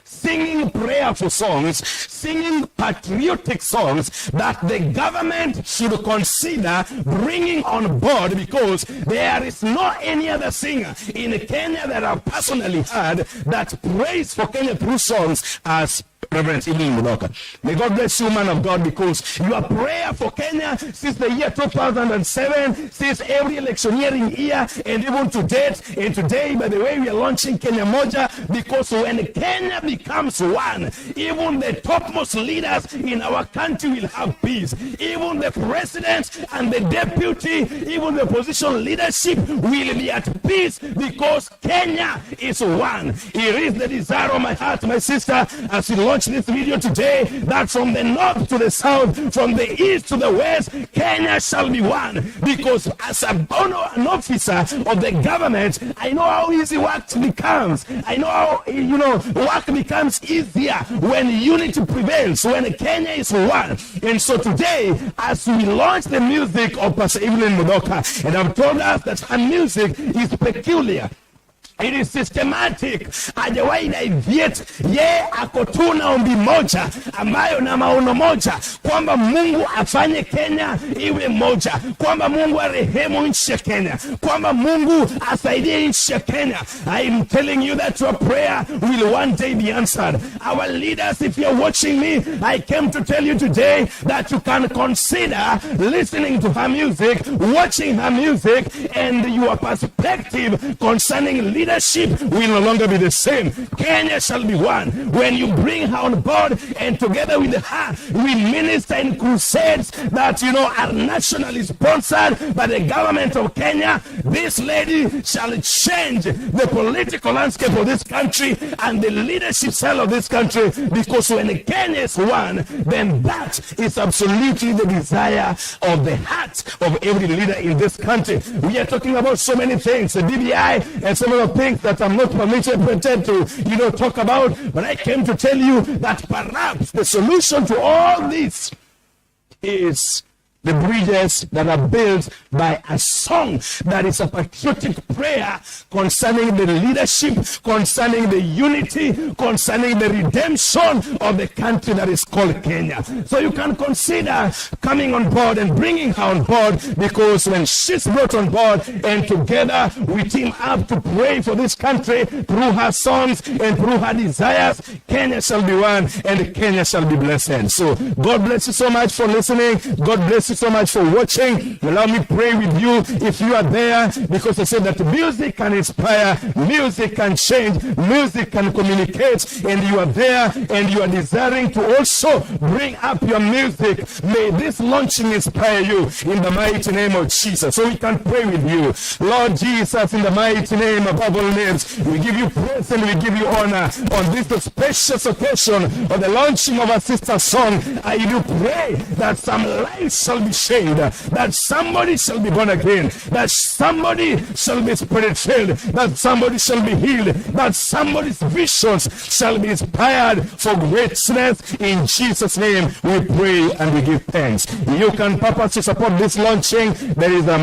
singing prayerful songs, singing patriotic songs that the government should consider bringing on board, because there is no any other singer in Kenya that I've personally heard that prays for Kenya through songs as Reverend Evelyn Muthoka. May God bless you, man of God, because your prayer for Kenya since the year 2007, since every electioneering year, and even to date, and today, by the way, we are launching Kenya Moja, because when Kenya becomes one, even the topmost leaders in our country will have peace. Even the president and the deputy, even the opposition leadership will be at peace, because Kenya is one. It is the desire of my heart, my sister, as we launch this video today, that from the north to the south, from the east to the west, Kenya shall be one. Because as an officer of the government, I know how easy work becomes. I know how, work becomes easier when unity prevails, when Kenya is one. And so today, as we launch the music of Pastor Evelyn Muthoka, and I've told us that her music is peculiar. It is systematic. Hajawahi deviate. Ye ako tu na ombi moja ambayo na maono moja, kwamba Mungu afanye Kenya iwe moja, kwamba Mungu arehemu nchi ya Kenya, kwamba Mungu asaidie nchi ya Kenya. I am telling you that your prayer will one day be answered. Our leaders, if you are watching me, I came to tell you today that you can consider listening to her music, watching her music, and your perspective concerning leadership leadership will no longer be the same. Kenya shall be one. When you bring her on board, and together with her, we minister in crusades that, you know, are nationally sponsored by the government of Kenya. This lady shall change the political landscape of this country and the leadership cell of this country, because when Kenya is one, then that is absolutely the desire of the heart of every leader in this country. We are talking about so many things, the BBI and some other things that I'm not permitted to, you know, talk about, but I came to tell you that perhaps the solution to all this is the bridges that are built by a song that is a patriotic prayer concerning the leadership, concerning the unity, concerning the redemption of the country that is called Kenya. So you can consider coming on board and bringing her on board, because when she's brought on board and together we team up to pray for this country through her songs and through her desires, Kenya shall be one and Kenya shall be blessed. So God bless you so much for listening. God bless you so much for watching. Allow me pray with you if you are there, because I said that music can inspire, music can change, music can communicate, and you are there and you are desiring to also bring up your music. May this launching inspire you in the mighty name of Jesus. So we can pray with you. Lord Jesus, in the mighty name above all names, we give you praise and we give you honor on this auspicious occasion of the launching of our sister's song. I do pray that some lives shall be saved, that somebody shall be born again, that somebody shall be spirit filled, that somebody shall be healed, that somebody's visions shall be inspired for greatness. In Jesus' name we pray and we give thanks. You can purpose to support this launching. There is a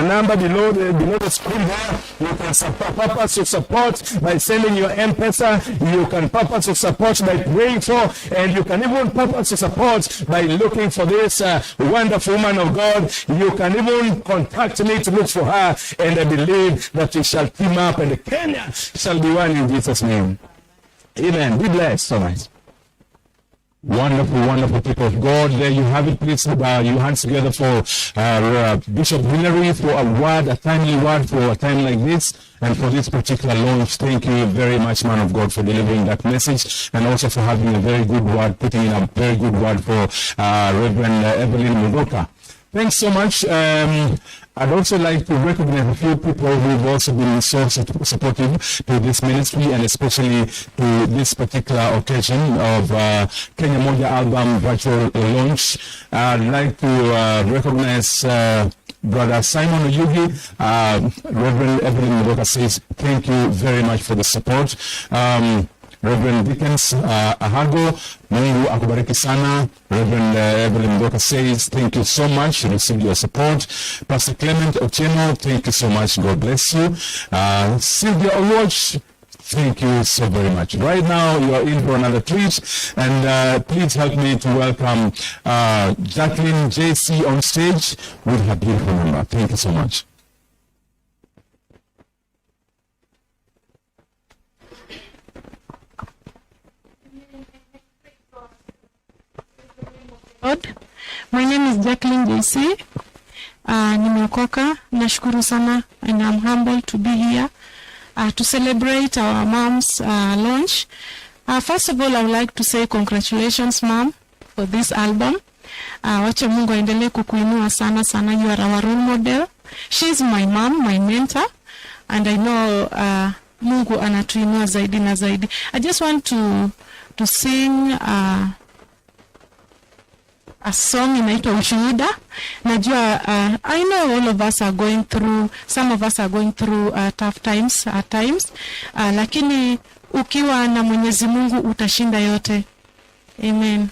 number below the screen there. You can purpose to support by sending your M-Pesa. You can purpose to support by praying for, and you can even purpose to support by looking for this wonderful woman of God. You can even contact me to look for her, and I believe that we shall team up and Kenya shall be one in Jesus' name. Amen. Be blessed so much. Wonderful, wonderful people of God. There you have it. Please your hands together for Bishop Hillary for a word, a timely word for a time like this and for this particular launch. Thank you very much, man of God, for delivering that message and also for having a very good word, putting in a very good word for Reverend Evelyn Muthoka. Thanks so much. I'd also like to recognize a few people who've also been so supportive to this ministry and especially to this particular occasion of Kenya Moja album virtual launch. I'd like to recognize Brother Simon Oyugi. Reverend Evelyn Muthoka says thank you very much for the support. Reverend Dickens Ahago, Mungu akubariki sana. Reverend Evelyn Muthoka says thank you so much, received your support. Pastor Clement Otieno, thank you so much, God bless you. Sylvia Oluoch, thank you so very much. Right now, you are in for another treat, and please help me to welcome Jacqueline JC on stage with her beautiful number. Thank you so much. Lord. My name is Jacqueline JC. Nimeokoka. Nashukuru sana and I'm humbled to be here to celebrate our mom's launch. First of all, I would like to say congratulations, Mom, for this album. Wacha Mungu aendelee kukuinua sana sana. You are our role model. She's my mom, my mentor, and I know Mungu anatuinua zaidi na zaidi. I just want to sing a song inaitwa Ushuhuda. Najua I know all of us are going through, some of us are going through tough times at times, lakini ukiwa na Mwenyezi Mungu utashinda yote. Amen.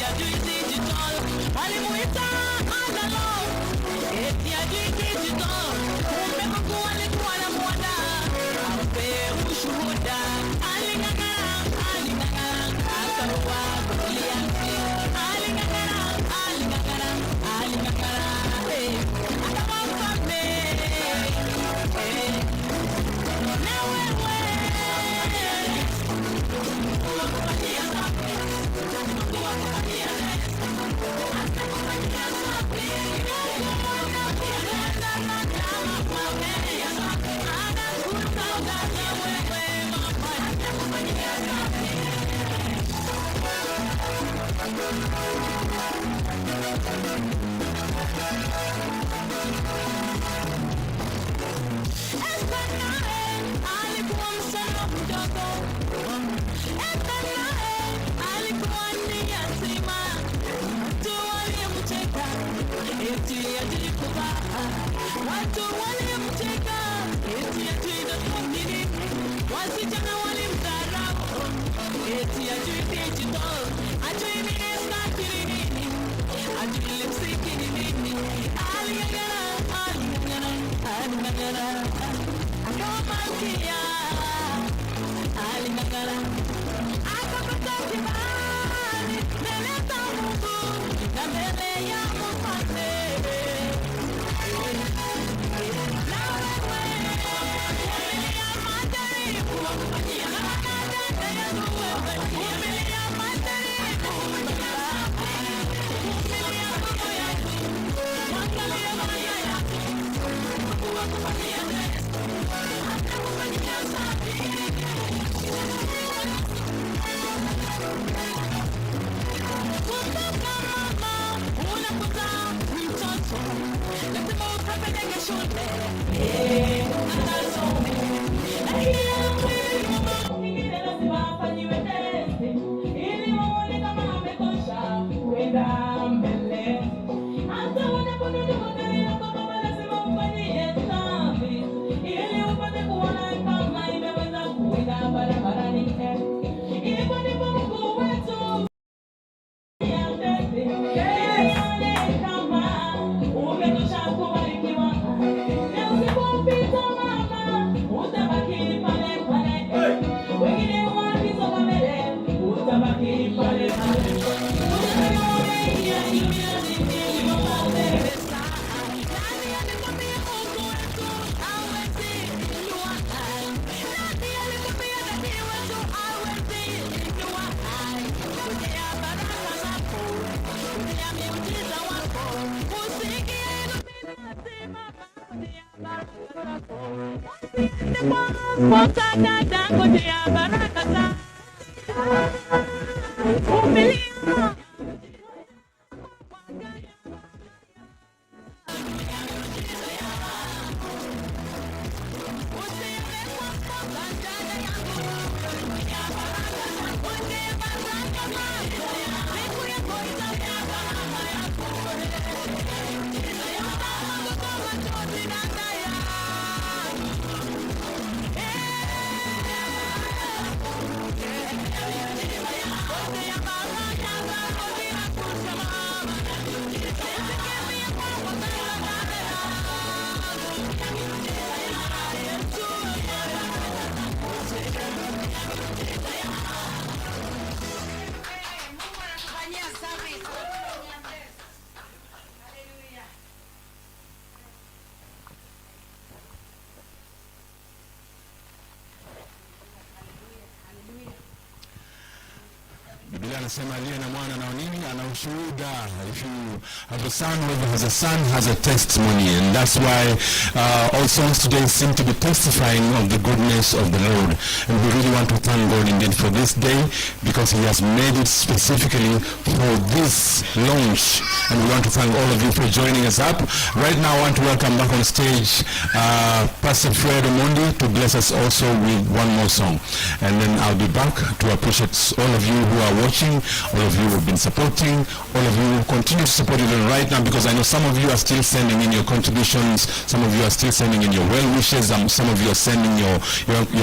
Ajui digital. Walimuita analog, eti ajui digital. Kumbe Mungu alikuwa anamuandaa ampe ushuhuda. Aling'ang'ana, aling'ang'ana, akaua Goliathi. Aling'ang'ana, aling'ang'ana, aling'ang'ana, akawa mfalme. Na wewe Mungu akufanyia safi, Mungu akufanyia test, atakufanyia safi. Mungu akufanyia safi, anakutangaza wewe mama, atakufanyia safi. Esther naye alikuwa msichana mdogo. Esther naye alikuwa ni yatima. Watu walimcheka eti hajui kuvaa. Watu walimcheka eti hajui nini. Wasichana walimdharau eti hajui digital, hajui miniskirt ni nini, hajui lipstick ni nini. Aling'ang'ana, aling'ang'ana, aling'ang'ana, akawa malkia. Aling'ang'ana, akapata kibali mbele za Mungu na mbele ya mfalme. Na wewe vumilia majaribu, dada yangu wewe, vumilia majaribu, vumilia ndugu yangu, mwangalie Maria yako, Mungu akufanyia test, atakufanyia safi. Kumbuka mama, unapozaa mtoto lazima ukapeleke shule, akasome. Lakini mama mwingine lazima afanyiwe testi ili waone kama ametosha kuenda mbele. Hata wanaponunua gari lako baba, lazima ufanyie service ili upate kuona kama imeweza kuenda barabarani. Hivyo ndivyo Mungu wetu umetosha kubarikiwa, na usipopita mama utabaki pale pale. Wengine wakisonga mbele utabaki pale pale. Umeingia duniani ili upate pesa. Nani alikwambia Mungu wetu hawezi inua? Nani alikwambia nabii wetu hawezi inua? Ngojea baraka zako, ngojea miujiza wako, usiingie Illuminati mama, ngojea baraka zako. Usiende kwa sponsor dada, ngojea baraka zako. Vumilia. Mungu anatufanyia service. Haleluya. Biblia anasema aliye na mwana na nini ana ushuhuda. If you have a son, whoever has a son has a testimony, and that's why all songs today seem to be testifying of the goodness of the Lord. And we really want to thank God indeed for this day, because He has made it specifically for this launch. And we want to thank all of you for joining us up. Right now, I want to welcome back on stage Pastor Fred Omondi to bless us also with one more song. And then I'll be back to appreciate all of you who are watching, all of you who've been supporting, all of you who continue to support even right now, because I know some of you are still sending in your contributions, some of you are still sending in your well wishes, some of you are sending your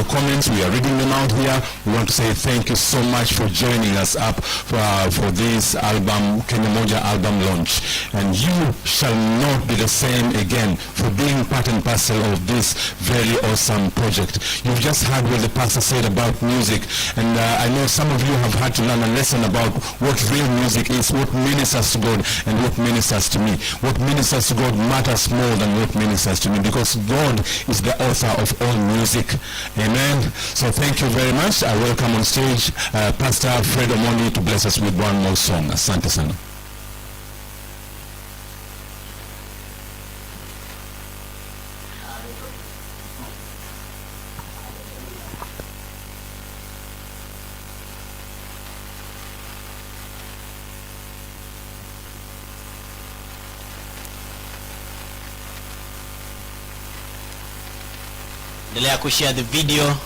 comments. We are reading them out here. We want to say thank you so much for joining us up for this album, Kenya Moja album launch. And you shall not be the same again for being part and parcel of this very awesome project. You've just heard what the pastor said about music, and I know some of you have had to learn a lesson about what real music is, what ministers to God and what ministers to me. What ministers to God matters more than what ministers to me, because God is the author of all music. Amen. So thank you very much. I welcome on stage Pastor Fred Omondi to bless us with one more song. Asante sana. Endelea kushare the video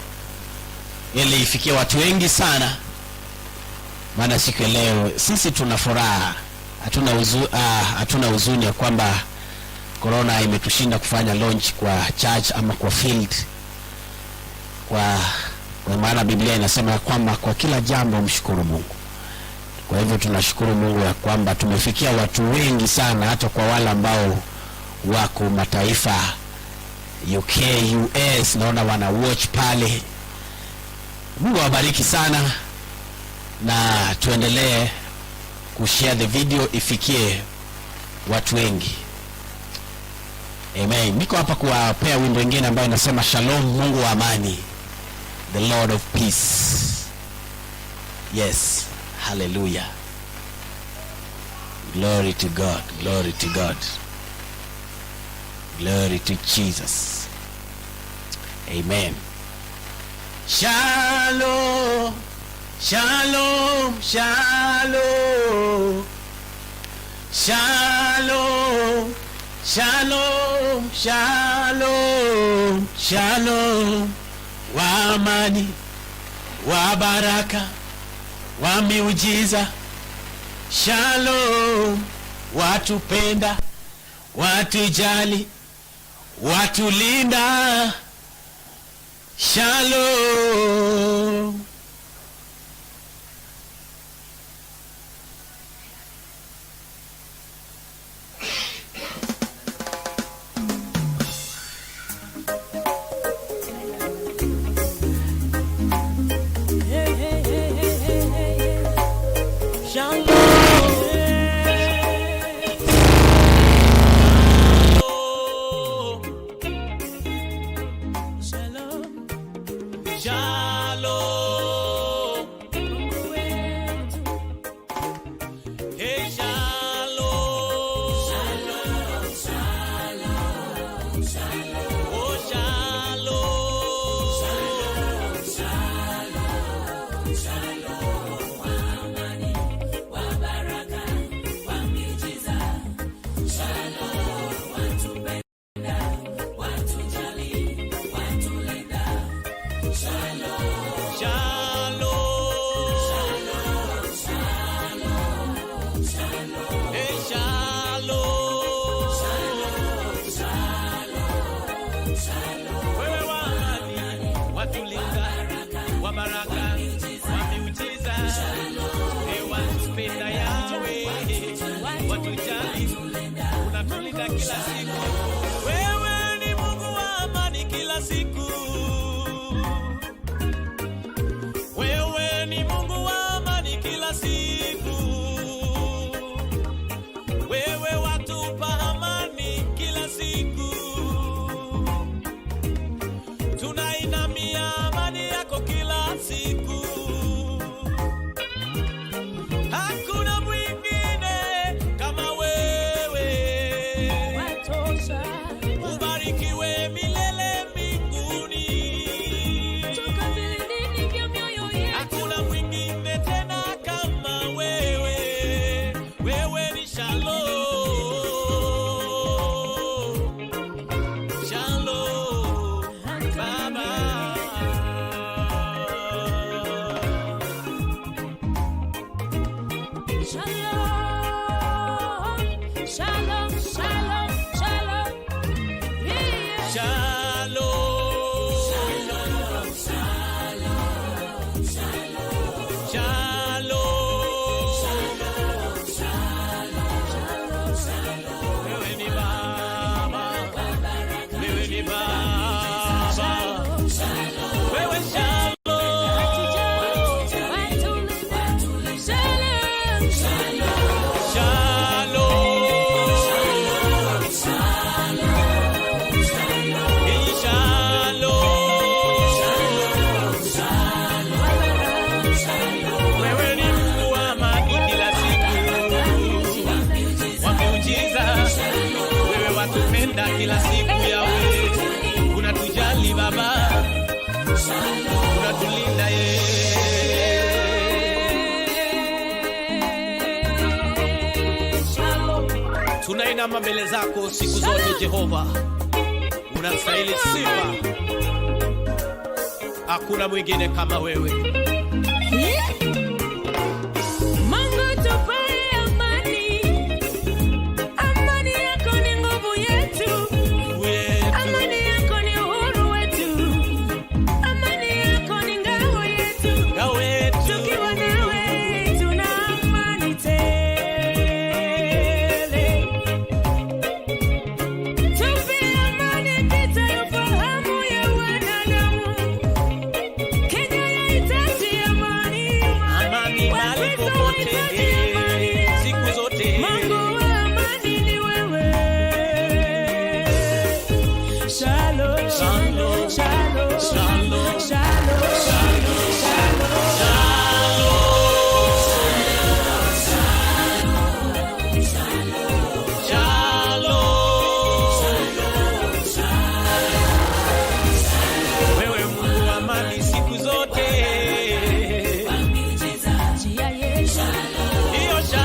ili ifikie watu wengi sana, maana siku ya leo sisi tuna furaha, hatuna huzuni ya kwamba corona imetushinda kufanya launch kwa church ama kwa field, kwa maana Biblia inasema ya kwamba kwa kila jambo mshukuru Mungu. Kwa hivyo tunashukuru Mungu ya kwamba tumefikia watu wengi sana, hata kwa wale ambao wako mataifa UK, US, naona wana watch pale. Mungu awabariki sana, na tuendelee kushare the video ifikie watu wengi. Amen. Niko hapa kuwapea wimbo mwingine ambayo inasema Shalom, Mungu wa amani, the Lord of peace. Yes, hallelujah. Glory to God, glory to God. Glory to Jesus. Amen. Shalom, shalom, shalom. Shalom, shalom, shalom, shalom. Wa amani, wa baraka, wa miujiza. Shalom, watupenda, watujali, watulinda. Shalom. Hey, hey, hey, hey, hey, hey, hey. Shalom. Shalom. Shalom. Mungu wetu. Hey, shalom. Shalom, shalom, shalom. Oh, shalom. Shalom, shalom, shalom. Wa amani, wa baraka, wa miujiza. Shalom, watupenda, watujali, watulinda. Shalom. Shalom. Shalom, shalom, shalom. Hey, shalom. Shalom, shalom, shalom. Wewe wa amani, watulinda, wa baraka, wa miujiza. Hey, watupenda Yawe, watujali, unatulinda kila siku. Wewe ni Mungu wa amani kila siku. Wewe ni Mungu wa amani kila siku. Wewe watupa amani kila siku. Tunainamia amani yako kila siku. Hakuna mwingine kama wewe. Watosha. Shalom, shalom, shalom, shalom. Yeah. Shalom. Shalom, shalom, shalom. Shalom. Shalom, shalom, shalom. Wewe ni Baba. Wewe ni Baba. Wewe shalom. Wewe ni Mungu wa amani kila siku, wa miujiza. Wewe watupenda kila siku yawe, unatujali Baba, unatulinda ye. Tunainama mbele zako siku zote Jehova, unastahili sifa, hakuna mwingine kama wewe. Mungu tupae amani, amani yako ni nguvu yetu, amani yako ni uhuru wetu, amani yako ni ngao yetu, tukiwa nawe tuna amani tele. Tupe amani ipitayo fahamu ya wanadamu. Kenya yahitaji amani. Amani mahali popote, siku zote. Mungu wa amani ni wewe. Shalom, Shalom, shalom, shalom, shalom, shalom. Shalom. Wewe Mungu wa amani siku zote. Hiyo shalom.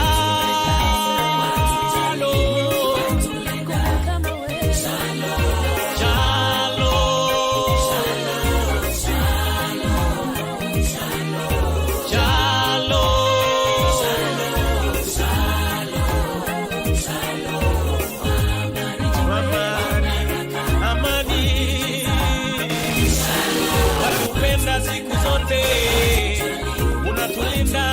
Amani, amani. Watupenda siku zote, unatulinda.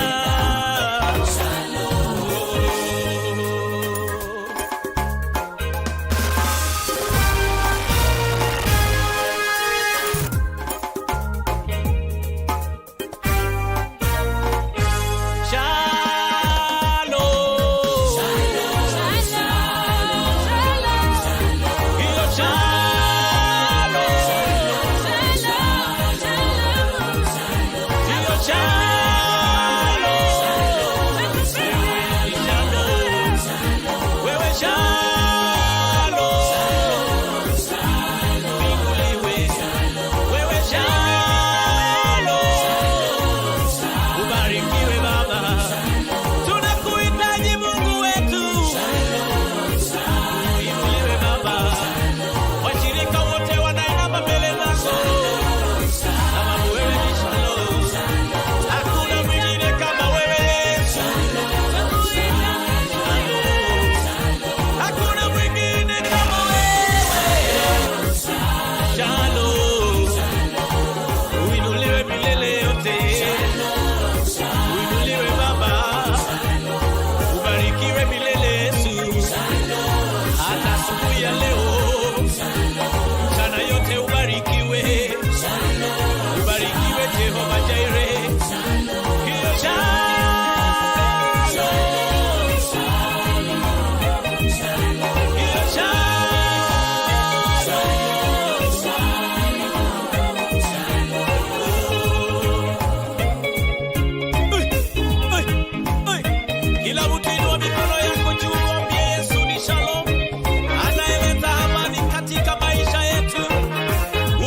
Shalom. Hiyo shalom. Hiyo shalom. Wewe shalom. Mbinguliwe. Wewe shalom. Ubarikiwe Baba. Tunakuhitaji Mungu wetu. Uinuliwe Baba. Washirika wote wanainama mbele zako. Sababu wewe ni shalom. Hakuna mwingine kama wewe Yesu. Hakuna mwingine kama wewe. Shalom. Uinuliwe milele yote. Uinuliwe Baba. Ubarikiwe milele Yesu. Hata asubuhi ya leo, mchana yote ubarikiwe. Ubarikiwe Jehova Jireh. Hiyo shalom. Hiyo shalom. Kila mtu inua mikono yako juu, mwambie Yesu ni shalom, anayeleta amani katika maisha yetu.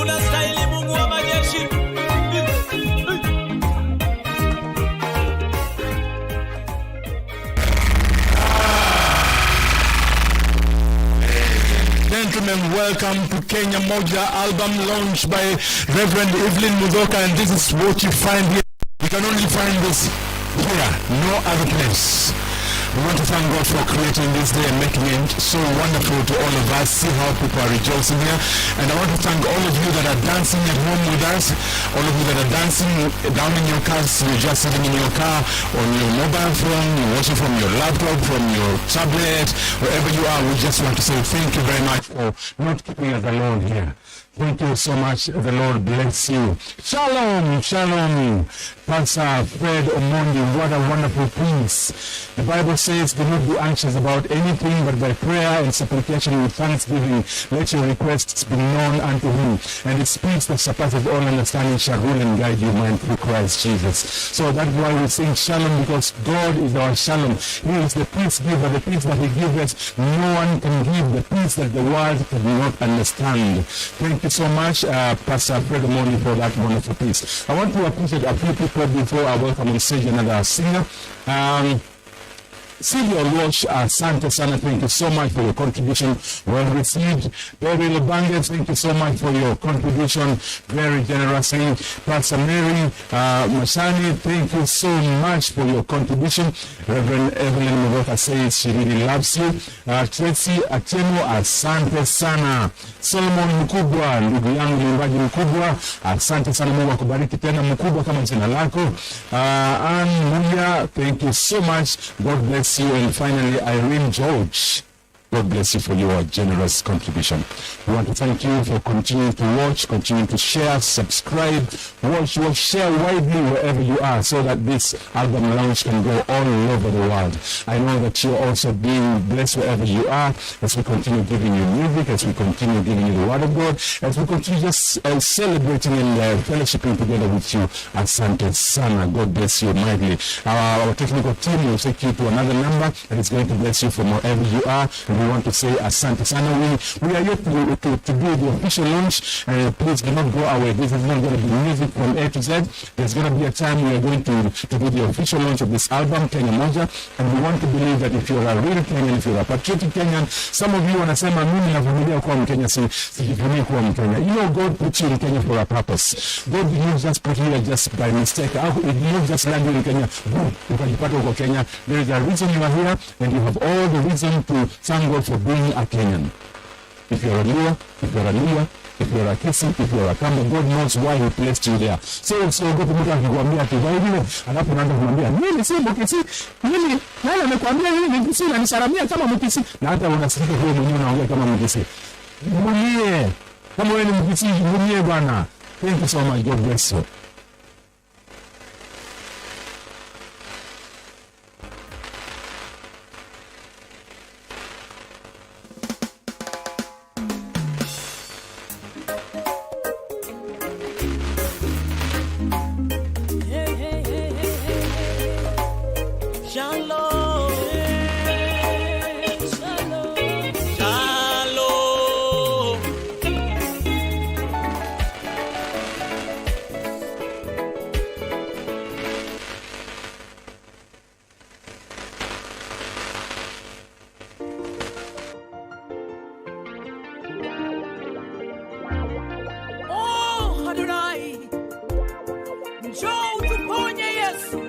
Unastahili Mungu wa majeshi. Gentlemen, welcome to Kenya Moja album launch by Reverend Evelyn Muthoka, and this is what you find here. You can only find this Here, no other place. We want to thank God for creating this day and making it so wonderful to all of us. See how people are rejoicing here. And I want to thank all of you that are dancing at home with us, all of you that are dancing down in your cars, you're just sitting in your car, on your mobile phone, you're watching from your laptop, from your tablet, wherever you are. We just want to say thank you very much for not keeping us alone here. Thank you so much. The Lord bless you. Shalom, shalom. Pastor Fred Omondi, what a wonderful peace. The Bible says, do not be anxious about anything, but by prayer and supplication with thanksgiving, let your requests be known unto him. And his peace that surpasses all understanding shall rule and guide your mind through Christ Jesus. So that's why we sing shalom, because God is our shalom. He is the peace giver, the peace that he gives us. No one can give the peace that the world cannot understand. Thank you so much, Pastor Fred Omondi, for that wonderful piece. I want to appreciate a few people before I welcome on stage another singer. Sylvia Walsh, asante sana, thank you so much for your contribution. Well received. Barry Lubange, thank you so much for your contribution, very generously. Pastor Mary Mashani, thank you so much for your contribution. Reverend Evelyn Mugoka says she really loves you. Tracy Atieno, asante sana. Solomon Mkubwa, ndugu yangu mwimbaji mkubwa, asante sana, Mungu akubariki tena mkubwa kama jina lako. Ann Muya, thank you so much. God bless you. And finally, Irene George, God bless you for your generous contribution. We want to thank you for continuing to watch, continuing to share, subscribe, watch, share widely wherever you are, so that this album launch can go all over the world. I know that you're also being blessed wherever you are as we continue giving you music, as we continue giving you the Word of God, as we continue just celebrating and fellowshipping together with you. Asante sana. God bless you mightily. Our technical team will take you to another number and it's going to bless you from wherever you are. And we want to say asante sana. We are yet to do the official launch. Please do not go away. This is not going to be music from A to Z. There's going to be a time we are going to do the official launch of this album, Kenya Moja. And we want to believe that if you're a real Kenyan, if you're a patriotic Kenyan, some of you wanasema mimi navumilia kuwa Mkenya, sijivunie kuwa Mkenya. You know, God put you in Kenya for a purpose. God did not just put you here just by mistake. He did not just land you in Kenya. Boom, ukajipata uko Kenya. There is a reason you are here, and you have all the reason to thank God for being a Kenyan. If you're a Luo, if you're a Luya, if you're a Kisii, if you're a Kamba, God knows why he placed you there. So usiogope mtu akikwambia ati vile, alafu unaanza kumwambia mimi si Mkisii, mimi nani amekwambia mimi ni Mkisii na nisalamia kama Mkisii, na hata unasikika wewe mwenyewe unaongea kama Mkisii. Mwenyewe kama wewe ni Mkisii, mwenyewe bwana. Thank you so much. God bless you. Shalom. Shalom. Shalom. Oh, Adonai, njoo utuponye Yesu.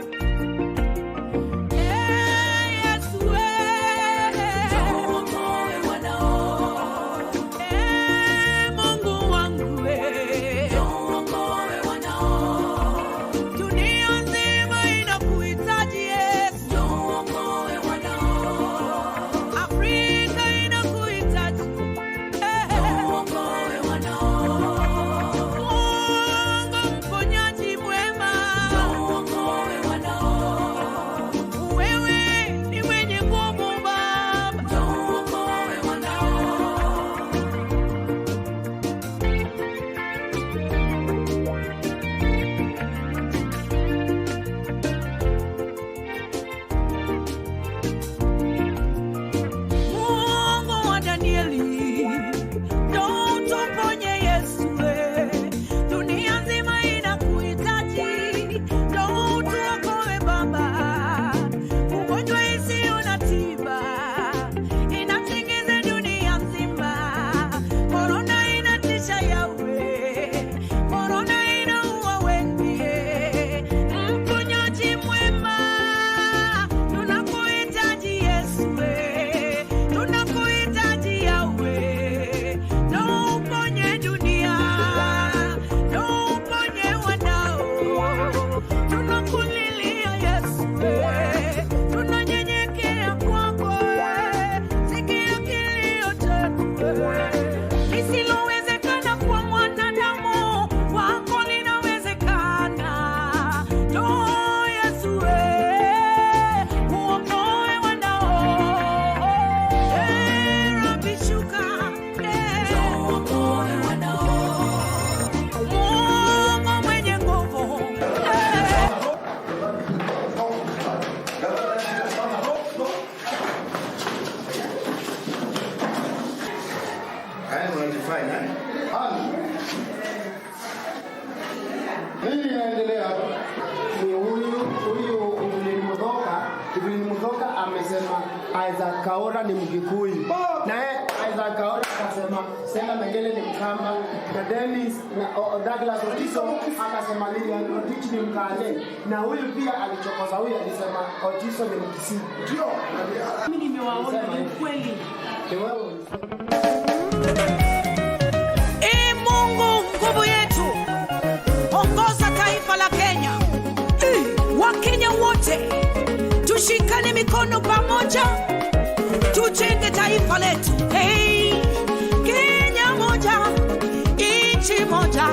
Isaac Kaura ni Mgikuyu, na yeye Isaac Kaura akasema Stella Mengele ni Mkamba, na Dennis na Douglas Otiso akasema Lilian Otich ni Mkale, na huyu pia alichokoza huyu alisema Otiso ni Mkisii. Ndio. Mimi nimewaona ni ukweli. Ni wewe. Ee Mungu nguvu yetu, ongoza taifa la Kenya. Wakenya wote tushikane mikono pamoja, tujenge taifa letu. Hey, Kenya moja, nchi moja,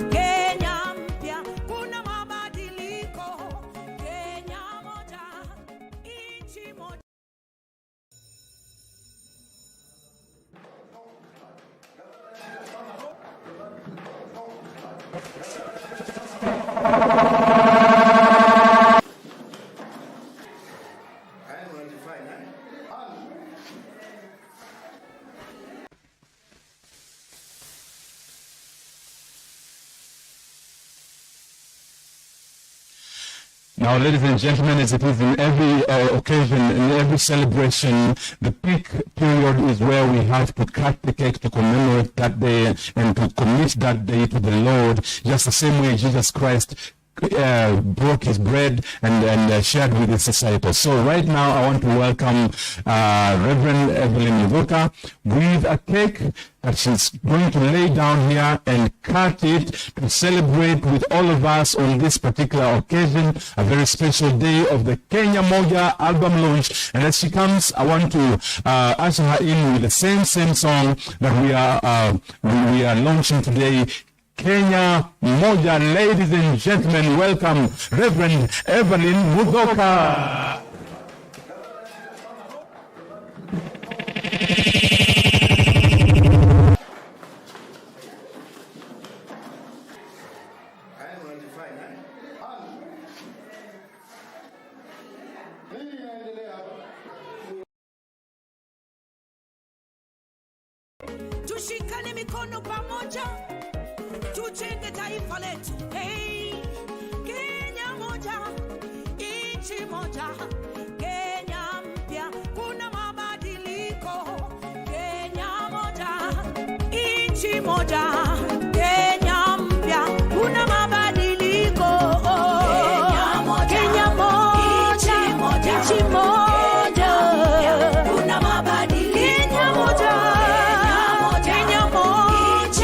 Kenya mpya, kuna mabadiliko. Kenya moja, nchi moja. I am undefined, eh? Now, ladies and gentlemen, as it is in every occasion, in every celebration, the peak period is where we have to cut the cake to commemorate that day and to commit that day to the Lord, just the same way Jesus Christ broke his bread and shared with his disciples. So right now, I want to welcome Reverend Evelyn Muthoka with a cake that she's going to lay down here and cut it to celebrate with all of us on this particular occasion, a very special day of the Kenya Moja album launch. And as she comes, I want to usher her in with the same song that we are launching today, Kenya Moja. Ladies and gentlemen, welcome Reverend Evelyn Muthoka. I am undefined, eh? Nini inaendelea hapa? Tushikane mikono pamoja, tujenge taifa letu. Hey, Kenya moja, nchi moja, Kenya mpya, kuna mabadiliko. Kenya moja, nchi moja, Kenya mpya, kuna mabadiliko. Kenya moja, nchi moja, kuna mabadiliko. Kenya moja, Kenya moja,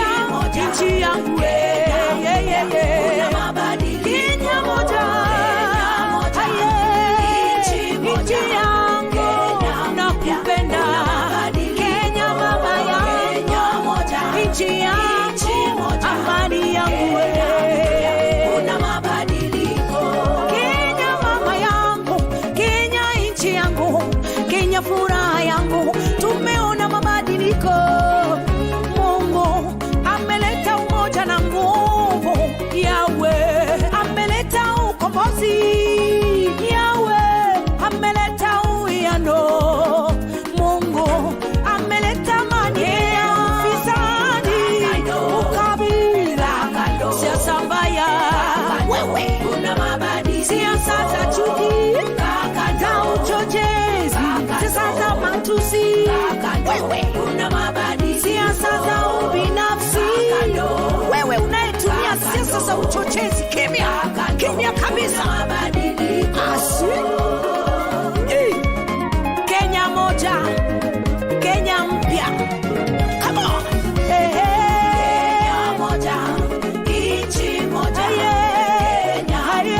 nchi yangu Kenya moja, aye, nchi yangu nakupenda. Kenya mama yangu, nchi yangu, amani yangu Kenya mama yangu, Kenya nchi yangu, Kenya furaha yangu, tumeona mabadiliko. Mungu ameleta umoja na nguvu, Yawe ameleta ukombozi, Yawe ameleta uwiano, Mungu ameleta amani ya ufisadi, ukabila, siasa mbaya, wewe siasa za chuki za uchochezi, siasa za matusi, wewe siasa za ubinafsi, wewe unayetumia siasa za uchochezi, kimya kimya kabisa. Asi. Kenya moja, Kenya mpya. Come on. Hey, hey. Kenya moja, nchi moja. Aye. Aye.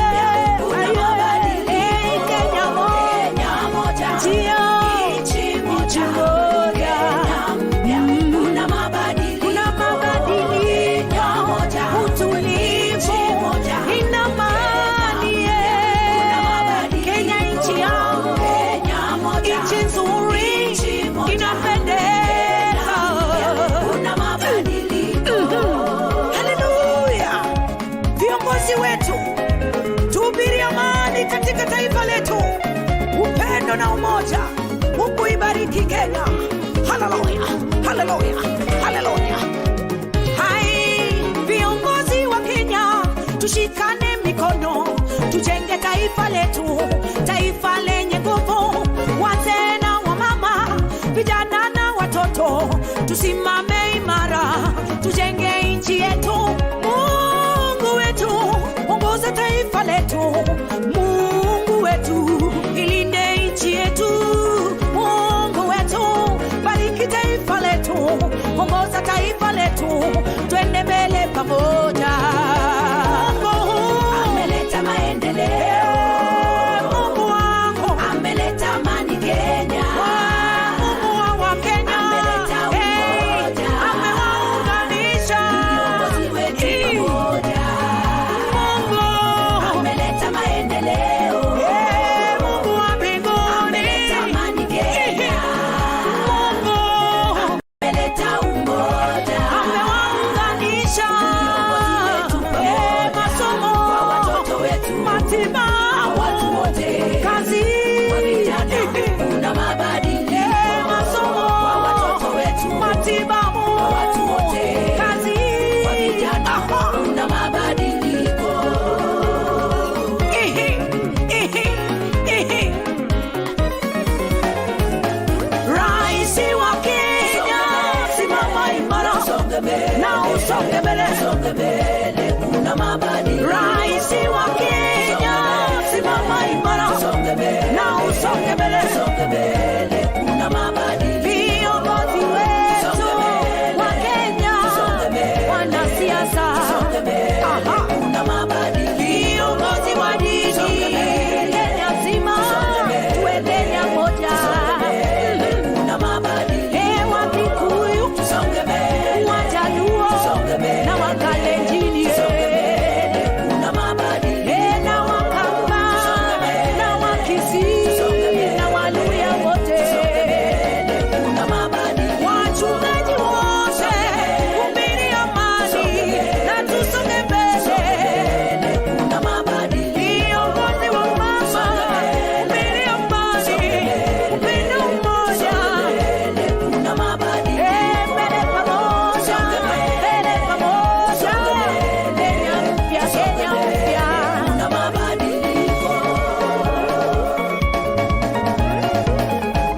Aye. Hey, Kenya moja. Ndio. Nchi moja. Kuna mabadiliko. Utulivu. Ina amani, eh. Kenya nchi yangu. Nchi nzuri. Inapendeza. Haleluya. Viongozi wetu, tuhubiri amani katika taifa letu, upendo na umoja. Mungu ibariki Kenya. Haleluya, haleluya, haleluya. Hai, viongozi wa Kenya, tushikane mikono, tujenge taifa letu, taifa lenye nguvu. Wazee na Tusimame imara, tujenge nchi yetu. Mungu wetu, ongoza taifa letu. Mungu wetu, ilinde nchi yetu. Mungu wetu, bariki taifa letu, ongoza taifa letu, twende mbele pamoja. Mungu ameleta maendeleo. Mungu wangu ameleta amani Kenya. Mungu wa Wakenya ameleta umoja, amewaunganisha viongozi wetu pamoja. Mungu ameleta maendeleo. Mungu wa mbinguni ameleta amani Kenya. Mungu ameleta umoja, amewaunganisha viongozi wetu pamoja. Masomo kwa watoto wetu, matibabu, watu wote, kazi kwa vijana, kuna mabadiliko. Masomo kwa watoto wetu, matibabu, kwa watu wote, kazi kwa vijana, kuna mabadiliko. Ihi, ihi, ihi. Raisi wa Kenya, simama imara na usonge mbele. Songe mbele, kuna mabadiliko. Raisi wa Kenya, simama imara Songe mbele, na usonge mbele. songe mbele, kuna mabadiliko. Viongozi wetu Tusonge mbele, wa Kenya, tusonge mbele, wanasiasa, tusonge mbele, Aha. kuna mabadiliko. Viongozi wa dini Tusonge mbele, Kenya nzima, tusonge mbele, tuwe Kenya moja. tusonge mbele, kuna mabadiliko. Wa Kikuyu, Tusonge mbele, Wajaluo tusonge mbele, na Wakalenjini, tusonge mbele, kuna mabadiliko. na Wakamba Tusonge mbele, na Wakisii tusonge mbele, na Waluya wote, tusonge mbele, kuna mabadiliko. Wachungaji wote, hubiri amani na tusonge mbele. Kuna mabadiliko. Viongozi wa mama, hubiri amani, upendo, umoja. Kuna mabadiliko. Mbele pamoja, mbele pamoja. Kenya mpya, Kenya mpya. Kuna mabadiliko.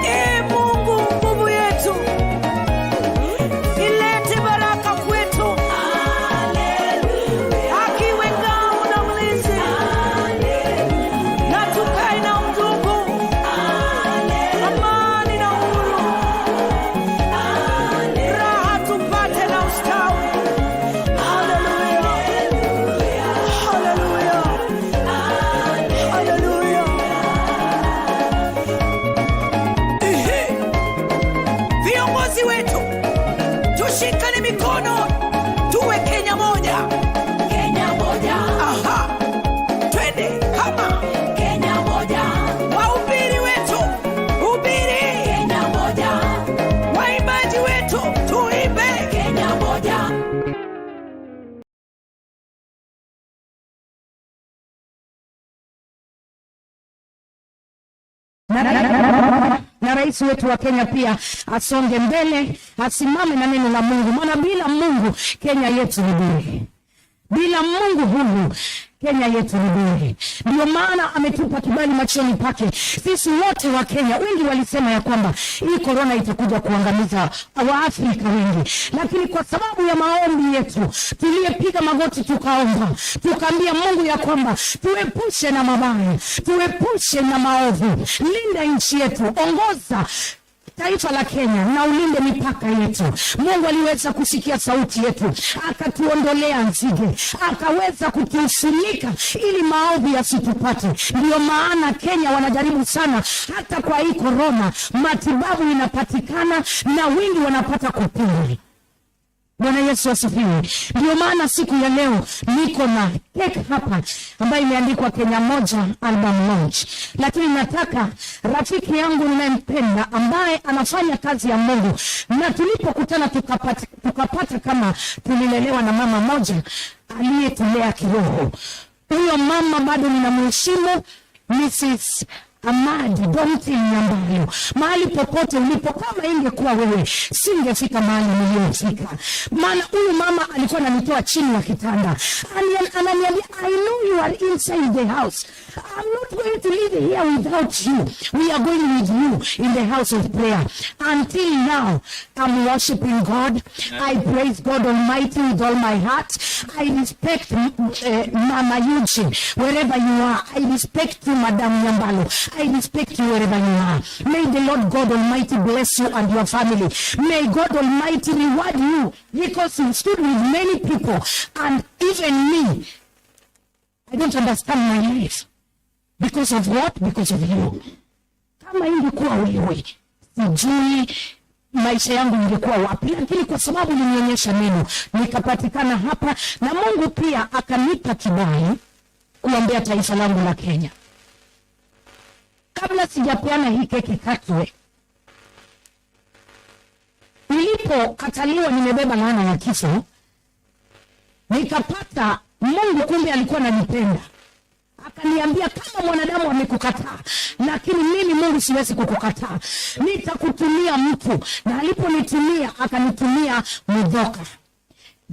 Ee Mungu, nguvu yetu, ilete baraka kwetu. Akiwe ngao na mlinzi, na tukae na undugu, amani na uhuru, raha tupate na ustawi. Haleluya, haleluya, haleluya. Ehe. Viongozi wetu tushikane mikono, tuwe Kenya moja. Kenya moja. Aha, twende kama Kenya moja. Wahubiri wetu hubiri, Kenya moja. Waimbaji wetu tuimbe, Kenya moja. Na rais wetu wa Kenya pia asonge mbele, asimame na neno la Mungu, maana bila Mungu Kenya yetu ni bure. Bila Mungu huyu Kenya yetu ni bure. Ndio maana ametupa kibali machoni pake sisi wote wa Kenya. Wengi walisema ya kwamba hii korona itakuja kuangamiza Waafrika wengi, lakini kwa sababu ya maombi yetu tuliyepiga magoti tukaomba, tukaambia Mungu ya kwamba tuepushe na mabaya, tuepushe na maovu, linda nchi yetu, ongoza taifa la Kenya na ulinde mipaka yetu. Mungu aliweza kusikia sauti yetu, akatuondolea nzige, akaweza kutufunika ili maovu yasitupate. Ndio maana Kenya wanajaribu sana, hata kwa hii korona matibabu inapatikana na wengi wanapata kupona. Bwana Yesu asifiwe. Ndio maana siku ya leo niko na cake hapa ambayo imeandikwa Kenya Moja Album Launch, lakini nataka rafiki yangu ninayempenda ambaye anafanya kazi ya Mungu, na tulipokutana tukapata kama tulilelewa na mama moja aliyetulea kiroho. Huyo mama bado ninamheshimu, Mrs. Amadi Domti Nyambayo, mahali popote ulipo, kama ingekuwa wewe singefika mahali niliyofika. Maana huyu mama alikuwa ananitoa chini ya kitanda, ananiambia I know you are inside the house, I'm not going to live here without you. We are going with you in the house of prayer. Until now, I'm worshiping God. I praise God Almighty with all my heart. I respect Mama Eugene, wherever you are. I respect you, Madam Nyambalo. I respect you wherever you are. May the Lord God Almighty bless you and your family. May God Almighty reward you because you stood with many people, and even me, I don't understand my life. Because of what? Because of you. Kama ingekuwa wewe, sijui maisha yangu ingekuwa wapi, lakini kwa sababu ulinionyesha neno, nikapatikana hapa, na Mungu pia akanipa kibali kuombea taifa langu la Kenya. Kabla sijapeana hii keki katwe, nilipokataliwa nimebeba laana ya kifo, nikapata Mungu kumbe alikuwa ananipenda. Akaniambia kama mwanadamu amekukataa, lakini mimi Mungu siwezi kukukataa. Nitakutumia mtu. Na aliponitumia akanitumia Mudhoka.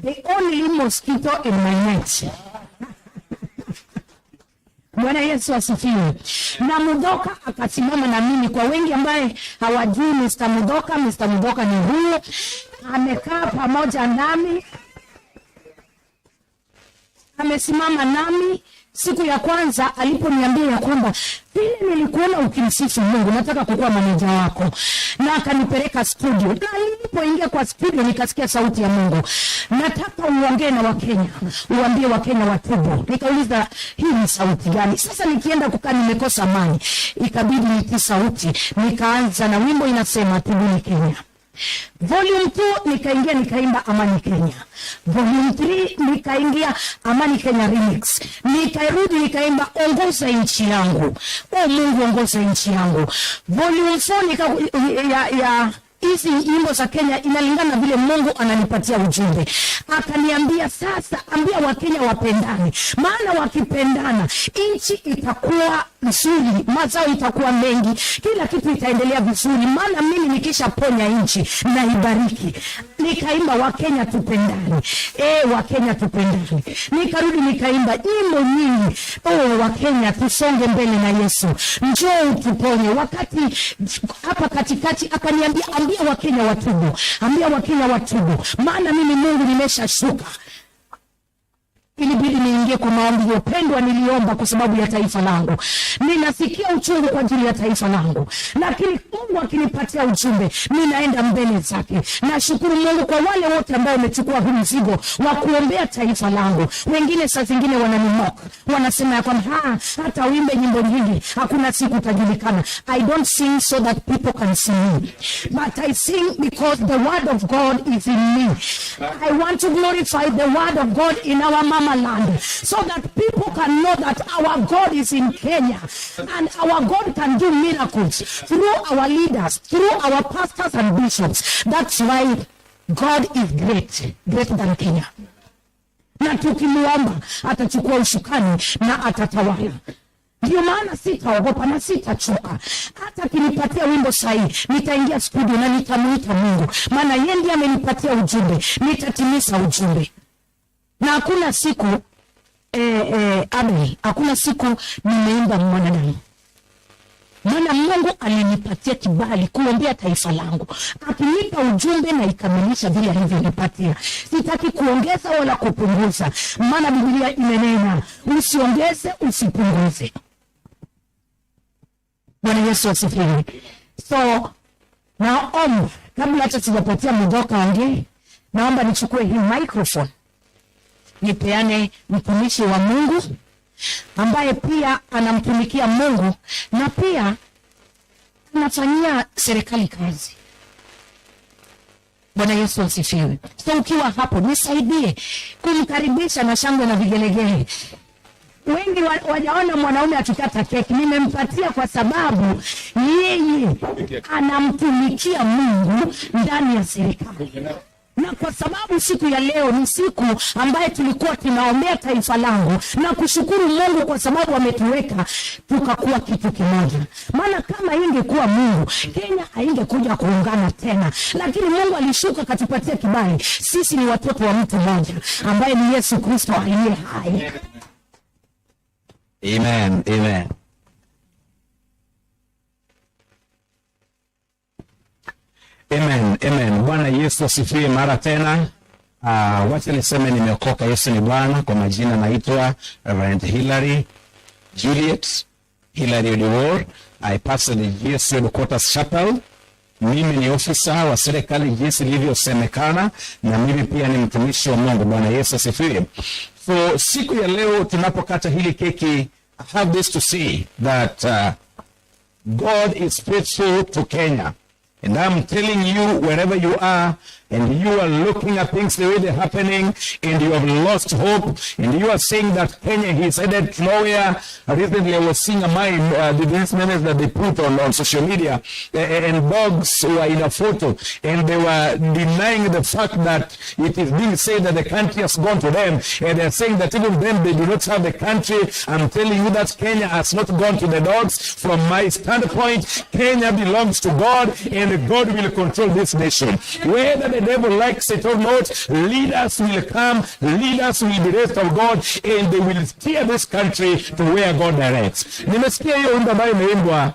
The only mosquito in my net. Bwana Yesu asifiwe. Na Mudhoka akasimama na mimi. Kwa wengi ambaye hawajui Mr. Mudhoka, Mr. Mudhoka ni huyu. Amekaa pamoja nami. Amesimama nami. Siku ya kwanza aliponiambia ya kwamba vile nilikuona ukimsifu Mungu, nataka kukuwa maneja wako. Na akanipeleka studio. Na nilipoingia kwa studio nikasikia sauti ya Mungu, nataka uongee na Wakenya, uambie Wakenya watubu. Nikauliza hii ni sauti gani? Sasa nikienda kukaa nimekosa amani. Ikabidi nitii sauti. Nikaanza na wimbo inasema tubuni Kenya. Volume 2 nikaingia nikaimba Amani Kenya. Volume 3 nikaingia Amani Kenya Remix. Nikarudi nikaimba ongoza nchi yangu. O Mungu ongoza nchi yangu. Volume 4 ya hizi nyimbo za Kenya inalingana vile Mungu ananipatia ujumbe. Akaniambia sasa ambia Wakenya wapendane. Maana wakipendana nchi itakuwa nzuri, mazao itakuwa mengi, kila kitu itaendelea vizuri. Maana mimi nikishaponya nchi na ibariki. Nikaimba Wakenya tupendane. Wakenya tupendane. Nikarudi nikaimba nyimbo nyingi. Wakenya tusonge mbele na Yesu. Njoo utuponye. Wakati hapa katikati akaniambia ambia Wakenya watubu. Ambia Wakenya watubu. Maana mimi Mungu nimeshashuka. Ilibidi niingie kwa maombi. Upendwa, niliomba kwa sababu ya taifa langu. Ninasikia uchungu kwa ajili ya taifa langu. Lakini Mungu akinipatia ujumbe, ninaenda mbele zake. Nashukuru Mungu kwa wale wote ambao wamechukua huu mzigo wa kuombea taifa langu. Wengine saa zingine wananimock, wanasema ya kwamba hata uimbe nyimbo nyingi hakuna siku utajulikana. I don't sing so that people can see me, but I sing because the word of God is in me. I want to glorify the word of God in our mama land, so that people can know that our God is in Kenya, and our God can do miracles through our leaders, through our pastors and bishops. That's why God is great, greater than Kenya. Na tukimuomba atachukua usukani na atatawala. Ndio maana sitaogopa na sitachoka. Hata akinipatia wimbo sahihi, nitaingia studio na nitamuita Mungu. Maana yeye ndiye amenipatia ujumbe, nitatimiza ujumbe. Na hakuna siku Abel, hakuna siku nimeimba mwanadamu. Maana Mungu alinipatia kibali kuombea taifa langu. Akinipa ujumbe na ikamilisha vile alivyonipatia. Sitaki kuongeza wala kupunguza. Maana Biblia imenena, usiongeze, usipunguze. Bwana Yesu asifiwe. So, naomba kabla hata sijapatia Mudhoka ongee, naomba nichukue hii microphone nipeane mtumishi wa Mungu ambaye pia anamtumikia Mungu na pia anafanyia serikali kazi. Bwana Yesu asifiwe. So ukiwa hapo nisaidie kumkaribisha na shangwe na vigelegele. Wengi wajaona mwanaume akikata keki. Nimempatia kwa sababu yeye anamtumikia Mungu ndani ya serikali. Na kwa sababu siku ya leo ni siku ambaye tulikuwa tunaombea taifa langu na kushukuru Mungu kwa sababu ametuweka tukakuwa kitu kimoja. Maana kama ingekuwa Mungu, Kenya haingekuja kuungana tena. Lakini Mungu alishuka akatupatia kibali. Sisi ni watoto wa mtu mmoja ambaye ni Yesu Kristo aliye hai. Amen. Amen. Amen. Amen. Bwana Yesu asifiwe mara tena. Wacha niseme nimeokoka, Yesu ni Bwana. Kwa majina naitwa Reverend Hilary Juliet Hilary Odiwuor. I pastor the GSU Headquarters Chapel. Mimi ni ofisa wa serikali jinsi ilivyosemekana, na mimi pia ni mtumishi wa Mungu. Bwana Yesu asifiwe. So siku ya leo tunapokata hili keki, I have this to say that God is faithful to Kenya. And I'm telling you, wherever you are, and you are looking at things the way they're happening, and you have lost hope, and you are saying that Kenya is headed nowhere. Recently, I was seeing a mime, these memes that they put on social media, and dogs were in a photo, and they were denying the fact that it is being said that the country has gone to them, and they're saying that even them, they do not have the country. I'm telling you that Kenya has not gone to the dogs. From my standpoint, Kenya belongs to God, and God will control this nation. Whether the devil likes it or not, leaders will come, leaders will be raised of God, and they will steer this country to where God directs. Nimesikia hiyo wimbo ambayo imeimbwa,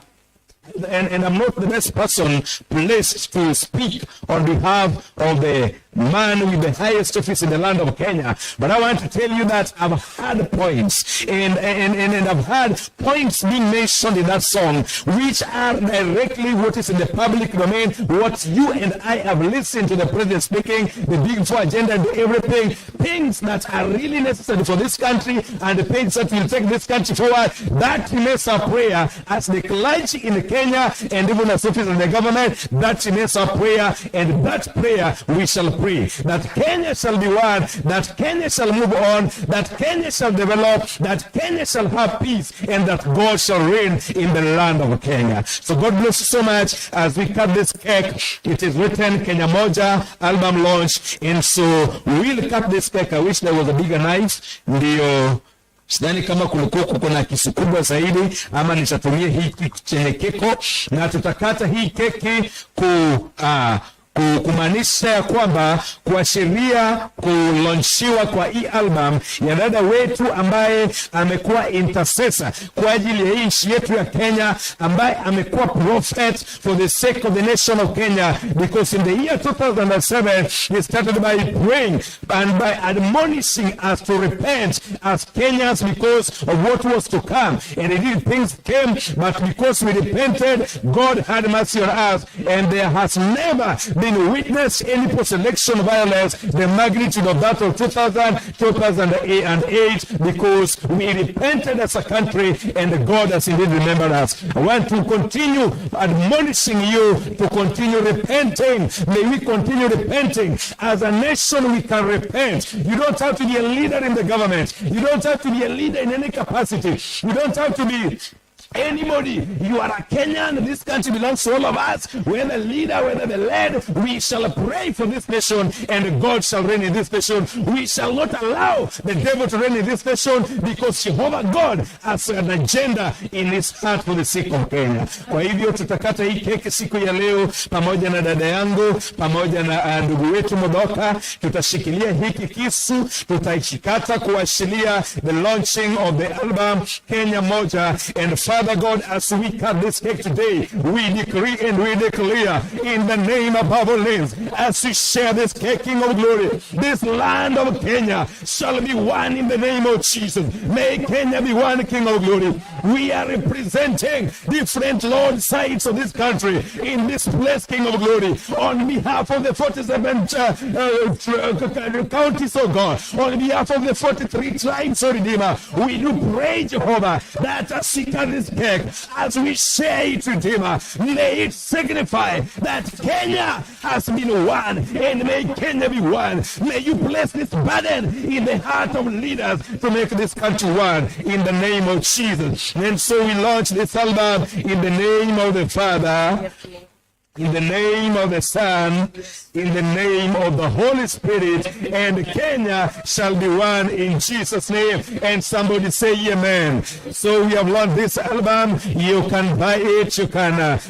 and I'm not the best person placed to speak on behalf of the man with the highest office in the land of Kenya. But I want to tell you that I've had points, and I've had points being mentioned in that song, which are directly what is in the public domain, what you and I have listened to the president speaking, the Big Four agenda and everything, things that are really necessary for this country and the things that will take this country forward. That remains our prayer as the clergy in Kenya and even as officers in the government. That remains our prayer, and that prayer we shall pray, that Kenya shall be one, that Kenya shall move on, that Kenya shall develop, that Kenya shall have peace, and that God shall reign in the land of Kenya. So God bless you so much as we cut this cake. It is written Kenya Moja album launch, and so we'll cut this cake. I wish there was a bigger knife. Ndio sidhani kama kulikuwa kuko na kisu kubwa zaidi, ama nitatumia hii chenye keko, na tutakata hii keki kumaanisha ya kwamba kuashiria kulonshiwa kwa hii album ya dada wetu ambaye amekuwa intercessor kwa ajili ya hii nchi yetu ya Kenya, ambaye amekuwa prophet for the sake of the nation of Kenya, because in the year 2007 he started by praying and by admonishing us to repent as Kenyans because of what was to come. And indeed things came, but because we repented, God had mercy on us, and there has never been witnessed any post-election violence, the magnitude of that of 2000, 2008, because we repented as a country, and God has indeed remembered us. I want to continue admonishing you to continue repenting. May we continue repenting. As a nation, we can repent. You don't have to be a leader in the government. You don't have to be a leader in any capacity. You don't have to be anybody. You are a Kenyan. This country belongs to all of us. Whether leader, whether the led, we shall pray for this nation, and God shall reign in this nation. We shall not allow the devil to reign in this nation, because Jehovah God has an agenda in his heart for the sake of Kenya. Kwa hivyo tutakata hii keki siku ya leo pamoja na dada yangu, pamoja na ndugu wetu Mudhoka. Tutashikilia hiki kisu, tutaishikata kuashiria the launching of the album Kenya Moja. And Father God, as we cut this cake today, we decree and we declare in the name above all names, as we share this cake, King of glory, this land of Kenya shall be one in the name of Jesus. May Kenya be one, King of glory. We are representing different Lord sides of this country in this place, King of glory, on behalf of the 47 counties, oh God, on behalf of the 43 tribes, oh Redeemer, we do pray, Jehovah, that as we cut this cake, as we share it, Redeemer, may it signify that Kenya has been one, and may Kenya be one. May you place this burden in the heart of leaders to make this country one, in the name of Jesus. And so we launch this album in the name of the Father, In the name of the Son, in the name of the Holy Spirit, and Kenya shall be one in Jesus' name. And somebody say amen. So we have launched this album. You can buy it. You can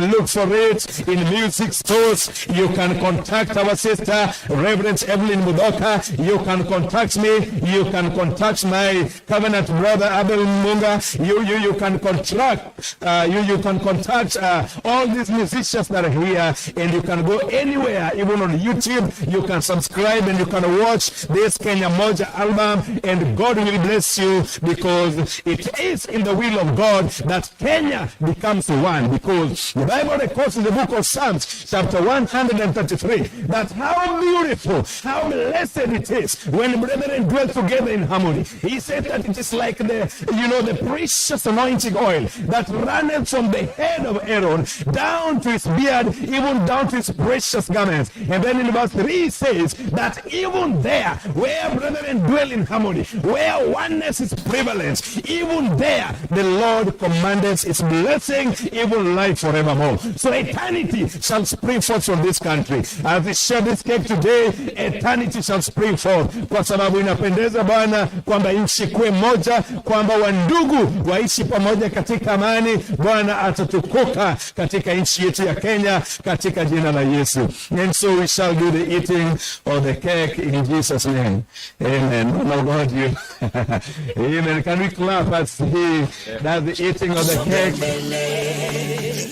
look for it in music stores. You can contact our sister, Reverend Evelyn Muthoka. You can contact me. You can contact my covenant brother, Abel Munga. You can contract, you can contact all these musicians that are here, and you can go anywhere, even on YouTube. You can subscribe and you can watch this Kenya Moja album, and God will bless you, because it is in the will of God that Kenya becomes one. Because the Bible records in the book of Psalms, chapter 133, that how beautiful, how blessed it is when brethren dwell together in harmony. He said that it is like the precious anointing oil that runneth from the head of Aaron down to his beard, even down to his precious garments. And then in verse 3 it says that even there where brethren dwell in harmony, where oneness is prevalent, even there the Lord commandeth his blessing, even life forevermore. So eternity shall spring forth from this country. As we share this cake today, eternity shall spring forth. Kwa sababu inapendeza Bwana kwamba nchi kuwe moja, kwamba wandugu waishi pamoja katika amani. Bwana atatukuka katika nchi yetu ya Kenya, katika jina la Yesu. And so we shall do the eating of the cake in Jesus' name. Amen. Man of God, you. Amen. Can we clap as he does the eating of the cake?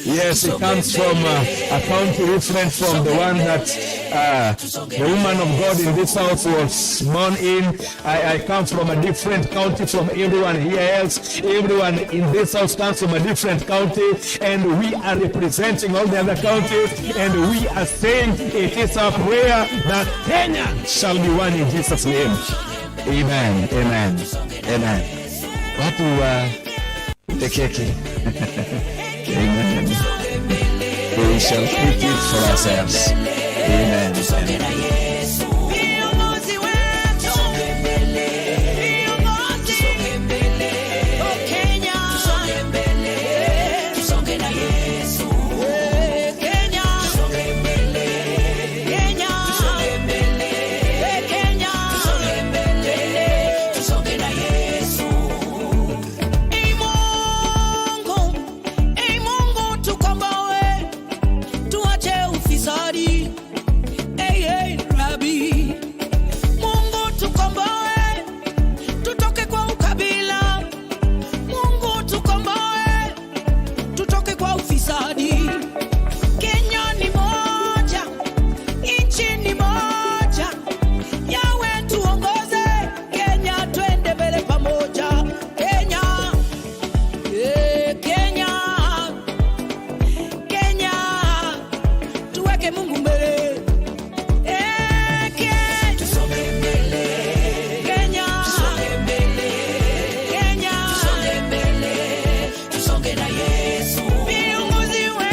Yes, it comes from a county different from the one that the woman of God in this house was born in. I come from a different county from everyone here else. Everyone in this house comes from a different county, and we are representing all the other counties, and we are saying it is our prayer that Kenya shall be one in Jesus' name. Amen. Amen. Amen. Watu wa keki. Amen. We shall eat it for ourselves. Amen. Viongozi wetu, viongozi, oh Kenya, tusonge mbele, tusonge na Yesu. Kenya, tusonge mbele, Kenya, tusonge mbele, Kenya, tusonge mbele, tusonge na Yesu. Ei Mungu, ei Mungu tukomboe, tuache ufisadi. Ei, ei, Rabi. Mungu tukomboe, tutoke kwa ukabila. Mungu tukomboe, tutoke kwa ufisadi. Kenya ni moja, nchi ni moja. Yawe tuongoze, Kenya twende mbele pamoja. Kenya, eh, Kenya, Kenya, tuweke Mungu mbele. Eh, Kenya, tusonge mbele. Kenya, tusonge mbele. Kenya, tusonge mbele. Tusonge na Yesu. Viongozi wetu.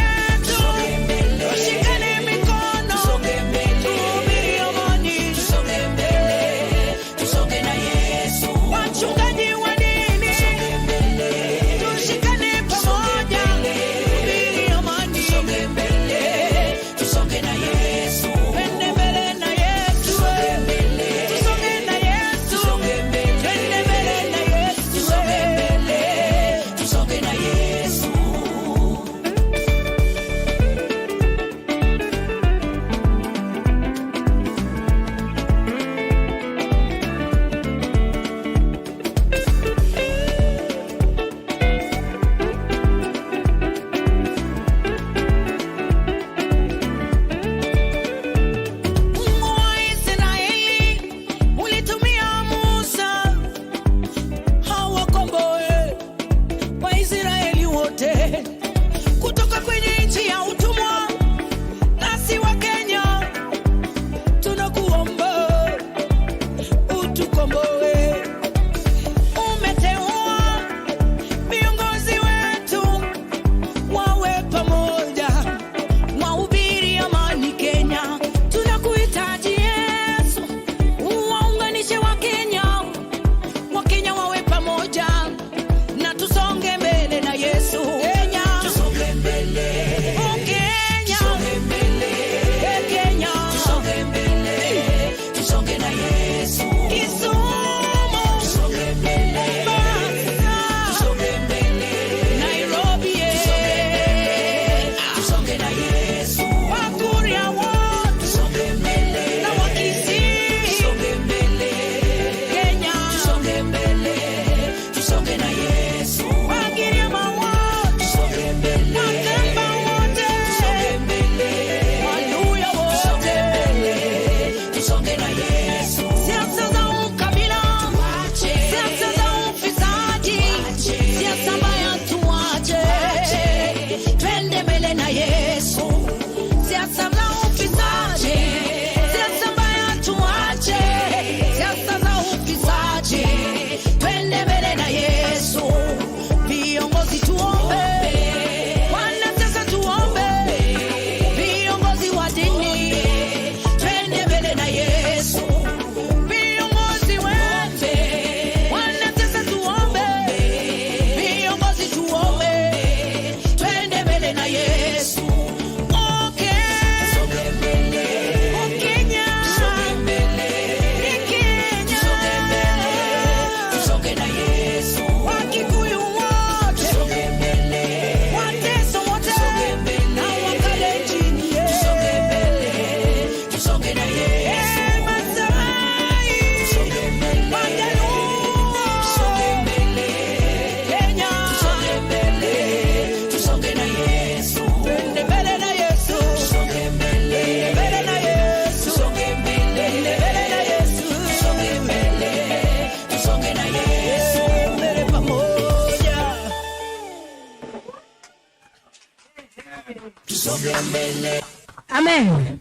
Tusonge mbele. Amen.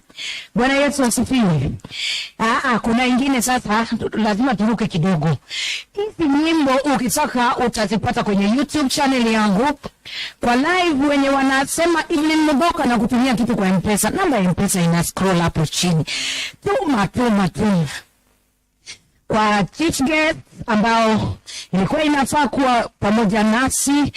Bwana Yesu asifiwe. Kuna ingine sasa lazima turuke kidogo. Hizi nyimbo ukitaka utazipata kwenye YouTube channel yangu. Kwa live wenye wanasema Evelyn Mudhoka na kutumia kitu kwa M-Pesa. Namba ya M-Pesa ina scroll hapo chini. Tuma, tuma, tuma. Kwa chief guest ambao ilikuwa inafaa kuwa pamoja nasi,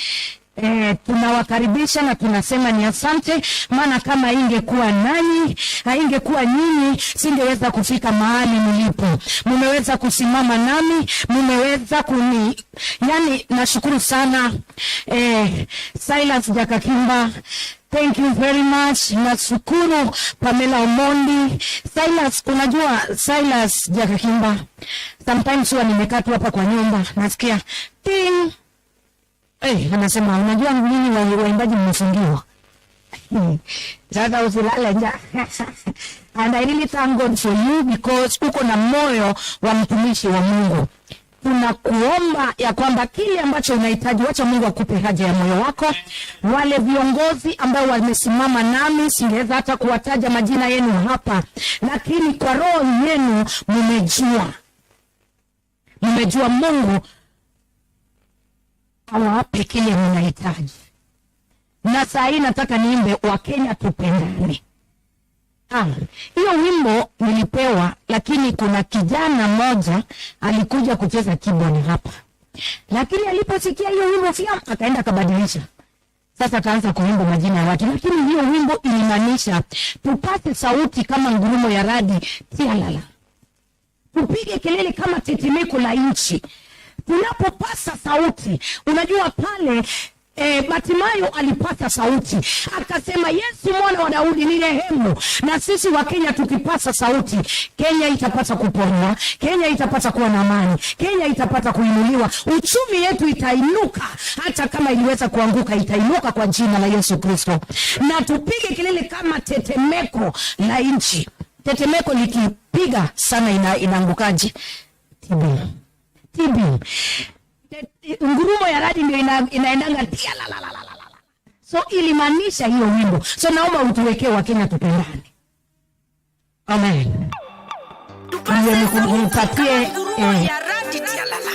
tunawakaribisha na tunasema ni asante, maana kama ingekuwa nanyi, haingekuwa nyinyi, singeweza kufika mahali nilipo. Mmeweza kusimama nami, mmeweza kuni, yani nashukuru sana. Silas Jakakimba, thank you very much. Nashukuru Pamela Omondi. Silas, unajua Silas Jakakimba, sometimes huwa nimekaa tu hapa kwa nyumba nasikia ting. Anasema unajua nyinyi waimbaji mmefungiwa. Sasa usilale njaa. And I really thank God for you because uko na moyo wa mtumishi wa Mungu. Tunakuomba ya kwamba kile ambacho unahitaji, wacha Mungu akupe haja ya moyo wako. Wale viongozi ambao wamesimama nami, singeweza hata kuwataja majina yenu hapa, lakini kwa roho yenu mmejua. Mmejua Mungu awape kile mnahitaji. Na saa hii nataka niimbe Wakenya tupendane. Hiyo wimbo nilipewa, lakini kuna kijana mmoja alikuja kucheza keyboard hapa. Lakini aliposikia hiyo wimbo akaenda akabadilisha. Sasa akaanza kuimba majina ya watu. Lakini hiyo wimbo ilimaanisha tupate sauti kama ngurumo ya radi tialala. Tupige kelele kama tetemeko la nchi. Tunapopasa sauti, unajua pale Bartimayo alipasa sauti akasema, Yesu mwana wa Daudi nirehemu. Na sisi wa Kenya tukipasa sauti, Kenya itapata kuponywa, Kenya itapata kuwa na amani, Kenya itapata kuinuliwa, uchumi yetu itainuka. Hata kama iliweza kuanguka, itainuka kwa jina la Yesu Kristo. Na tupige kelele kama tetemeko la nchi. Tetemeko likipiga sana inaangukaje? Tibi. Tibi. Ngurumo ya radi ndio inaendanga tia la la la la la. So ilimaanisha hiyo wimbo. So naomba utuwekee wa Kenya tupendane. Amen. Tupate Nipatie ngurumo ya radi tia la la.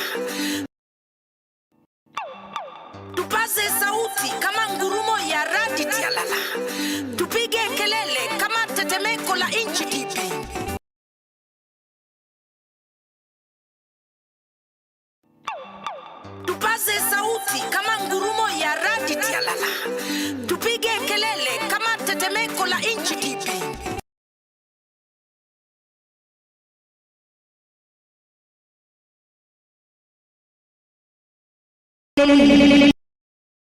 Tupaze sauti kama ngurumo ya radi tia la la. Tupige kelele kama tetemeko la nchi tipi. Tupaze sauti kama ngurumo ya radi tia la la. Tupige kelele kama tetemeko la nchi tipi.